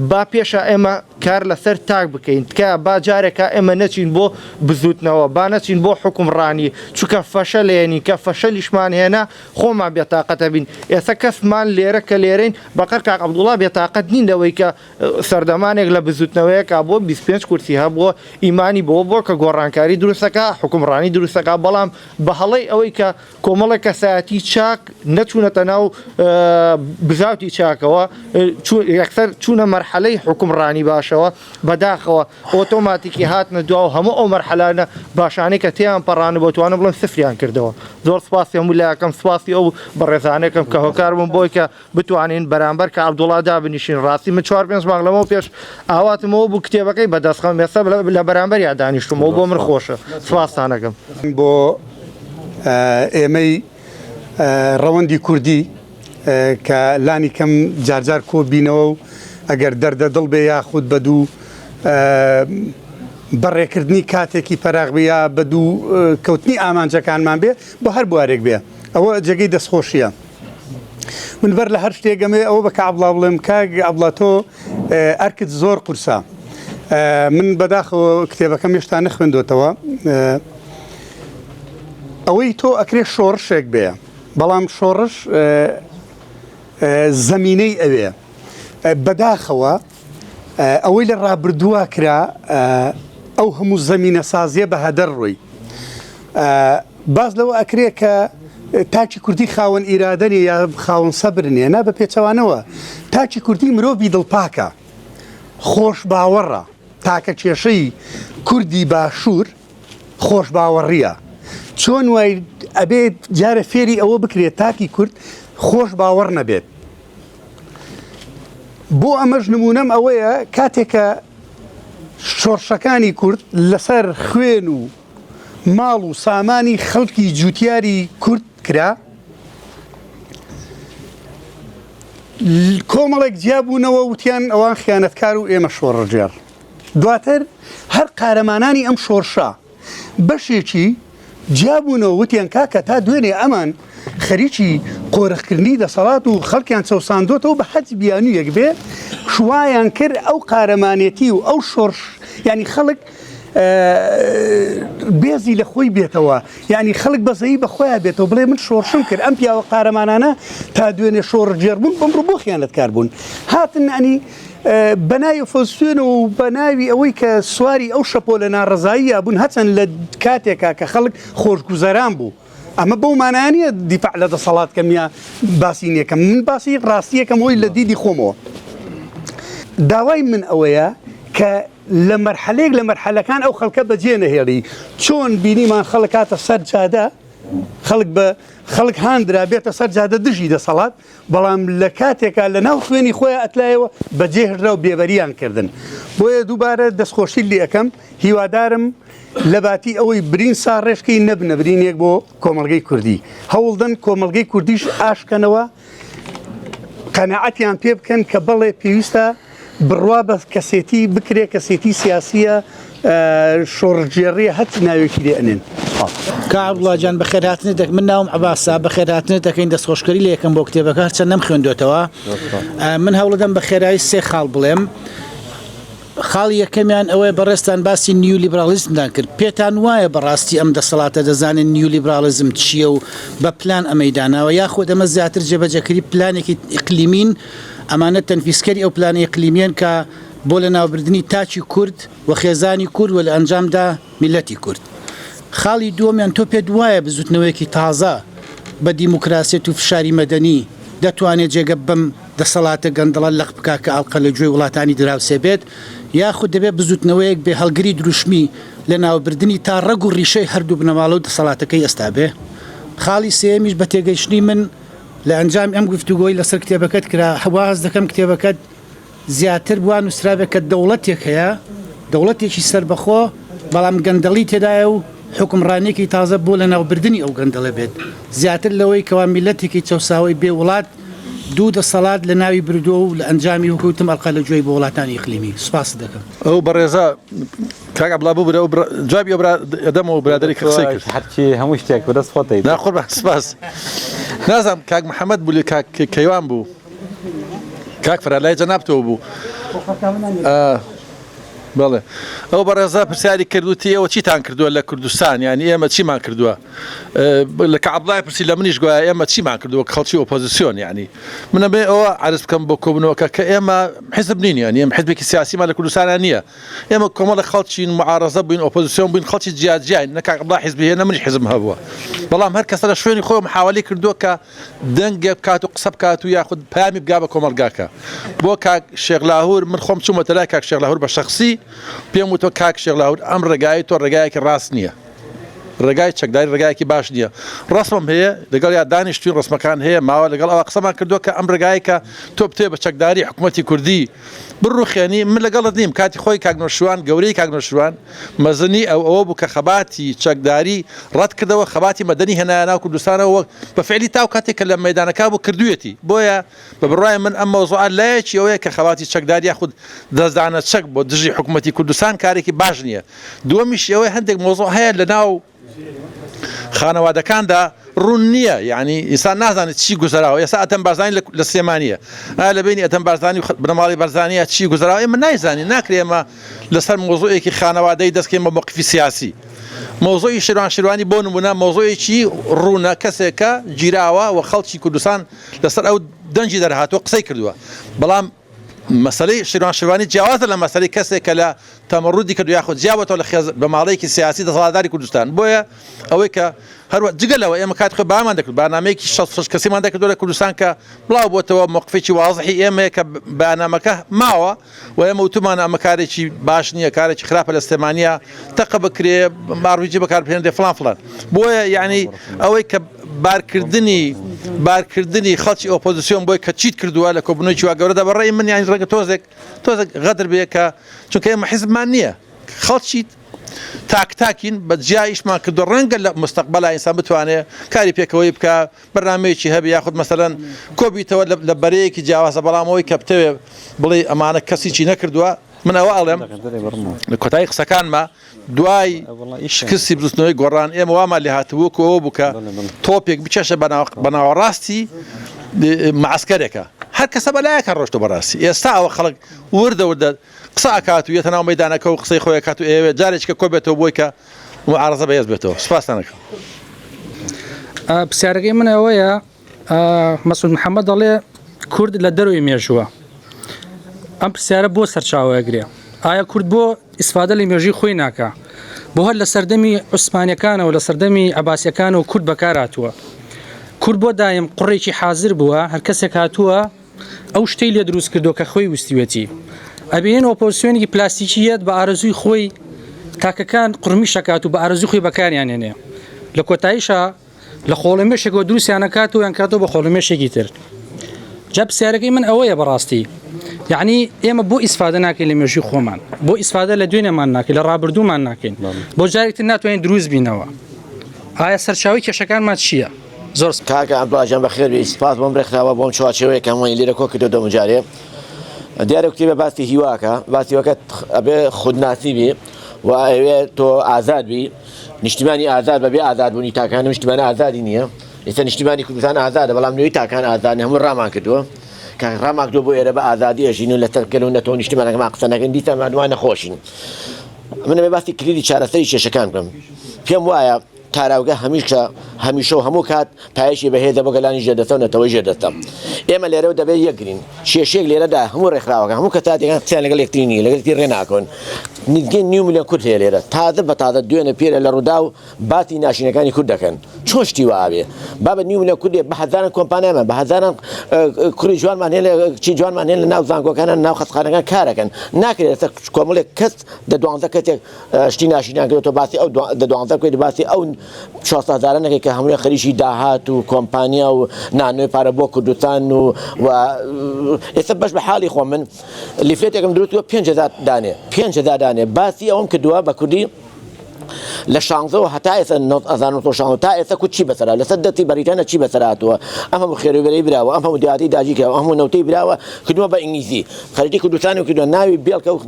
با پێشا ئێمە کار لەسەر تاک بکەین تکایە با جارێکا ئێمە نەچین بۆ بزوتنەوە با نەچین بۆ حوکمڕانی چونکە فەشەلێنین کە فەشەلیشمان هێنا خۆمان بێتاقەتە بین ئێستا کەسمان لێرە کە لێرەین بەقەر کاک عەبدوڵا بێتاقەت نین لەوەی کە سەردەمانێک لە بزوتنەوەیەکا بووە 25 کورسی هەبووە ئیمانی بەوە بووە کە گۆڕانکاری دروستەکا حوکمڕانی دروستەکا بەڵام بە هەڵەی ئەوەی کە کۆمەڵێک کەسایەتی چاک نەچوونەتە ناو بزاوتی چاکەوە، یەکسەر چوونە مەرحەلەی حوکمڕانی باشەوە، بەداخەوە ئۆتۆماتیکی هاتنە دوا و هەموو ئەو مەرحەلانە باشانەی کە تێیان پەڕاندبوو ئەتوانم بڵێم سفریان کردەوە. زۆر سوپاسی هەموو لایەکەم، سوپاسی ئەو بەڕێزانەکەم کە هۆکار بوون بۆی کە بتوانین بەرامبەر کە عەبدوڵا دابنیشین. ڕاستی من چوار پێنج مانگ لەمەو پێش ئاواتم ئەوە بوو کتێبەکەی بەدەست خەم، ئێستا لە بەرامبەریا دانیشتووم، ئەوە بۆ من خۆشە. سوپاستان ئەکەم. بۆ ئێمەی ڕەوەندی کوردی کە لانی کەم جارجار کۆبینەوە و ئەگەر دەردە دڵ بێ یاخود بە دوو بەڕێکردنی کاتێکی پەراغ بێ یا بە دوو کەوتنی ئامانجەکانمان بێ بۆ هەر بوارێک بێ ئەوە جێگەی دەستخۆشیە. من بەر لە هەر شتێک ئەمەوێ ئەوە بە کاک عەبدوڵا بڵێم کاک عەبدوڵا تۆ ئەرکت زۆر قورسە من بەداخەوە کتێبەکەم هێشتا نەخوێندۆتەوە ئەوەی تۆ ئەکرێ شۆڕشێک بێ بەڵام شۆڕش زەمینەی ئەوێ بەداخەوە ئەوەی لە ڕابردووە کرا ئەو هەموو زەمینە سازیە بە هەدەر ڕۆی باس لەوە ئەکرێ کە تاکی کوردی خاوەن ئیرادە نیە یا خاوەن سەبر نیە نا بە پێچەوانەوە تاکی کوردی مرۆڤی دڵپاکە خۆش باوەڕە تاکە کێشەی کوردی باشوور خۆش باوەڕیە چۆن وای ئەبێت جارە فێری ئەوە بکرێت تاکی کورد خۆش باوەڕ نەبێت بۆ ئەمەش نمونەم ئەوەیە کاتێکە شۆڕشەکانی کورد لەسەر خوێن و ماڵ و سامانی خەڵکی جوتیاری کورد کرا، کۆمەڵێک جیابوونەوە وتیان ئەوان خیانەتکار و ئێمە شۆڕشگێڕ. دواتر هەر قارەمانانی ئەم شۆرشە بەشێکی جیابوونەوە وتیان کاکە تا دوێنێ ئەمان خەریکی قۆرخکردنی دەسەڵات و خەڵکیان چەوساندۆتەوە بە هەچ بیانوویەک بێ شوایان کرد ئەو قارەمانێتی و ئەو شۆرش یانی خەڵک بێزی لە خۆی بێتەوە یعنی خەڵک بەزەیی بە خۆیان بێتەوە بڵێ من شۆڕشم کرد ئەم پیاوە قارەمانانە تا دوێنێ شۆڕشگێڕ بوون ئەمڕۆ بۆ خیانەتکار بوون هاتن ینی بەناوی ئۆپۆزسیۆنەوە و بەناوی ئەوەی کە سواری ئەو شەپۆلە ناڕەزاییە بوون هەچەند لە کاتێکا کە خەڵک خۆشگوزەران بوو ئەمە بەو مانایە نییە دیفاع لە دەسەڵات کەم یا باسی نیەکەم من باسی ڕاستیەکەم ئەوەی لە دیدی خۆمەوە داوای من ئەوەیە کە لە مەرحەلەیەک لە مەرحەلەکان ئەو خەڵکە بەجێ نەهێڵی چۆن بینیمان خەڵک هاتە سەر جادە. خەڵک بە خەڵک هاندرا بێتە سەر جادە دژی دەسەڵات، بەڵام لە کاتێکا لە ناو خوێنی خۆیا ئەتلایەوە بەجێهێشرا و بێبەریان کردن. بۆیە دووبارە دەستخۆشیت لێ ئەکەم، هیوادارم لە باتی ئەوەی برین ساڕێژکەی نەبنە برینێک بۆ کۆمەڵگەی کوردی. هەوڵدەن کۆمەڵگەی کوردیش ئاشکەنەوە، قەناعەتیان پێ بکەن کە بەڵێ پێویستە بڕوا بە کەسێتی بکرێ، کەسێتی سیاسییە، شۆڕشگێڕییە، هەرچ ناوێکی لێ ئەنێن. سپاس. کاک عەبدوڵا گیان بەخێرهاتنت دەکەم من ناوم عەباسە بەخێرهاتنت دەکەین دەستخۆشکەری لێ یەکەم بۆ کتێبەکە هەرچەند نەمخوێندۆتەوە من هەوڵدەم بە خێرایی سێ خاڵ بڵێم خاڵی یەکەمیان ئەوەیە بەڕێزتان باسی نیولیبراڵیزمتان کرد، پێتان وایە بەڕاستی ئەم دەسەڵاتە دەزانێت نیولیبراڵیزم چییە و بە پلان ئەمەی داناوە یاخود ئەمە زیاتر جێبەجێکەری پلانێکی ئیقلیمین، ئەمانە تەنفیزکەری ئەو پلانە ئیقلیمییەن کە بۆ لەناوبردنی تاکی کورد و خێزانی کورد و لە ئەنجامدا میللەتی کورد. خاڵی دووەمیان تۆ پێت وایە بزوتنەوەیەکی تازە بە دیموکراسیەت و فشاری مەدەنی دەتوانێت جێگە بەم دەسەڵاتە گەندەڵە لەق بکا کە ئاڵقە لە گوێی وڵاتانی دراوسێ بێت یاخود دەبێت بزوتنەوەیەک بێ هەڵگری دروشمی لەناوبردنی تا ڕەگ و ڕیشەی هەردوو بنەماڵە و دەسەڵاتەکەی ئێستا بێ؟ خاڵی سێیەمیش بە تێگەیشتنی من لە ئەنجامی ئەم گفتوگۆی لەسەر کتێبەکەت کرا وا هەست دەکەم کتێبەکەت زیاتر وا نووسرابێت کە دەوڵەتێک هەیە، دەوڵەتێکی سەربەخۆ، بەڵام گەندەڵی تێدایە و حوکمڕانییەکی تازە بۆ لەناوبردنی ئەو گەندەڵە بێت، زیاتر لەوەی کەوا میللەتێکی چەوساوەی بێ وڵات دوو دەسەڵات لەناوی بردووە و لە ئەنجامی وەک وتم ئەڵقە لە گوێی بۆ وڵاتانی ئیقلیمی. سوپاست دەکەم. ئەو بەڕێزە کاک عەبدوڵا ببورە ئەو جوابی ئەو برا ئەدەمەوە برادەری کە قسەی کرد. هەرچی هەموو شتێک بەدەست خۆتە نا قوربان سوپاس. نازانم کاک محەمەد بوو لێ کاک کەیوان بوو. کاک فەرهاد لای جەنابتەوە بوو. بەڵێ ئەو بەڕێزە پرسیاری کرد وتی ئێوە چیتان کردووە لە کوردستان یعنی ئێمە چیمان کردووە لە کە عەبدوڵای پرسی لە منیش گوایە ئێمە چیمان کردووە خەڵکی ئۆپۆزیسیۆن یعنی من ئەمەوێ ئەوە عەرز بکەم بۆ کۆبوونەوەکە کە ئێمە حیزب نین یعنی ئێمە حیزبێکی سیاسیمان لە کوردستانە نییە ئێمە کۆمەڵە خەڵکین معارەزە بووین ئۆپۆزیسیۆن بووین خەڵکی جیاجیاین نە کاک عەبدوڵا حیزبی هەیە نە منیش حیزبم هەبووە بەڵام هەر کەسە لە شوێنی خۆی محاوەلەی کردووە کە دەنگێک بکات و قسە بکات و یاخود پەیامی بگا بە کۆمەڵگاکە. بۆ کاک شێخ لاهور من خۆم چوومەتە لای کاک شێخ لاهور بە شەخسی پێم وتوە کاک شێخ لاهور ئەم ڕێگایەی تۆ ڕێگایەکی ڕاست نییە. ڕێگای چەکداری ڕێگایەکی باش نییە. ڕەسمم هەیە لەگەڵ یا دانیشتوین ڕەسمەکان هەیە ماوە لەگەڵ ئەوە قسەمان کردووە کە ئەم ڕێگایەی کە تۆ بتەوێ بە چەکداری حکوومەتی کوردی بڕوخێنی من لەگەڵت نیم کاتی خۆی کاک نەوشیروان گەورەی کاک نەوشیروان مەزنی ئەو ئەوە بوو کە خەباتی چەکداری ڕەت کردەوە خەباتی مەدەنی هێنایە ناو کوردستانەوە وەک بە فعلی تاو کاتێک کە لە مەیدانەکە بوو کردوویەتی بۆیە بە بڕوای من ئەم مەوزوعە لایەکی ئەوەیە کە خەباتی چەکداری یاخود دەستدانە چەک بۆ دژی حکوومەتی کوردستان کارێکی باش نییە دووەمیشی ئەوەیە هەندێک مەوزوع هەیە لە ناو خانەوادەکاندا ڕوون نییە یعنی ئینسان نازانێت چی گوزەراوە ئێستا ئەتەم بارزانی لە سلێمانیە ئایا لە بینی ئەتەم بارزانی و بنەماڵەی بارزانیە چی گوزەراوە ئێمە نایزانین ناکرێ ئێمە لەسەر مۆزوعێکی خانەوادەی دەستکەین بە مۆقفی سیاسی مۆزوعی شێروان شێروانی بۆ نمونە مۆزوعێکی ڕوونە کەسێکە گیراوە و خەڵکی کوردستان لەسەر ئەو دەنگی دەرهاتووە قسەی کردووە بەڵام مەسەلەی شیروان شیروانی جیاوازە لە مەسەلەی کەسێک کە لە تەمەڕودی کردو یاخود جیابەتەوە لە خێز بە ماڵەیەکی سیاسی دەسەڵاتداری کوردستان بۆیە ئەوەی کە هەروە جگە لەوە ئێمە کات خۆی بامان دەکرد بەرنامەیەکی 66 کەسیمان دەکردەوە لە کوردستان کە بڵاو بۆتەوە مۆقفێکی وازحی ئێمەیە کە بەیاننامەکە ماوە و ئێمە وتومانە ئەمە کارێکی باش نییە کارێکی خراپە لە سلێمانیە تەقە بکرێ ئاڕبیجی بەکار بهێنرێ فڵان فڵان بۆیە یعنی ئەوەی کە بارکردنی بارکردنی خەڵکی ئۆپۆزیسیۆن بۆی کە چیت کردووە لە کۆبوونەوەیەکی وا گەورەدا بە ڕەئی من یانی ڕەنگە تۆزێک تۆزێک غەدر بێ کە چونکە ئێمە حیزبمان نییە خەڵکی تاک تاکین بە جیا ئیشمان کردووە ڕەنگە لە مستەقبەلا ئینسان بتوانێ کاری پێکەوەی بکا بەرنامەیەکی هەبێ یاخود مەسەلەن کۆبیتەوە لە بەرەیەکی جیاوازە بەڵام ئەوەی کە بتەوێ بڵێی ئەمانە کەس هیچی نەکردووە من ئەوە ئەڵێم لە کۆتایی قسەکانما دوای شکستی بزوتنەوەی گۆڕان ئێمە وامان لێ هاتبوو وەکو ئەوە بوو کە تۆپێک بکێشە بە ناوەڕاستی معسکەرێکە هەر کەسە بەلایەکە ڕۆشتۆ بەڕاستی ئێستا ئەوە خەڵک وردە وردە قسە ئەکات و یەتە ناو مەیدانەکە و قسەی خۆی ئەکات و ئەیەوێت جارێکیکە کۆبێتەوە بۆی کە معارەزە بەهێز بێتەوە سوپاستان ئەکەم. پرسیارەکەی من ئەوەیە مەسعود محەممەد دەڵێ کورد لە دەرەوەی مێژووە ئەم پرسیارە بۆ سەرچاوە ئەگرێ ئایا کورد بۆ ئیسفادە لە مێژووی خۆی ناکا بۆ هەر لە سەردەمی عوسمانەکانەوە لە سەردەمی عەباسیەکانەوە کورد بەکار هاتووە کورد بۆ دایم قوڕێکی حازر بووە هەر کەسێک هاتووە ئەو شتەی لێ دروست کردووە کە خۆی ویستویەتی. ئەبینین ئۆپۆزسیۆنێکی پلاستیکی یەت بە ئارەزووی خۆی تاکەکان قرمیش ئەکات و بە ئارەزووی خۆی بەکاریان هێنێ. لە کۆتاییشا. لە خۆڵەمێشێکەوە دروستیان ئەکات و یانکاتەوە بە خۆڵەمێشێکی تر. جا پرسیارەکەی من ئەوەیە بەڕاستی یعنی ئێمە بۆ ئیسفادە ناکەین لە مێژووی خۆمان بۆ ئیسفادە لە دوێنێمان ناکەین لە ڕابردوومان ناکەین بۆ جارێکتر ناتوانین دروست بینەوە ئایا سەرچاوی کێشەکانمان چییە؟ زۆر کاکە عەبدوڵا گیان بەخێر بێی سپاس بۆم ڕێکخراوە بۆم چوارچێوەیە کە هەمووانی لێرە کۆ کردەوە دەموجارێ دیارە کتێبە باسی هیواکە باسی هیواکە ئەبێ خودناسی بی و ئەوێ تۆ ئازاد بی نیشتیمانی ئازاد بەبێ ئازادبوونی تاکان نیشتیمان ئازادی نییە ئێستا نیشتیمانی کوردستان ئازادە بەڵام نوێی تاکان ئازاد نیە هەموو ڕامان کردووە کە ڕامان کردووە بۆ ئێرە بە ئازادی ئەژین و لەسەر گەل و نەتەوە نیشتیمانەکەمان قسە نەکەین دیسان مادوان نەخۆشین من ئەبێ باسی کلیلی چارەسەری کێشەکان بکەم پێم وایە تاراوگە هەمیشە هەمیشە و هەموو کات پایەکی بەهێزە بۆ گەلانی ژێردەستە و نەتەوەی ژێردەستە ئێمە لێرەوە دەبێت یەکگرین کێشەیەک لێرەدا هەموو ڕێکخراوەکان هەموو کەساتەکان قسەیان لەگەڵ یەکتری نییە لەگەڵ یەکتری ڕێ ناکەون نزیکەی نیو ملیۆن کورد هەیە لێرە تازە بە تازە دوێنێ پێرە لە ڕووداو باسی ناشینەکانی کورد دەکەن چۆن شتی وا ئەبێ بابە نیو ملیۆن کوردێ بە هەزاران کۆمپانیامان بە هەزاران کوڕی جوانمان هەیە لە کچی جوانمان هەیە لە ناو زانکۆکانە ناو خەستخانەکان کارەکەن ناکرێت لەسەر کۆمەڵێک کەس دە دوانزە کەسێک شتی ناشینان کرد تۆ باسی ئەو دە دوانزە بکەیت باسی ئەو 400 هەزارە نەکەی کە هەموویان خەریکی داهات و کۆمپانیا و نانوێ پارە بۆ کوردستان و و ئێستا بەش بە حاڵی خۆم من لیفلێتێکم دروست کردووە 5000 دانێ 5000 دانێ باسی ئەوەم کردووە بە کوردی لە شانزەوە هەتا ئێستا 1916 تا ئێستا کورد چی بەسەرا لەسەر دەستی بەریتانیا چی بەسەر هاتووە ئەم هەموو خێروبێرەی براوە ئەم هەموو داهاتی داگیر کراوە ئەم هەموو نەوتەی براوە کردووە بە ئینگلیزی خەریتی کوردستانی کردووە ناوی بێڵکە و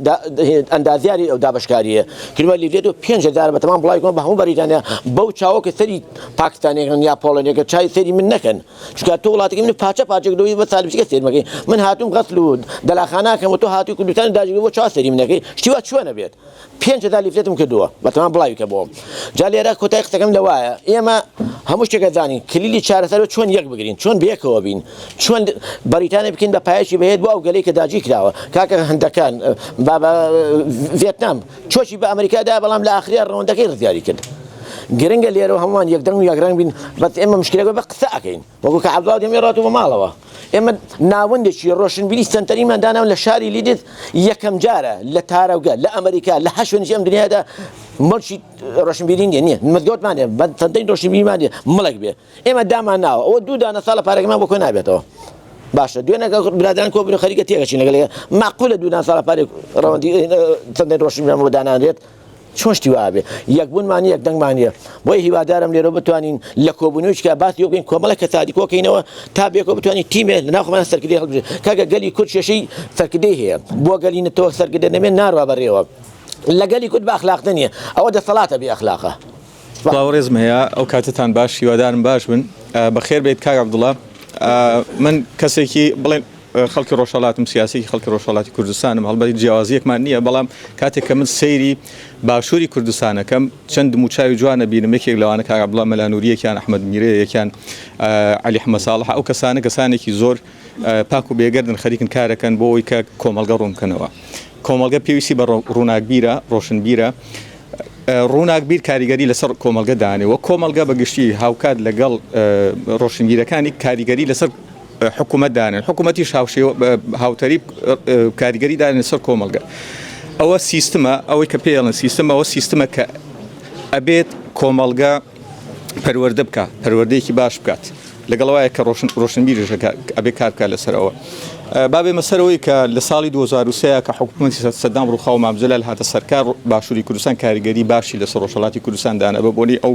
ئەندازیاری ئەو دابەشکاریە کردووە لیفلێت و 5000 بە تەمام بڵاوی کردووە بە هەموو بەریتانیا بەو چاوە کە سەری پاکستانیەکان یا پۆڵەنیەکە چای سەری من نەکەن چونکە تۆ وڵاتەکەی من پارچە پارچە کردووە بە سالبچکە سەیر مەکەی من هاتووم غەسل و دەلاخاناکەم و تۆ هاتووی کوردستان داگیر بۆ چاو سەری من نەکەی شتی وا چۆنە بێت 5000 لیفلێتم کردووە بەتەمام بڵاوی کە بۆم جا لێرە کۆتای قسەکەم لەوایە ئێمە هەموو شتێکە زانین کلیلی چارەسەر چۆن یەک بگرین چۆن بەیەکەوە بین چۆن بەریتانیا بکەین بە پایەکی بەهێز بۆ ئەو گەلەی کە داگیر کراوە کاکە هەندەکان بابە ڤێتنام چۆکی بە ئەمریکا دا بەڵام لە ئاخریا ڕەوەندەکەی ڕزگاری کرد گرنگە لێرە هەمووان یەکدەنگ و یەکڕەنگ بین بەس ئێمە مشکلەکە بە قسە ئەکەین وەکو کە عەبدوڵا دێمی ڕاتوو بە ماڵەوە ئێمە ناوەندێکی ڕۆشنبیری سەنتەریمان داناوە لە شاری لیدز یەکەم جارە لە تاراوگە لە ئەمریکا لە هەر شوێنێکی ئەم دنیادا مڵکی ڕۆشنبیری نییە نییە مزگەوتمان نییە بە سەنتەری ڕۆشنبیریمان نییە مڵک بێ ئێمە دامان ناوە ئەوە دوو دانە ساڵە پارەکەمان بۆ کۆ نابێتەوە باشە دوێنێ برادران کۆ بن خەریکە تێگەچین لەگەڵ معقولە دوو دانە ساڵە پارێک ڕەوەندی سەنتەری ڕۆشنبیریمان بۆ دانانرێت چۆن شتی وا بێ یەکبوونمان نییە یەکدەنگمان نییە بۆیە هیوادارم لێرە بتوانین لە کۆبوونەوەیشکا باسی ئەوە بکەین کۆمەڵێک کەساتی کۆکەینەوە تا بێکەوە بتوانین تیمێ لە ناو خۆمان سەرکردەی هەڵبژێرین کاکە گەلی کورد کێشەی سەرکردەی هەیە بۆ گەلی نەتەوە سەرکردە نەبێ ناڕوا بەڕێوە لە گەلی کورد بە ئەخلاق نییە ئەوە دەسەڵاتە بێ ئەخلاقە. سڵاو ڕێزم هەیە ئەو کاتتان باش هیوادارم باش بن بەخێر بێیت کاک عەبدوڵا من کەسێکی بڵێن خەڵکی ڕۆژهەڵاتم سیاسێکی خەڵکی ڕۆژهەڵاتی کوردستانم هەڵبەت جیاوازیەکمان نییە بەڵام کاتێک کە من سەیری باشووری کوردستانەکەم چەند دموچاوی جوانە بینم یەکێک لەوانە کاک عەبدوڵا مەلا نوری یەکیان ئەحمەد میرێ یەکیان عەلی حمە ساڵح ئەو کەسانە کەسانێکی زۆر پاک و بێگەردن خەریکن کارەکەن بۆ ئەوەی کە کۆمەڵگە ڕوون بکەنەوە کۆمەڵگە پێویستی بە ڕووناکبیرە ڕۆشنبیرە ڕووناکبیر کاریگەری لەسەر کۆمەڵگە دانێ و کۆمەڵگە بە گشتی هاوکات لەگەڵ ڕۆشنبیرەکانی کاریگەری لەسەر حکوومەت دانێن حکوومەتیش هاوشێوە هاوتەریب کاریگەری دانێن لەسەر کۆمەڵگە ئەوە سیستمە ئەوەی کە پێڵن سیستم ئەوە سیستمە کە ئەبێت کۆمەڵگە پەروەردە بکات پەروەردەیەکی باش بکات لەگەڵ وایە کە ڕۆشن ڕۆشنبیریش ئەبێ کار بکات لەسەر ئەوە با بێمە سەرەوەی کە لە ساڵی 2023 کە حکوومەتی سەدام ڕووخا و مام جەلال هاتە سەرکار باشووری کوردستان کاریگەری باشی لەسەر ڕۆژهەڵاتی کوردستان دانا بە بۆنەی ئەو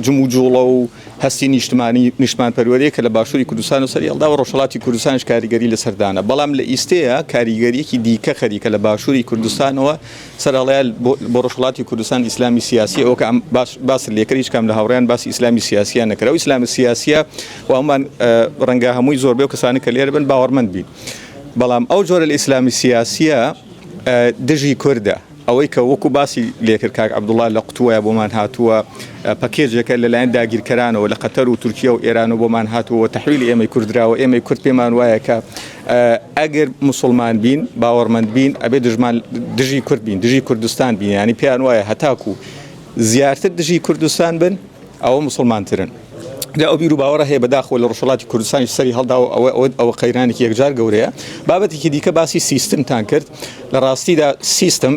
جموجوڵە و هەستی نیشتمانی نیشتمانپەروەریە کە لە باشووری کوردستان و سەری هەڵداوە ڕۆژهەڵاتی کوردستانیش کاریگەری لەسەر دانا بەڵام لە ئیستەیە کاریگەریەکی دیکە خەریکە لە باشووری کوردستانەوە سەرهەڵەیە بۆ ڕۆژهەڵاتی کوردستان ئیسلامی سیاسی ئەوە کە ئەم باس باست لێکرد هیچ کام لە هاوڕێیان باسی ئیسلامی سیاسیان نەکرد ئەو ئیسلامی سیاسیە و هەموومان ڕەنگە هەمووی زۆربەی ئەو کەسانە کە لێرە بن باوەڕمەند بین بەڵام ئەو جۆرە لە ئیسلامی سیاسیە دژی کوردە ئەوەی کە وەکو باسی لێکرد کاک عەبدوڵا لە قوتووە بۆمان هاتووە پەکێجێکە لەلایەن داگیرکەرانەوە لە قەتەر و تورکیا و ئێرانەوە بۆمان هاتووە و تەحویلی ئێمەی کورد دراوە ئێمەی کورد پێمان وایە کە ئەگەر موسڵمان بین باوەڕمەند بین ئەبێ دژمان دژی کورد بین دژی کوردستان بین یانی پێیان وایە هەتاکو زیاتر دژی کوردستان بن ئەوە موسڵمانترن جا ئەو بیر و باوەڕە هەیە بەداخەوە لە ڕۆژهەڵاتی کوردستانیش سەری هەڵداوە ئەوە ئەوە ئەوە قەیرانێکی یەکجار گەورەیە بابەتێکی دیکە باسی سیستمتان کرد لە ڕاستیدا سیستم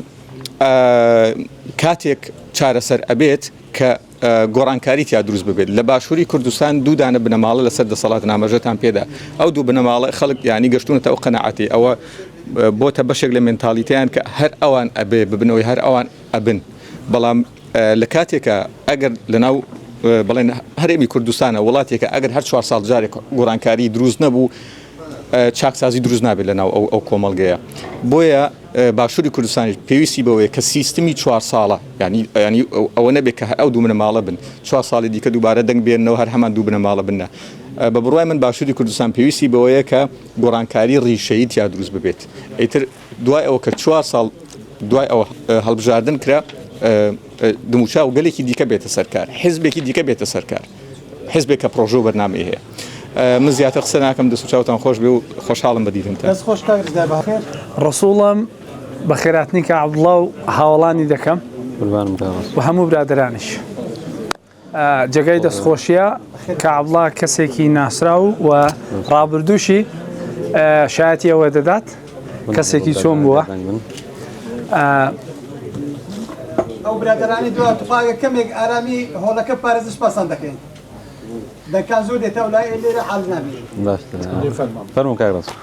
کاتێک چارەسەر ئەبێت کە. گۆڕانکاری تیا دروست ببێت لە باشووری کوردستان دوو دانە بنەماڵە لەسەر دەسەڵات نامەژەتان پێدا ئەو دوو بنەماڵە خەڵک ینی گەشتونەتە ئەو قەنەعەتی ئەوە بۆتە بەشێک لە مێنتاڵیتیان کە هەر ئەوان ئەبێ ببنەوەی هەر ئەوان ئەبن بەڵام لە کاتێکە ئەگەر لەناو بڵێن هەرێمی کوردستانە وڵاتێکە ئەگەر هەر چوار ساڵ جارێک گۆڕانکاری دروست نەبوو چاکسازی دروست نابێت لەناو ئەو ئەو کۆمەڵگەیە بۆیە باشووری کوردستانیش پێویستی بەوەیە کە سیستمی چوار ساڵە ینی ینی ئەوە نەبێت کە ئەو دوو بنەماڵە بن چوار ساڵی دیکە دووبارە دەنگ بێنەوە هەر هەمان دوو بنەماڵە بنە بە بڕوای من باشووری کوردستان پێویستی بەوەیە کە گۆڕانکاری ڕیشەیی تیا دروست ببێت ئیتر دوای ئەوە کە چوار ساڵ دوای ئەوە هەڵبژاردن کرا دموچاو گەلێکی دیکە بێتە سەرکار حزبێکی دیکە بێتە سەرکار حزبێک کە پرۆژە و بەرنامەی هەیە من زیاتر قسە ناکەم دەست و چاوتان خۆش بێ و خۆشحاڵم بە دیدنتان. دەست خۆش کاک ڕزگار بەخێر. ڕەسوڵم بەخێراتنی کاک عەبدوڵا و هاوەڵانی دەکەم و هەموو برادەرانیش. جێگای دەستخۆشیە کە عەبدوڵا کەسێکی ناسراو و ڕابردووشی شایەتی ئەوە دەدات کەسێکی چۆن بووە. ئەو برادەرانی دوا توخوا کەمێک ئارامی هۆڵەکە پارێزن سوپاستان دەکەین دەنگتان زۆر دێتە ئەو لای لێرە حاڵ نابین. فەرموو کاک ڕەسوڵ.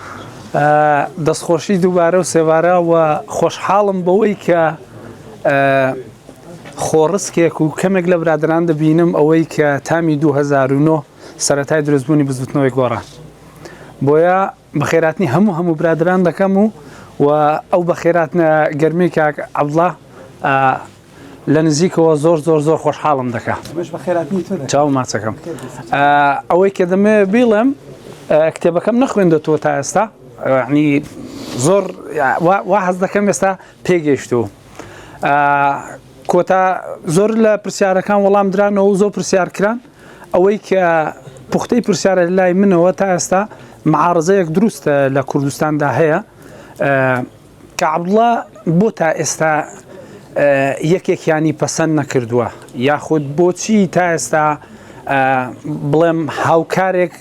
دەستخۆشی دووبارە و سێبارە و خۆشحاڵم بەوەی کە خۆڕسکێک و کەمێک لە برادەران دەبینم ئەوەی کە تامی 2009 سەرەتای دروستبوونی بزوتنەوەی گۆڕان بۆیە بەخێراتنی هەموو هەموو برادران دەکەم و و ئەو بەخێراتنە گەرمی کاک عەبدوڵا لە نزیکەوە زۆر زۆر زۆر خۆشحاڵم دەکا چاو ماچەکەم ئەوەی کە دەمێ بیڵێم کتێبەکەم نەخوێندەتەوە تا ئێستا ینی زۆر وا هەز دەکەم ئێستا پێگەیشتوو کۆتا زۆر لە پرسیارەکان وەڵام درانەوە و زۆر پرسیار کران ئەوەی کە پوختەی پرسیارە لای منەوە تا ئێستا معارزەیەک دروستە لە کوردستاندا هەیە کە عەبدوڵا بۆ تا ئێستا یەکێکیانی پەسەند نەکردووە یاخود بۆچی تا ئێستا بڵێم هاوکارێک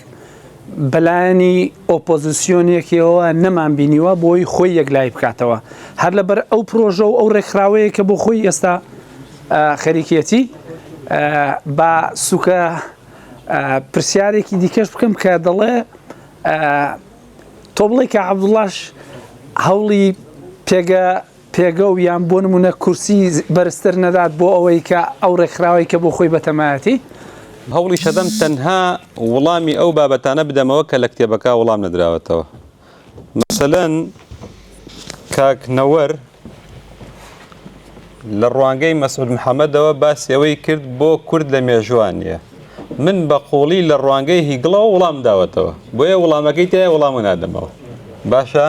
بەلایەنی ئۆپۆزیسیۆنێکیەوە نەمان بینیوە بۆی خۆی یەکلایی بکاتەوە هەر لەبەر ئەو پرۆژە و ئەو ڕێکخراوەیە کە بۆ خۆی ئێستا خەریکێتی با سوکە پرسیارێکی دیکەش بکەم کە دەڵێ تۆ بڵێ کە عەبدوڵاش هەوڵی پێگە پێگە و یان بۆ نمونە کورسی بەرزتر نەدات بۆ ئەوەی کە ئەو ڕێکخراوەی کە بۆ خۆی بەتەمایەتی؟ هەوڵیش ئەدەم تەنها وڵامی ئەو بابەتانە بدەمەوە کە لە کتێبەکە وڵام نەدراوەتەوە. مەسەلەن کاک نەوەر لە ڕوانگەی مەسعود محەمەدەوە باسی ئەوەی کرد بۆ کورد لە مێژووە نییە. من بە قووڵی لە ڕوانگەی هیگڵەوە وڵام داوەتەوە. بۆیە وڵامەکەی تایە وڵامو نادەمەوە. باشە؟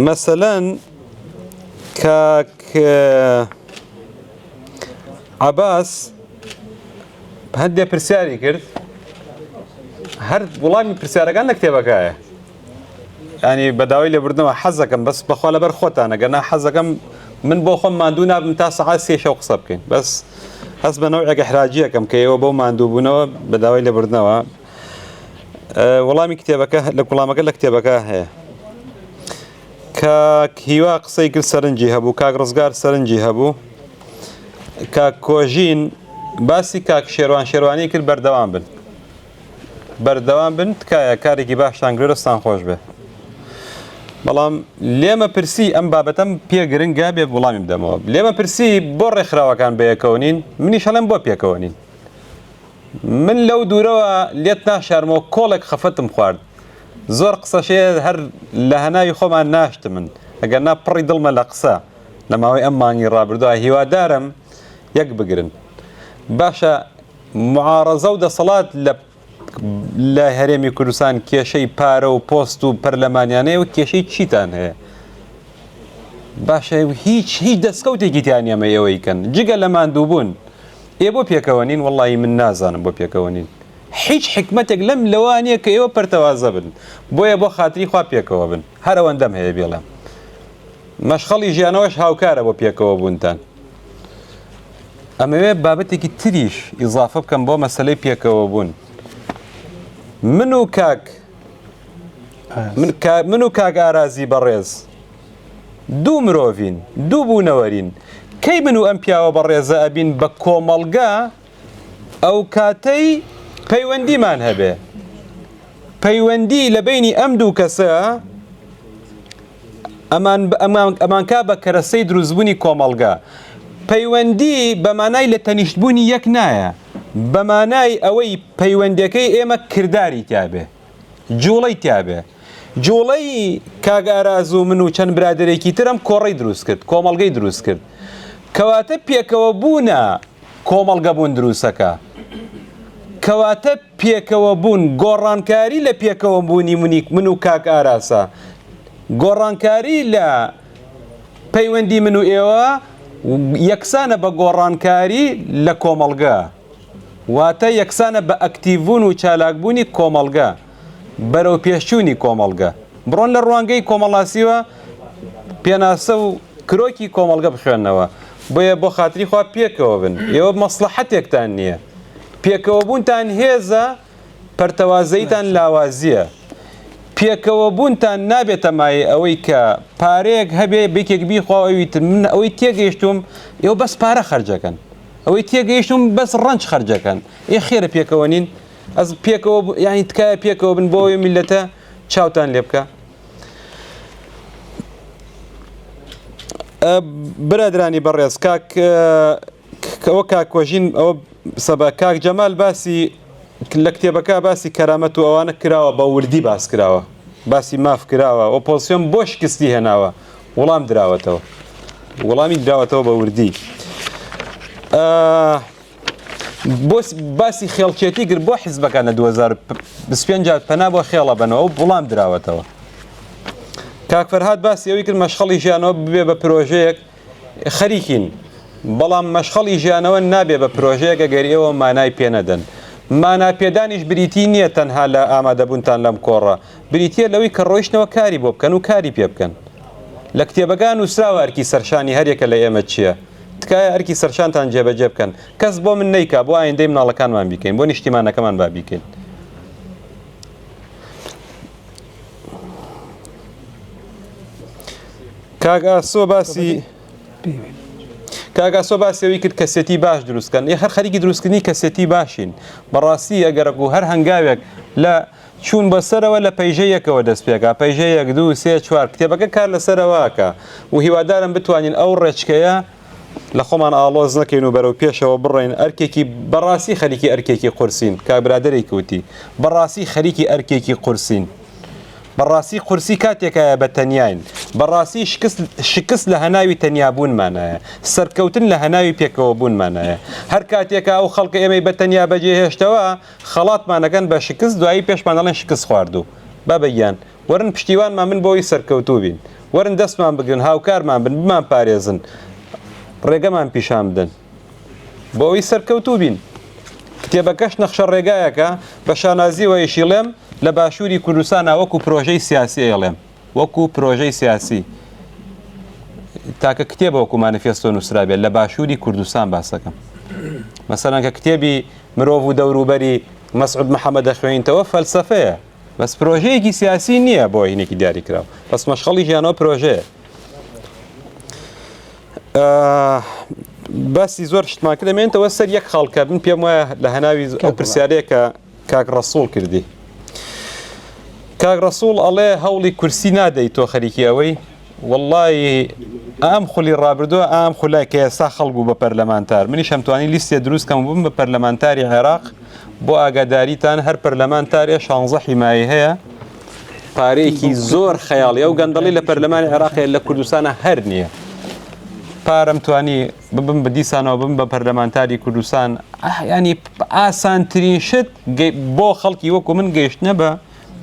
مەسەلەن کاک عەباس هەندێ پرسیاری کرد هەر وڵامی پرسیارەکان لە کتێبەکایە ینی بە داوای لێبوردنەوە حەزەکەم بەس بەخوا لەبەر خۆتانە گەنا حەزەکەم من بۆ خۆم ماندوو نابم تا سەعات سێ شەو قسە بکەین بەس هەست بە نەوعێک ئیحراجیەکەم کە ئێوە بەو ماندووبوونەوە بە داوای لێبوردنەوە وەڵامی کتێبەکە لە وەڵامەکە لە کتێبەکە هەیە کاک هیوا قسەی کرد سەرنجی هەبوو کاک ڕزگار سەرنجی هەبوو کاک کۆژین باسی کاک شێروان شێروانی کرد بەردەوام بن بەردەوام بن تکایە کارێکی باشتان گرێ دەستان خۆش بێ بەڵام لێمە پرسی ئەم بابەتەم پێ گرنگە بێ وڵامی بدەمەوە لێمە پرسی بۆ ڕێکخراوەکان بەیەکەوە نین منیش هەڵێم بۆ پێکەوە نین من لەو دوورەوە لێت ناشارمەوە کۆڵێک خەفەتم خوارد زۆر قسەشێ هەر لە هەناوی خۆمان ناشتمن ئەگەر نا پڕی دڵمە لە قسە لە ماوەی ئەم مانگی ڕابردووە هیوادارم یەک بگرن باشە معارەزە و دەسەڵات لە لە هەرێمی کوردستان کێشەی پارە و پۆست و پەرلەمانیانەیە و کێشەی چیتان هەیە باشە هیچ هیچ دەستکەوتێکی تیا نییە ئەمە ئێوەی کەن جگە لە ماندووبوون ئێ بۆ پێکەوە نین وەڵی من نازانم بۆ پێکەوە نین هیچ حکمتێک لەم لەوە نییە کە ئێوە پەرتەوازە بن بۆیە بۆ خاتری خوا پێکەوە بن هەر ئەوەندەم هەیە بێڵێم مەشخەڵی ژیانەوەش هاوکارە بۆ پێکەوە بوونتان ئەمەوێ بابەتێکی تریش ئیزافە بکەم بۆ مەسلەی پێکەوە بوون من و کاک من, من و کاک ئارازی بەڕێز دوو مرۆڤین دوو بوونەوەرین. کەی من و ئەم پیاوە بەڕێزە ئەبین بە کۆمەڵگە؟ ئەو کاتەی پەیوەندیمان هەبێ. پەیوەندی لە بەینی ئەم دوو کەسە ئەمان ئەمانکا بە کەرەسەی دروستبوونی کۆمەڵگە. پەیوەندی بە مانای لە تەنیشتبوونی یەک نایە، بە مانای ئەوەی پەیوەندیەکەی ئێمە کرداری تیابێ. جوڵەی تیابێ. جوڵەی کاک ئاراز و من و چەند برادەرێکی تر ئەم کۆڕەی دروست کرد، کۆمەڵگەی دروست کرد. کەواتە پێکەوە بوونە کۆمەڵگە بوون دروستەکە. کەواتە پێکەوە بوون گۆڕانکاری لە پێکەوە بوونی منی من و کاک ئاراسە. گۆڕانکاری لە پەیوەندی من و ئێوە یەکسانە بە گۆڕانکاری لە کۆمەڵگە. واتە یەکسانە بە ئەکتیڤبوون و چالاکبوونی کۆمەڵگە، بەرەوپێشچوونی کۆمەڵگە. بڕۆن لە ڕوانگەی کۆمەڵناسیوە پێناسە و کرۆکی کۆمەڵگە بخوێننەوە. بۆیە بۆ خاتری خوا پێکەوە بن. ئێوە مەسڵەحەتێکتان نییە. پێکەوەبوونتان هێزە، پەرتەوازەییتان لاوازییە. پێکەوەبوونتان نابێتە مایەی ئەوەی کە پارەیەک هەبێ یەکێک بیخوا و ئەوی تر. من ئەوەی تێگەیشتووم ئێوە بەس پارە خەرجەکەن. ئەوەی تێگەیشتوم بەس ڕەنج خەرجەکەن ئێ خێرە پێکەوە نین ئەز پێکەوە یانی تکایە پێکەوە بن بۆ ئەوەی میلەتە چاوتان لێ بکە برادرانی بەڕێز کاک ئەوە کاک کۆژین ئەوە سەبە کاک جەمال باسی لە کتێبەکە باسی کەرامەت و ئەوانە کراوە بە وردی باس کراوە باسی ماف کراوە ئۆپۆزسیۆن بۆ شکستی هێناوە وڵام دراوەتەوە وەڵامی دراوەتەوە بە وردی بۆ باسی خێڵچێتی کرد بۆ حیزبەکان لە 2025 جار پەنا بۆ خێڵە بنەوە و وڵام دراوەتەوە کاک فەرهاد باسی ئەوی کرد مەشخەڵی ژیانەوە ببێ بە پرۆژەیەک خەریکین بەڵام مەشخەڵی ژیانەوە نابێ بە پرۆژەیەک ئەگەر ئێوە مانای پێ نەدەن مانا پێدانیش بریتی نییە تەنها لە ئامادەبوونتان لەم کۆڕە بریتییە لەوەی کە ڕۆیشتنەوە کاری بۆ بکەن و کاری پێ بکەن. لە کتێبەکە نووسراوە ئەرکی سەرشانی هەریەکە لە ئێمە چییە. تکایە ئەرکی سەرشانتان جێبەجێ بکەن. کەس بۆ من نەیکا، بۆ ئایندەی مناڵەکانمان بیکەین، بۆ نیشتیمانەکەمان با بیکەین. کاک ئاسۆ باسی کاک ئاسۆ باسی ئەوەی کرد کەسێتی باش دروست کەن. ئێ هەر خەریکی دروستکردنی کەسێتی باشین. بەڕاستی ئەگەرەک و هەر هەنگاوێک لە چوون بۆ سەرەوە لە پەیژە یەکەوە دەست پێکا، پەیژە یەک، دوو، سێ، چوار، کتێبەکە کار لەسەرەوە ئەکا و هیوادارم بتوانین ئەو ڕێچکەیە لە خۆمان ئاڵۆز نەکەین و بەرەو پێشەوە بڕۆین، ئەرکێکی بەڕاستی خەریکی ئەرکێکی قورسین، کاک برادەرێک وتی، بەڕاستی خەریکی ئەرکێکی قورسین. بەڕاستی قورسی کاتێکایە بە تەنیاین، بەڕاستی شکست شکست لە هەناوی تەنیابوونمانایە، سەرکەوتن لە هەناوی پێکەوەبوونمانایە. هەر کاتێکا ئەو خەڵکە ئێمەی بە تەنیا بەجێهێشتەوە، خەڵاتمان ئەکەن بە شکست دوایی پێشمان ئەڵێن شکست خواردوو بابە گیان وەرن پشتیوانمان بن بۆی سەرکەوتوو بین وەرن دەستمان بگرن هاوکارمان بن بمان پارێزن ڕێگەمان پیشان بدەن بۆ ئەوی سەرکەوتوو بین کتێبەکەش نەخشە ڕێگایەکە بە شانازیەوە ئیشیڵێم لە باشووری کوردستانە وەکو پرۆژەی سیاسی ئەیڵێم وەکو پرۆژەی سیاسی تاکە کتێبە وەکو مانیفێستۆ نووسرابێت لە باشووری کوردستان باسەکەم مەسەلەن کە کتێبی مرۆڤ و دەوروبەری مەسعود محەمەد دەخوێنیتەوە فەلسەفەیە بەس پرۆژەیەکی سیاسی نییە بۆ هینێکی دیاریکراو بەس مەشخەڵی ژیانەوە پرۆژەیە باسی زۆر شتمان کرد دەمێنێتەوە سەر یەک خاڵ کە من پێم وایە لە هەناوی ئەو پرسیارەیە کە کاک ڕەسوڵ کردی کاک ڕەسوڵ ئەڵێ هەوڵی کورسی نادەی تۆ خەریکی ئەوەی وەڵڵاهی ئەم خولی ڕابردووە ئەم خولای کە ئێستا خەڵک بوو بە پەرلەمانتار منیش هەمتوانی لیستێ دروست کەم بووم بە پەرلەمانتاری عێراق بۆ ئاگاداریتان هەر پەرلەمانتارێ شانزە حیمایە هەیە پارەیەکی زۆر خەیاڵی ئەو گەندەڵی لە پەرلەمانی عێراقی لە کوردستانە هەر نییە پارەم توانی ببم بە دیسانەوە بم بە پەرلەمانتاری کوردستان ینی ئاسانترین شت بۆ خەڵکی وەکو من گەیشتنە بە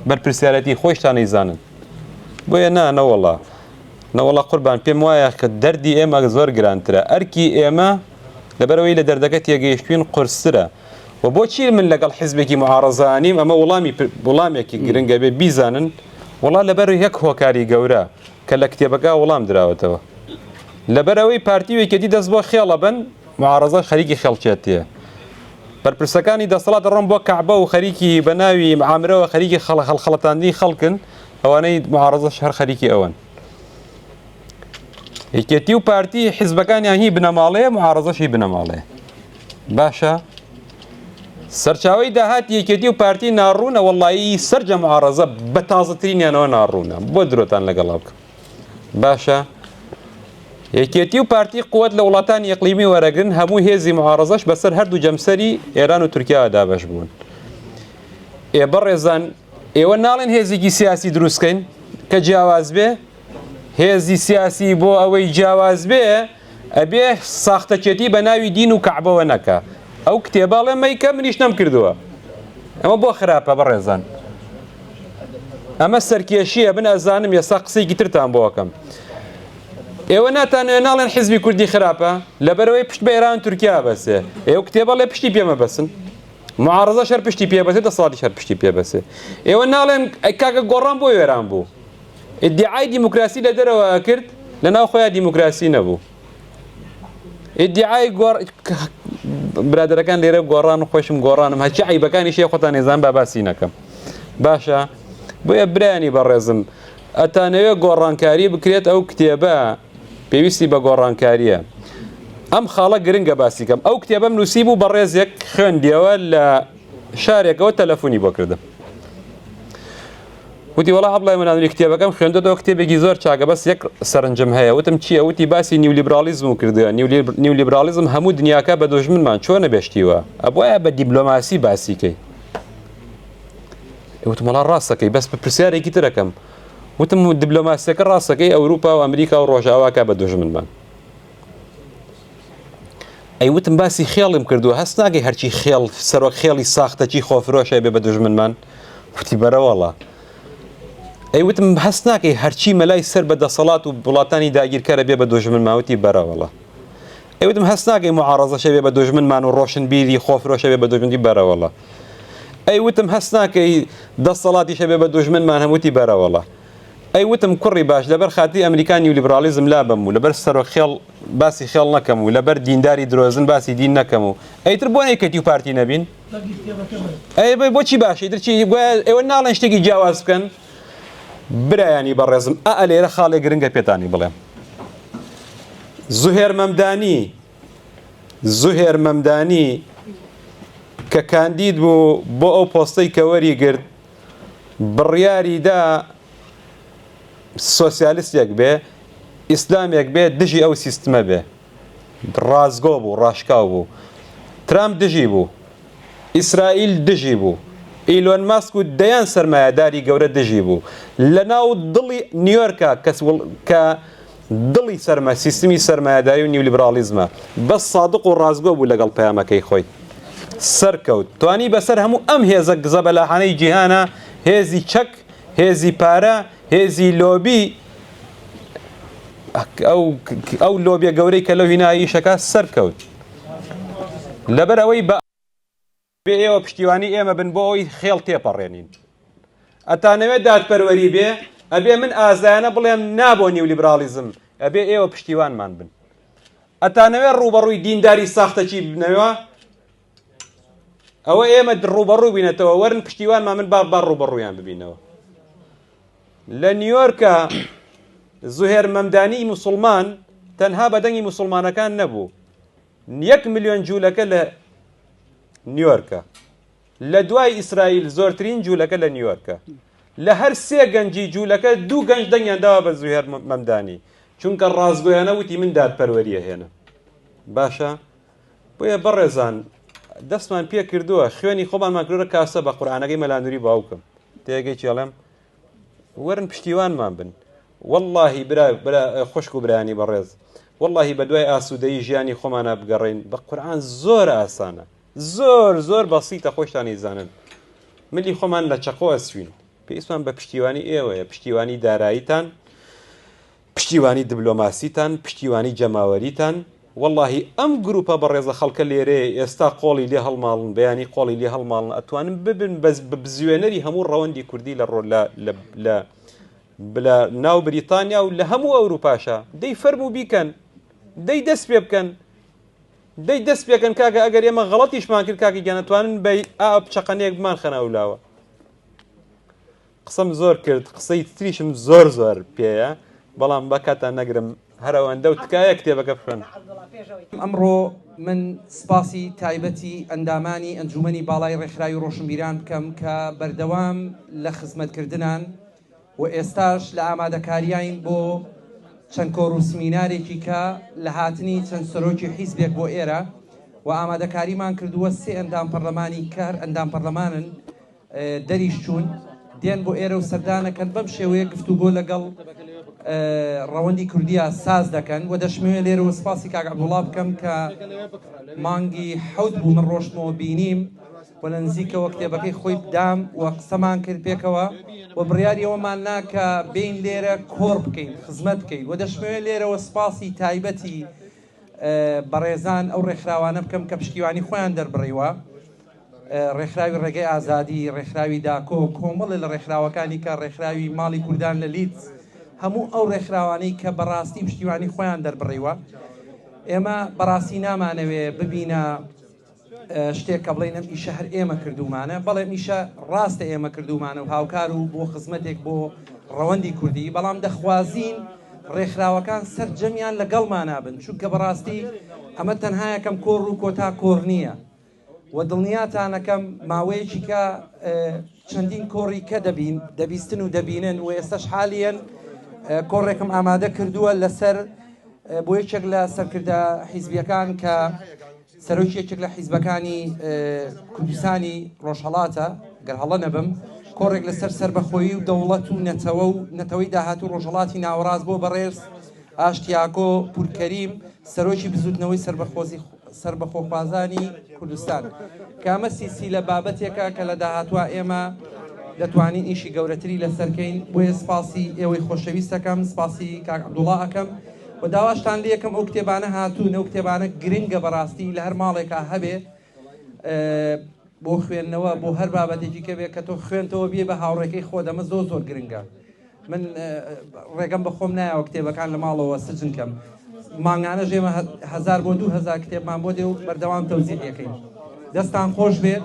بەرپرسیارەتی خۆشتان ئەیزانن بۆیە نا نەوەڵا نەوەڵا قوربان پێم وایە کە دەردی ئێمە زۆر گرانترە ئەرکی ئێمە لەبەرەوەی لە دەردەکە تێگەیشتوین قورسترە و بۆچی من لەگەڵ حیزبێکی معارەزانیم ئەمە وەڵامی وەڵامێکی گرنگە بێ بیزانن وەڵا لەبەر یەک هۆکاری گەورە کە لە کتێبەکە وەڵام دراوەتەوە لەبەرئەوەی پارتی و یەکێتی دەست بۆ خێڵە بن معارەزە خەریکی خێڵچێتیە بەرپرسەکانی دەسەڵات دەڕۆن بۆ کەعبە و خەریکی بە ناوی عامرەوە خەریکی خەڵ هەڵخەڵەتاندنی خەڵکن ئەوانەی معارەزەش هەر خەریکی ئەوەن. یەکێتی و پارتی حیزبەکانیان هی بنەماڵەیە معارەزەش هی بنەماڵەیە. باشە سەرچاوەی داهاتی یەکێتی و پارتی ناڕوونە وەڵایی سەرجەم معارەزە بە تازەترینیانەوە ناڕوونە بۆ درۆتان لەگەڵا بکەم باشە یەکێتی و پارتی قوت لە وڵاتانی ئیقلیمی وەرەگرن هەموو هێزی معارەزەش بەسەر هەردوو جەمسەری ئێران و تورکیا دابەش بوون ئێ بەڕێزان ئێوە ناڵێن هێزێکی سیاسی دروستکەین کە جیاواز بێ هێزی سیاسی بۆ ئەوەی جیاواز بێ ئەبێ ساختەچێتی بە ناوی دین و کەعبەوە نەکا ئەو کتێبە ئەڵێ مەیکە منیش نەمکردووە ئەمە بۆ خراپە بەڕێزان ئەمە سەرکێشیە من ئەزانم ئێستا قسەیەکی ترتان بۆ ئەکەم ئێوە ناتانەوێ ناڵێن حیزبی کوردی خراپە لەبەرەوەی پشت بە ئێران تورکیا بەسێ ئێوە کتێبە ڵێ پشتی پێمە بەسن معارزە شەر پشتی پێ بەسێ دەسەڵاتی شەر پشتی پێ بەسێ ئێوە ناڵێن ئەی کاکە گۆڕان بۆ وێران بوو ئیدیعای دیموکراسی لە دەرەوە ئەکرد لە ناو خۆیان دیموکراسی نەبوو ئیدیعای گۆڕ برادەرەکان لێرە گۆڕان و خۆشم گۆڕانم هەرچی عیبەکانی شێ خۆتان نێزان با باسی نەکەم باشە بۆیە برایانی بەڕێزم ئەتانەوێ گۆڕانکاری بکرێت ئەو کتێبە پێویستی بە گۆڕانکاریە ئەم خاڵە گرنگە باسیکەم ئەو کتێبەم نووسی بوو بەڕێزێک خوێندیەوە لە شارێکەوە تەلەفۆنی بۆ کردم وتی وەڵا عەبڵای مەلا نوری کتێبەکەم خوێندۆتەوە کتێبێکی زۆر چاکە بەس یەک سەرنجم هەیە وتم چییە وتی باسی نیولیبراڵیزم و کردووە نیولیبراڵیزم هەموو دنیاکە بە دۆژمنمان چۆنە بێشتیوە ئەبواە بە دیبلۆماسی باسیکەی وتم وەڵا ڕاستەکەی بەس پرسیارێکی ترەکەم وتم دیبلۆماسیەکە ڕاستەکەی ئەوروپا و ئەمریکا و ڕۆژاواکە بە دژمنمان ئەی وتم باسی خێڵم کردووە هەست ناکەی هەرچی خێڵ سەرۆک خێڵی ساختەچی خۆفرۆشە بێ بە دوژمنمان وتی بەرەوەڵا ئەی وتم هەست ناکەی هەرچی مەلای سەر بە دەسەڵات و وڵاتانی داگیرکەرە بێ بە دوژمنمان وتی بەرەوەڵا ئەی وتم هەست ناکەی معارەزەشە بێ بە دوژمنمان و ڕۆشنبیری خۆفرۆشە بێ بە دوژمنی بەرەوەڵا ئەی وتم هەست ناکەی دەسەڵاتیشە بێ بە دوژمنمان هەمووتی بەرەوەڵا ئەی وتم کوڕی باش لەبەر خاتری ئەمریکا نیولیبراڵیزم لابەم و لەبەر سەرۆک خێڵ باسی خێڵ نەکەم و لەبەر دینداری درۆزن باسی دین نەکەم و ئەیتر بۆ نەیکەتی و پارتی نەبین؟ ئەی بۆچی باشە ئیتر چی گوایە ئێوە ناڵێن شتێکی جیاواز بکەن؟ برایانی بەڕێزم ئا لێرە خاڵێ گرنگە پێتانی بڵێم زوهێر مەمدانی زوهێر مەمدانی کە کاندید بوو بۆ ئەو پۆستەی کە وەری گرت بڕیاری دا سۆسیالیستێک بێ، ئیسلامێک بێ دژی ئەو سیستمە بێ. ڕاستگۆ بوو، ڕاشکاو بوو. ترامپ دژی بوو. ئیسرائیل دژی بوو. ئیلۆن ماسک و دەیان سەرمایەداری گەورە دژی بوو. لە ناو دڵی نیۆرکا کە دڵی سەرمە سیستمی سەرمایەداری و نیولیبراڵیزمە، بەس سادق و ڕاستگۆ بوو لەگەڵ پەیامەکەی خۆی. سەرکەوت. توانی بەسەر هەموو ئەم هێزە زەبەلاحانەی جیهانا، هێزی چەک، هێزی پارە، هێزی لۆبی، ئەو ئەو لۆبیە گەورەی کە لەو هینا ئیشەکە سەرکەوت. لەبەر ئەوەی بە بێ ئێوە پشتیوانی ئێمە بن بۆ ئەوەی خێڵ تێپەڕێنین. ئەتانەوێت دادپەروەری بێ، ئەبێ من ئازایانە بڵێم نا بۆ نیولیبراڵیزم، ئەبێ ئێوە پشتیوانمان بن. ئەتانەوێت ڕووبەڕووی دینداری ساختەچی ببنەوە؟ ئەوە ئێمە ڕووبەڕوو بینەتەوە وەرن پشتیوانمان من با با ڕووبەڕوویان ببینەوە. لە نیویۆرکە زوهێر مەمدانی موسڵمان تەنها بە دەنگی موسڵمانەکان نەبوو، یەک ملیۆن جوولەکە لە نیویۆرکە. لە دوای ئیسرائیل زۆرترین جوولەکە لە نیویۆرکە. لە هەر سێ گەنجی جوولەکە دوو گەنج دەنگیان داوە بە زوهێر مەمدانی، چونکە ڕاستگۆیانە وتی من دادپەروەری ئەهێنم. باشە بۆیە بەڕێزان دەستمان پێ کردووە خوێنی خۆمانمان کردووە کاسە بە قورئانەکەی مەلا نوری باوکم تێگەی چێڵێم وەرن پشتیوانمان بن واللهی برا برا خوشک و برایانی بەڕێز واللهی بە دوای ئاسوودەیی ژیانی خۆمانە بگەڕین بە قورئان زۆر ئاسانە زۆر زۆر بەسیتە خۆشتانی زانن ملی خۆمان لە چەقۆ ئەسوین پێویستمان بە پشتیوانی ئێوەیە پشتیوانی داراییتان پشتیوانی دبلۆماسیتان پشتیوانی جەماوەریتان وەڵاهی ئەم گروپە بەڕێزە خەڵکە لێرەیە ئێستا قۆڵی لێ هەڵماڵن بەیانی قۆڵی لێ هەڵماڵن ئەتوانن ببن بەس بزوێنەری هەموو ڕەوەندی کوردی لە ڕۆ لە لە لە لە ناو بریتانیا و لە هەموو ئەوروپاشا دەی فەرموو بیکەن دەی دەست پێ بکەن دەی دەست پێکەن کاکە ئەگەر ئێمە غەڵەتیشمان کرد کاکە گیان ئەتوانن بە ئا چەقەنەیەک بمانخەنە ئەولاوە قسەم زۆر کرد قسەی تریشم زۆر زۆر پێیە بەڵام با کاتان نەگرم. هەر ئەوەندە و تکایە کتێبەکە بخوێن. ئەمڕۆ من سپاسی تایبەتی ئەندامانی ئەنجومەنی باڵای ڕێکخراوی ڕۆشنبیران بکەم کە بەردەوام لە خزمەتکردنان و ئێستاش لە ئامادەکاریاین بۆ چەند کۆڕ و سمینارێکی کە لە هاتنی چەند سەرۆکی حیزبێک بۆ ئێرە و ئامادەکاریمان کردووە سێ ئەندام پەرلەمانی کە هەر ئەندام پەرلەمانن دەریش چوون دێن بۆ ئێرە و سەردانەکەن بەم شێوەیە گفتوگۆ لەگەڵ ڕەوەندی کوردیا ساز دەکەن و دەشمەوێت لێرەوە سپاسی کاک عەبدوڵا بکەم کە مانگی حەوت بوو من ڕۆشتمەوە بینیم و لە نزیکەوە کتێبەکەی خۆی بدام و قسەمان کرد پێکەوە و بڕیاری ئەوەمان نا کە بین لێرە کۆڕ بکەین خزمەت بکەین و دەشمەوێت لێرەوە سپاسی تایبەتی بەڕێزان ئەو ڕێکخراوانە بکەم کە پشتیوانی خۆیان دەربڕیوە ڕێکخراوی ڕێگەی ئازادی، ڕێکخراوی داکۆ، کۆمەڵێ لە ڕێکخراوەکانی کە ڕێکخراوی ماڵی کوردان لە لیدز، هەموو ئەو ڕێکخراوانەی کە بەڕاستی پشتیوانی خۆیان دەربڕیوە. ئێمە بەڕاستی نامانەوێ ببینە شتێک کە بڵێین ئەم ئیشە هەر ئێمە کردوومانە، بەڵێ ئەم ئیشە ڕاستە ئێمە کردوومانە و هاوکار و بۆ خزمەتێک بۆ ڕەوەندی کوردی، بەڵام دەخوازین ڕێکخراوەکان سەرجەمیان لەگەڵمانا بن، چونکە بەڕاستی ئەمە تەنها یەکەم کۆڕ و کۆتا کۆڕ نییە. و دڵنیاتانەکەم ماوەیەکی کە چەندین کۆڕی کە دەبین دەبیستن و دەبینن و ئێستاش حالیەن کۆڕێکم ئامادە کردووە لەسەر بۆ یەکێک لە سەرکردە حیزبیەکان کە سەرۆکی یەکێک لە حیزبەکانی کوردستانی ڕۆژهەڵاتە گەر هەڵە نەبم کۆڕێک لەسەر سەربەخۆیی و دەوڵەت و نەتەوە و نەتەوەی داهاتوو ڕۆژهەڵاتی ناوەڕاست بۆ بەڕێز ئاشتیاکۆ پورکەریم سەرۆکی بزوتنەوەی سەربەخۆزی سەربەخۆخوازانی کوردستان کە ئەمە سیسیلە بابەتێکە کە لە داهاتوە ئێمە دەتوانین ئیشی گەورەتری لەسەرکەین بۆیە سپاسی ئێوەی خۆشەویست ئەکەم سپاسی کاک عەبدوڵا ئەکەم و داواشتان لێکەم ئەو کتێبانە هاتوون ئەو کتێبانە گرنگە بەڕاستی لە هەر ماڵێکا هەبێ بۆ خوێندنەوە بۆ هەر بابەتێکی کە بێ کە تۆ خوێنتەوە بێ بە هاوڕێکەی خۆ دەمە زۆر زۆر گرنگە من ڕێگەم بە خۆم نایەوە کتێبەکان لە ماڵەوە سجن کەم مانگانە ژێمە هزار بۆ 2000 کتێبمان بۆ دێ و بەردەوام تەوزیعەکەین دەستان خۆش بێت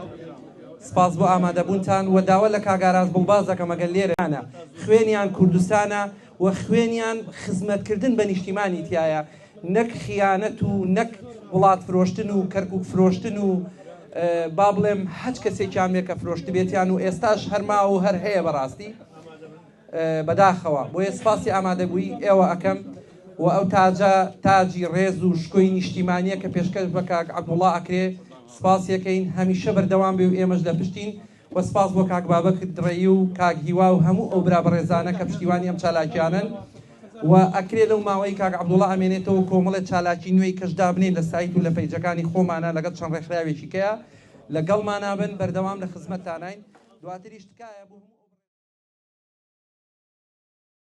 سپاس بۆ ئامادەبوونتان و داوا لە کاگاراز بڵباز دەکەم ئەگەر لێرانە خوێنیان کوردستانە و خوێنیان خزمەتکردن بە نیشتیمانی تایە نەک خیانەت و نەک وڵات فرۆشتن و کەرکک فرۆشتن و با بڵێم هەچ کەسێکیان بێ کە فرۆشتبێتیان و ئێستاش هەرما و هەر هەیە بەڕاستی بەداخەوە بۆیە سپاسی ئامادەبووی ئێوە ئەکەم و ئەو تاجە تاجی ڕێز و شکۆی نیشتیمانیە کە پێشکەش بە کاک عەبدوڵا ئەکرێ سپاسیەکەین هەمیشە بەردەوام بێ و ئێمەش لە پشتین و سپاس بۆ کاک بابەکر دڕێی و کاک هیوا و هەموو ئەو برا بەڕێزانە کە پشتیوانی ئەم چالاکیانەن و ئەکرێ لەو ماوەی کاک عەبدوڵا ئەمێنێتەوە کۆمەڵێ چالاکی نوێی کەش دابنێین لە سایت و لە پەیجەکانی خۆمانە لەگەڵ چەند ڕێکخراوێکی کەیە لەگەڵمانا بن بەردەوام لە خزمەتتاناین دواتریش تکایە بۆ هەموو.